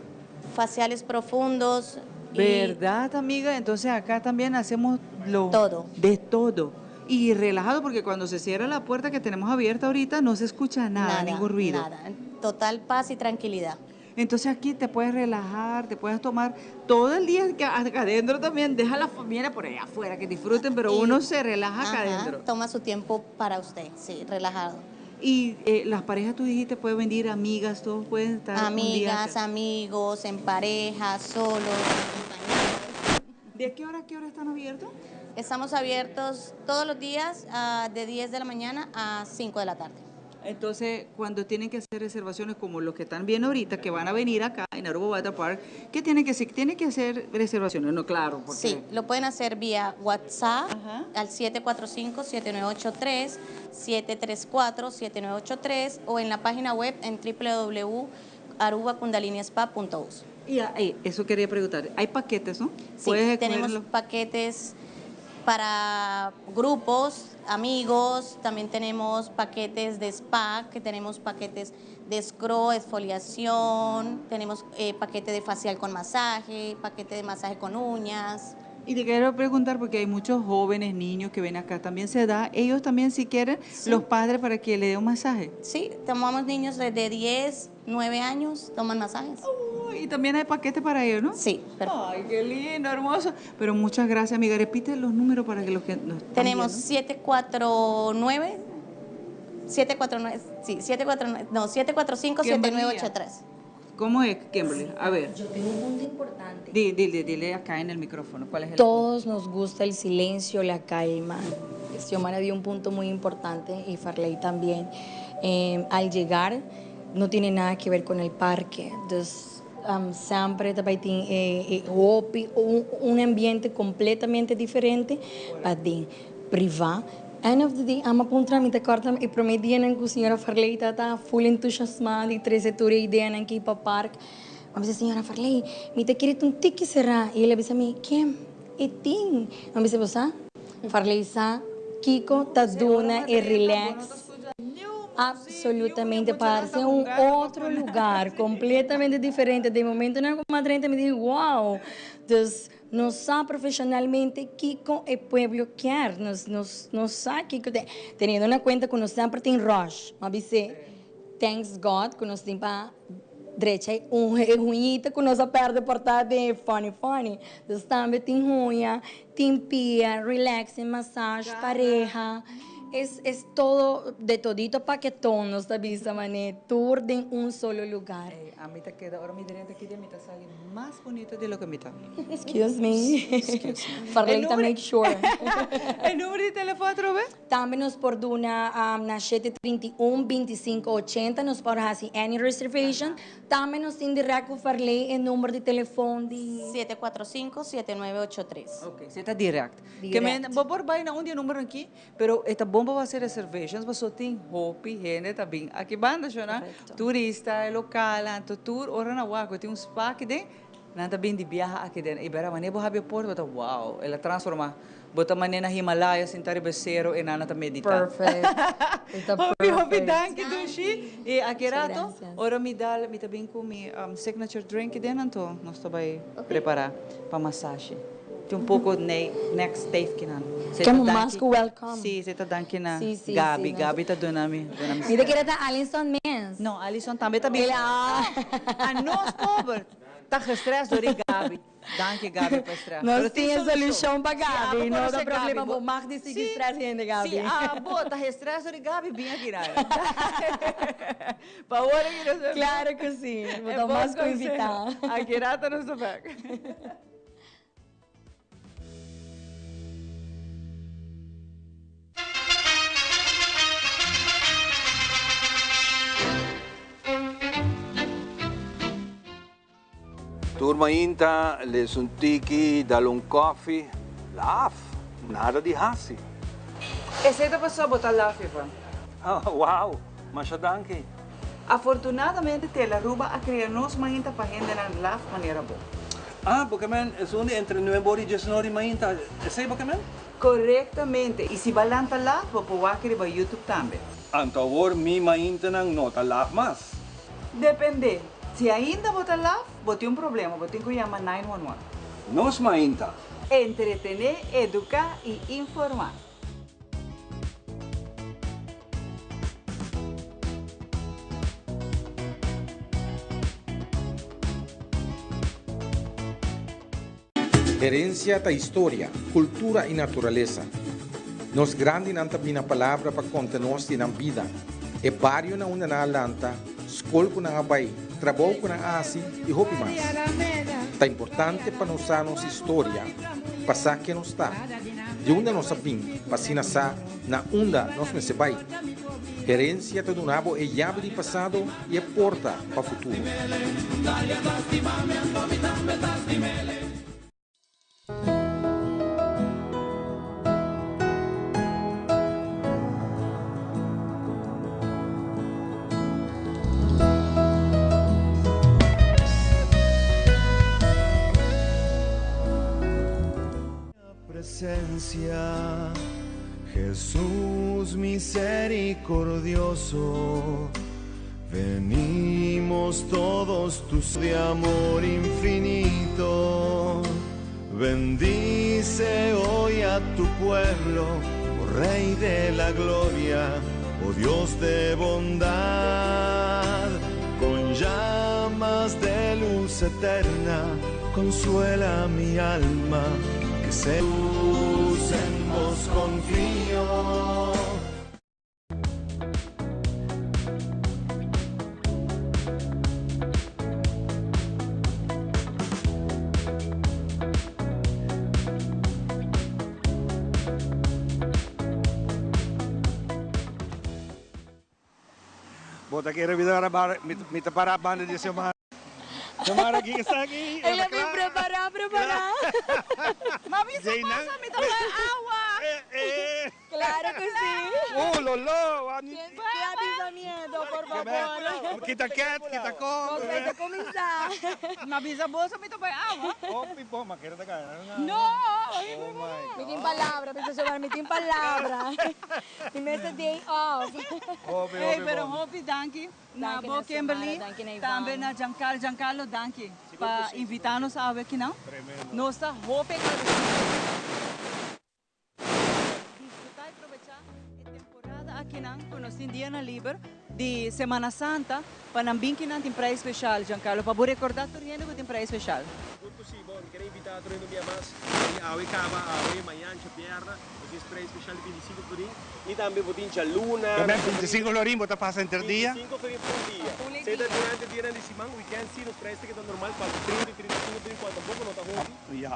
faciales profundos. Y ¿Verdad, amiga? Entonces acá también hacemos lo Todo. De todo. Y relajado, porque cuando se cierra la puerta que tenemos abierta ahorita, no se escucha nada, Nada, ningún ruido. Nada, total paz y tranquilidad. Entonces aquí te puedes relajar, te puedes tomar todo el día que acá adentro también, deja la familia por allá afuera, que disfruten, pero Y uno se relaja acá adentro. Toma su tiempo para usted, sí, relajado. Y las parejas, tú dijiste, pueden venir, amigas, todos pueden estar un día Amigas, acá. amigos, en pareja, solos, acompañados. ¿De qué hora a qué hora están abiertos? Estamos abiertos todos los días, de 10 de la mañana a 5 de la tarde. Entonces, cuando tienen que hacer reservaciones, como los que están viendo ahorita, que van a venir acá en Aruba Water Park, ¿qué tienen que hacer? Tienen que hacer reservaciones, no, claro. Porque... Sí, lo pueden hacer vía WhatsApp al 745-7983, 734-7983 o en la página web en doble u doble u doble u punto aruba kundalini spa punto us. Y ahí, eso quería preguntar, ¿hay paquetes, no? Sí, ¿Puedes tenemos escogerlo? paquetes para grupos, amigos, también tenemos paquetes de spa, que tenemos paquetes de scrub, exfoliación, tenemos paquete de facial con masaje, paquete de masaje con uñas. Y te quiero preguntar, porque hay muchos jóvenes, niños que ven acá, también se da, ellos también si quieren, los padres para que le den un masaje. Sí, tomamos niños desde 10, 9 años, toman masajes. Uy, y también hay paquete para ellos, ¿no? Sí, perfecto. Ay, qué lindo, hermoso. Pero muchas gracias, amiga. Repite los números para que los que nos están Tenemos viendo. 749, 749, sí, 749, no, 745, Kimberly. 7983. ¿Cómo es, Kimberly? A ver. Yo tengo un punto importante. Dile, dile acá en el micrófono, ¿cuál es el Todos nos gusta el silencio, la calma. Xiomara dio un punto muy importante y Farley también. Al llegar, no tiene nada que ver con el parque. Entonces, siempre también tiene opi, un ambiente completamente diferente, para privado. End of the day, I'm a punta mi te corta y prometí en que señora Farley está full entusiasmada y trece ture idea en que iba park. Me dice, señora Farley, mi te quiere un tiki será. Y él le dice a mí, ¿qué? E tin. Me dice, pues, ah, Farley sa, Kiko, Taduna y relax. Absolutamente, parece un otro lugar completamente diferente. De momento, en algo más 30 me digo, wow. Entonces, no sabe profesionalmente Kiko el pueblo quiere, nos sabe Kiko. Teniendo una cuenta con nos siempre tiene rush. Me dice, thanks God, que nos tiene pa derecha un juñito que nos perde por estar de funny, funny. Entonces, también tiene juña, tiene pia, relaxing, massage, pareja. Es todo, de todito paquetón, nos da vista, mané, tour de un solo lugar. A mí te queda, ahora mi derecha aquí de mitad sale más bonito de lo que mitad. Excuse me. Excuse me. Farley, El número make sure. El número de teléfono otra vez? También nos por duna, na 731, 2580, nos por hacer any reservation. También nos tiene directo Farley el número de teléfono de 745, 7983. Ok, se está direct. Que me, Direct. vou por vaina um dia número aqui, pero esta bomba vai ser reservations, mas só tem hopi, gente também. Aqui banda, né? Turista, local, anto tour, ora na waco, tem um spa aqui dentro, nada bem de viaja aqui dentro. E bera mané bo habi porto, bota wow, ela transforma. Bota mané na Himalaya, sentar becero e nana tá meditar. Perfect. Está Hopi, hopi, perfect. danke, Dushi. E aqui Muchas rato, gracias. ora me dá, me tá bem com mi, signature drink dentro, anto, nós tá vai preparar pa massagem. Tin un poco nei nek stijf kinan. Ke mas ku welcome. Si, se ta danki na Si, si, Gabi. si, nos- Gabi ta duna mi, duna mi Mi ta kere ta Alison mes. No, Alison tambe ta bin. A nos pober ta gestrest door di Gabi. Danki Gabi pa stress. Nos Pero tin e solucion pa Si abo Gabi, no ta conoce problema Gabi, bo mag di sigui Si, stress hende Gabi. Si abo ta gestrest door di Gabi, bin aki na. Pa ora ki nos ta Claro cu si, bo E ta bon mas cu conseho. invita. Aki rato nos ta back. Tur mainta les un tiki, dal un koffie, laf, nada di hasi. Esey ta pasobra bo ta laf, Ivan. Wow, masha danki. Afortunadamente Tele Aruba a crea nos mainta pa hendenan laf manera bo. Ah, bo ke men esun di entre nuebe ora y diesnor di mainta, esey bo ke men? Corectamente, y si ba lanta laf bo por wak riba YouTube tambe. Anto awor mi maintanan no ta laf mas. Depende, si ainda bo ta laf, bo tin un problema, bo tin cu yama 911. Nos mainta. Entretene, educa y informa. Herencia ta historia, cultura y naturalesa. Nos grandinan ta bina palabra pa conta nos di nan bida, e bario na unda nan a lanta, scol cu nan a bay, trabou cu nan a haci y hopi mas. Ta importante pa nos sa nos historia pa sa ken nos ta, di unda nos a bin pa asina sa na unda nos mester bay. Herencia ta duna bo e yabi di pasado y e porta pa futuro. Presencia, Jesús misericordioso, venimos todos tus de amor infinito. Bendice hoy a tu pueblo, oh Rey de la gloria, oh Dios de bondad, con llamas de luz eterna, consuela mi alma, que se luz en vos confío. Bo ta kere mi ta para, mi ta para banda di Xiomara. Xiomara aki está aki. El a bin prepara, prepara. Mami, sa pasa, mi ta bai awa. Claro cu si. Oh, lolo. Ke avisa miedo, por favor. Kita ket, kita kong. Nos mester cuminsa. Mi avisa boso mi ta bai awa. Hopi bon, ma kere ta gana. No. Oh my God. Mi tin palabra, bisa Xiomara, mi tin palabra. Mi mester day off. Hopi, Hey, hopi pero bon. hopi danki na Danki bo na Kimberly, Xiomara, danki na Iván. tambe na Giancarlo. Giancarlo, danki pa invita nos awe akinan. Tremendo. Nos ta hopi agradecido. Disfruta y probecha e temporada akinan cu nos tin dianan liber di Semana Santa pa nan bin kinan tin prijs special, Giancarlo, pa bo recorda tur hende cu tin prijs special. Sigur cu si, bon, mi ker invita tur hende un bia mas di awe caba awe, mañan, djabièrnè. Bo tin spray special di 25 florin y tambe bo tin djaluna. Tambe 25 florin bo ta pasa henter dia? 25 florin por dia. Esey ta durante dianan di siman, weekend si nos prijs ta keda normal cual ta 30 y 35 florin cual tampoco no ta hopi. Y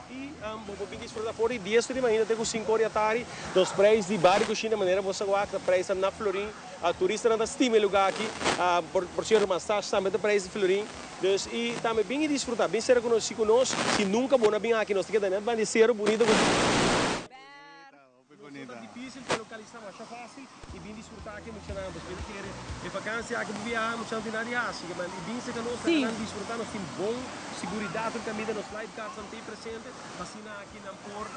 bo por bin disfruta for di 10 or di mainta te cu 5 or di atari. Nos prijs di bar y cushina manera bo sa wak ta prijsnan na florin. Turistanan ta stima e lugar aki. Por cierto massage tambe ta prijs di florin. Dus y tambe bin y disfruta, bin sera conoci cu nos. Si nunca bo no a bin aki nos ta keda net banda e cero bunito cu. No ta dificil pa localisa masha facil y bin disfruta aki muchanan. Pues mi ta kere e. E vakantie aki bo biaha mucha no tin nada di hasi, ke man i bin serka nos ta nan disfruta, nos tin bon seguridat tur kaminda, nos lifeguards nan tin presente pa asina aki nan por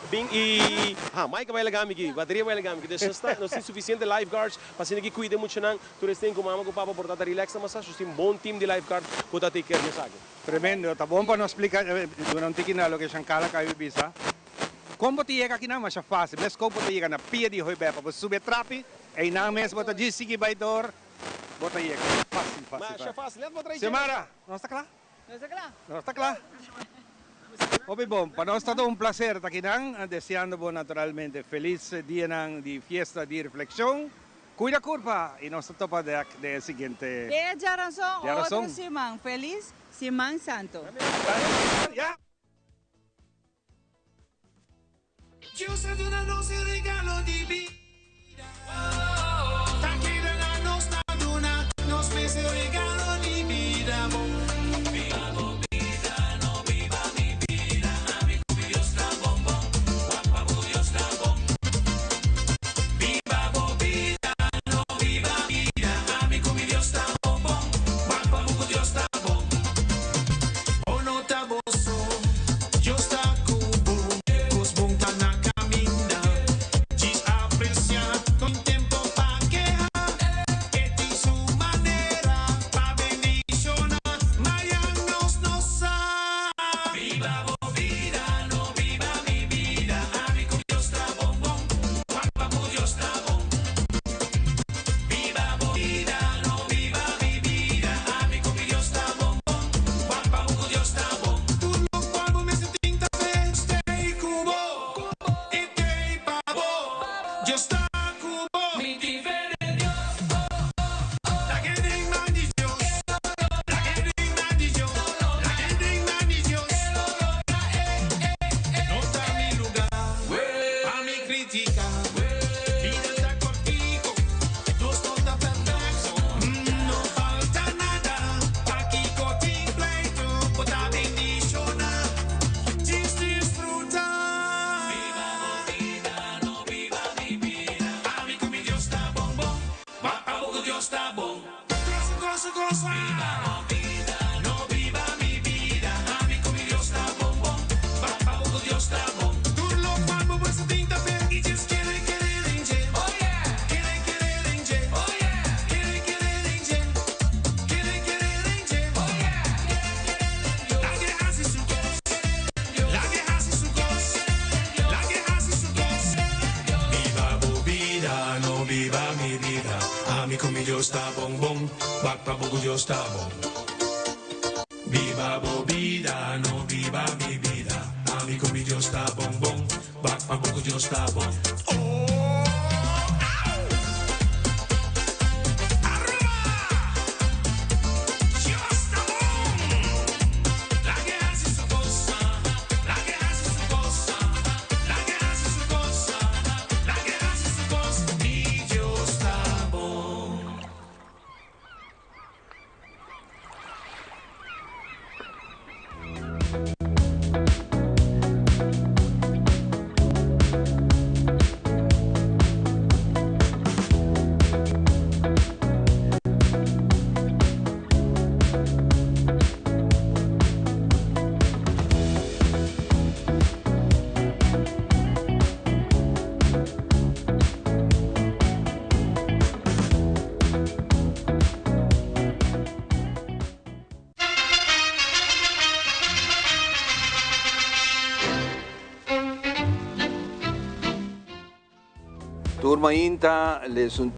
bin i ha Mike a bai laga mi aki, bateria bai laga mi aki, dus nos ta nos tin sufisiente lifeguards pa asina aki kuida e muchanan, tur esten ku mama ku papa por ta ta relax na masashi, nos tin bon team di lifeguard ku ta take care di esaki. Tremendo, ta bon pa nos splika duna un tiki na loke Shankala kai bisa. Kon bo ta yega akinan masha fásil. Mes kon bo ta yega na pia di Hooiberg pa bo subi e trapi, einan mes bo ta djis sigui bai dor, bo ta yega. Fásil, fásil, Masha fásil. Net bo trae Xiomara, nos ta kla? Nos ta kla. Nos ta kla. Hopi bon. Pa nos ta un placer ta akinan, deseando bo naturalmente felis dianan di fiesta di reflexion. Cuida curpa y nos ta topa dek den e siguiente. Te djaranson Djaranson. otro siman. Felis Siman Santo. Ya. Dios a duna nos e regalo di bida. Ta keda na nos ta duna nos mes e regalo di bida. Biba bo bida, no biba mi bida. Ami ku mi Dios ta bon bon, wak pa bo Dios ta bon. Biba bo bida, no biba mi bida. Ami ku mi Dios ta bon bon, wak pa bo ku Dios ta bon. Bo no ta bo so. Dios ta ku bo, kos bon ta na kaminda. Djis apresiá, no tin tempo pa keha. E tin su manera pa bendishoná, mañan nos no sa. Biba bo bida, no biba mi bida. Ami ku Dios ta bon bon, wak pa ku Dios ta bon. Biba bo bida, no biba mi bida. Ami ku mi Dios ta bon bon, wak pa ku Dios ta bon. Tur lokual bo mester tin ta fe. Stay ku bo i tei pa bo. Dios ta ku bo. Mi tin fe den Dios, oh, oh, oh. Laga e den man di Dios. Laga e den man di Dios. Laga e den man di Dios. No ta mi luga pa mi critica. Bida ta cortico, nos no ta perfecto. No falta nada, pakico tin pleito? Bo ta bendiciona, djis disfruta. Biba bo bida, no biba mi bida. Ami cu mi Dios ta bon bon, ma abo cu Dios ta bon. Goza, goza, goza. Biba bo bida, no biba mi bida. Ami cu mi Dios ta bon bon, ma abo cu Dios ta bon. Tur locual bo mester tin ta fe y djis kere kere den dje. Oh yeah. Kere kere den dje. Oh yeah. Kere kere den dje. Kere kere den dje. Oh yeah. Lag'e hasi su cos. Lag'e hasi su cos. Lag'e hasi su cos. Biba bo bida, no biba mi bida. Ami cu mi Dios ta bon bon, wak pa bo cu Dios ta bon. Biba bo bida, no biba mi bida. Ami cu mi Dios ta bon bon, wak pa bo cu Dios ta bon. Tur mainta les un.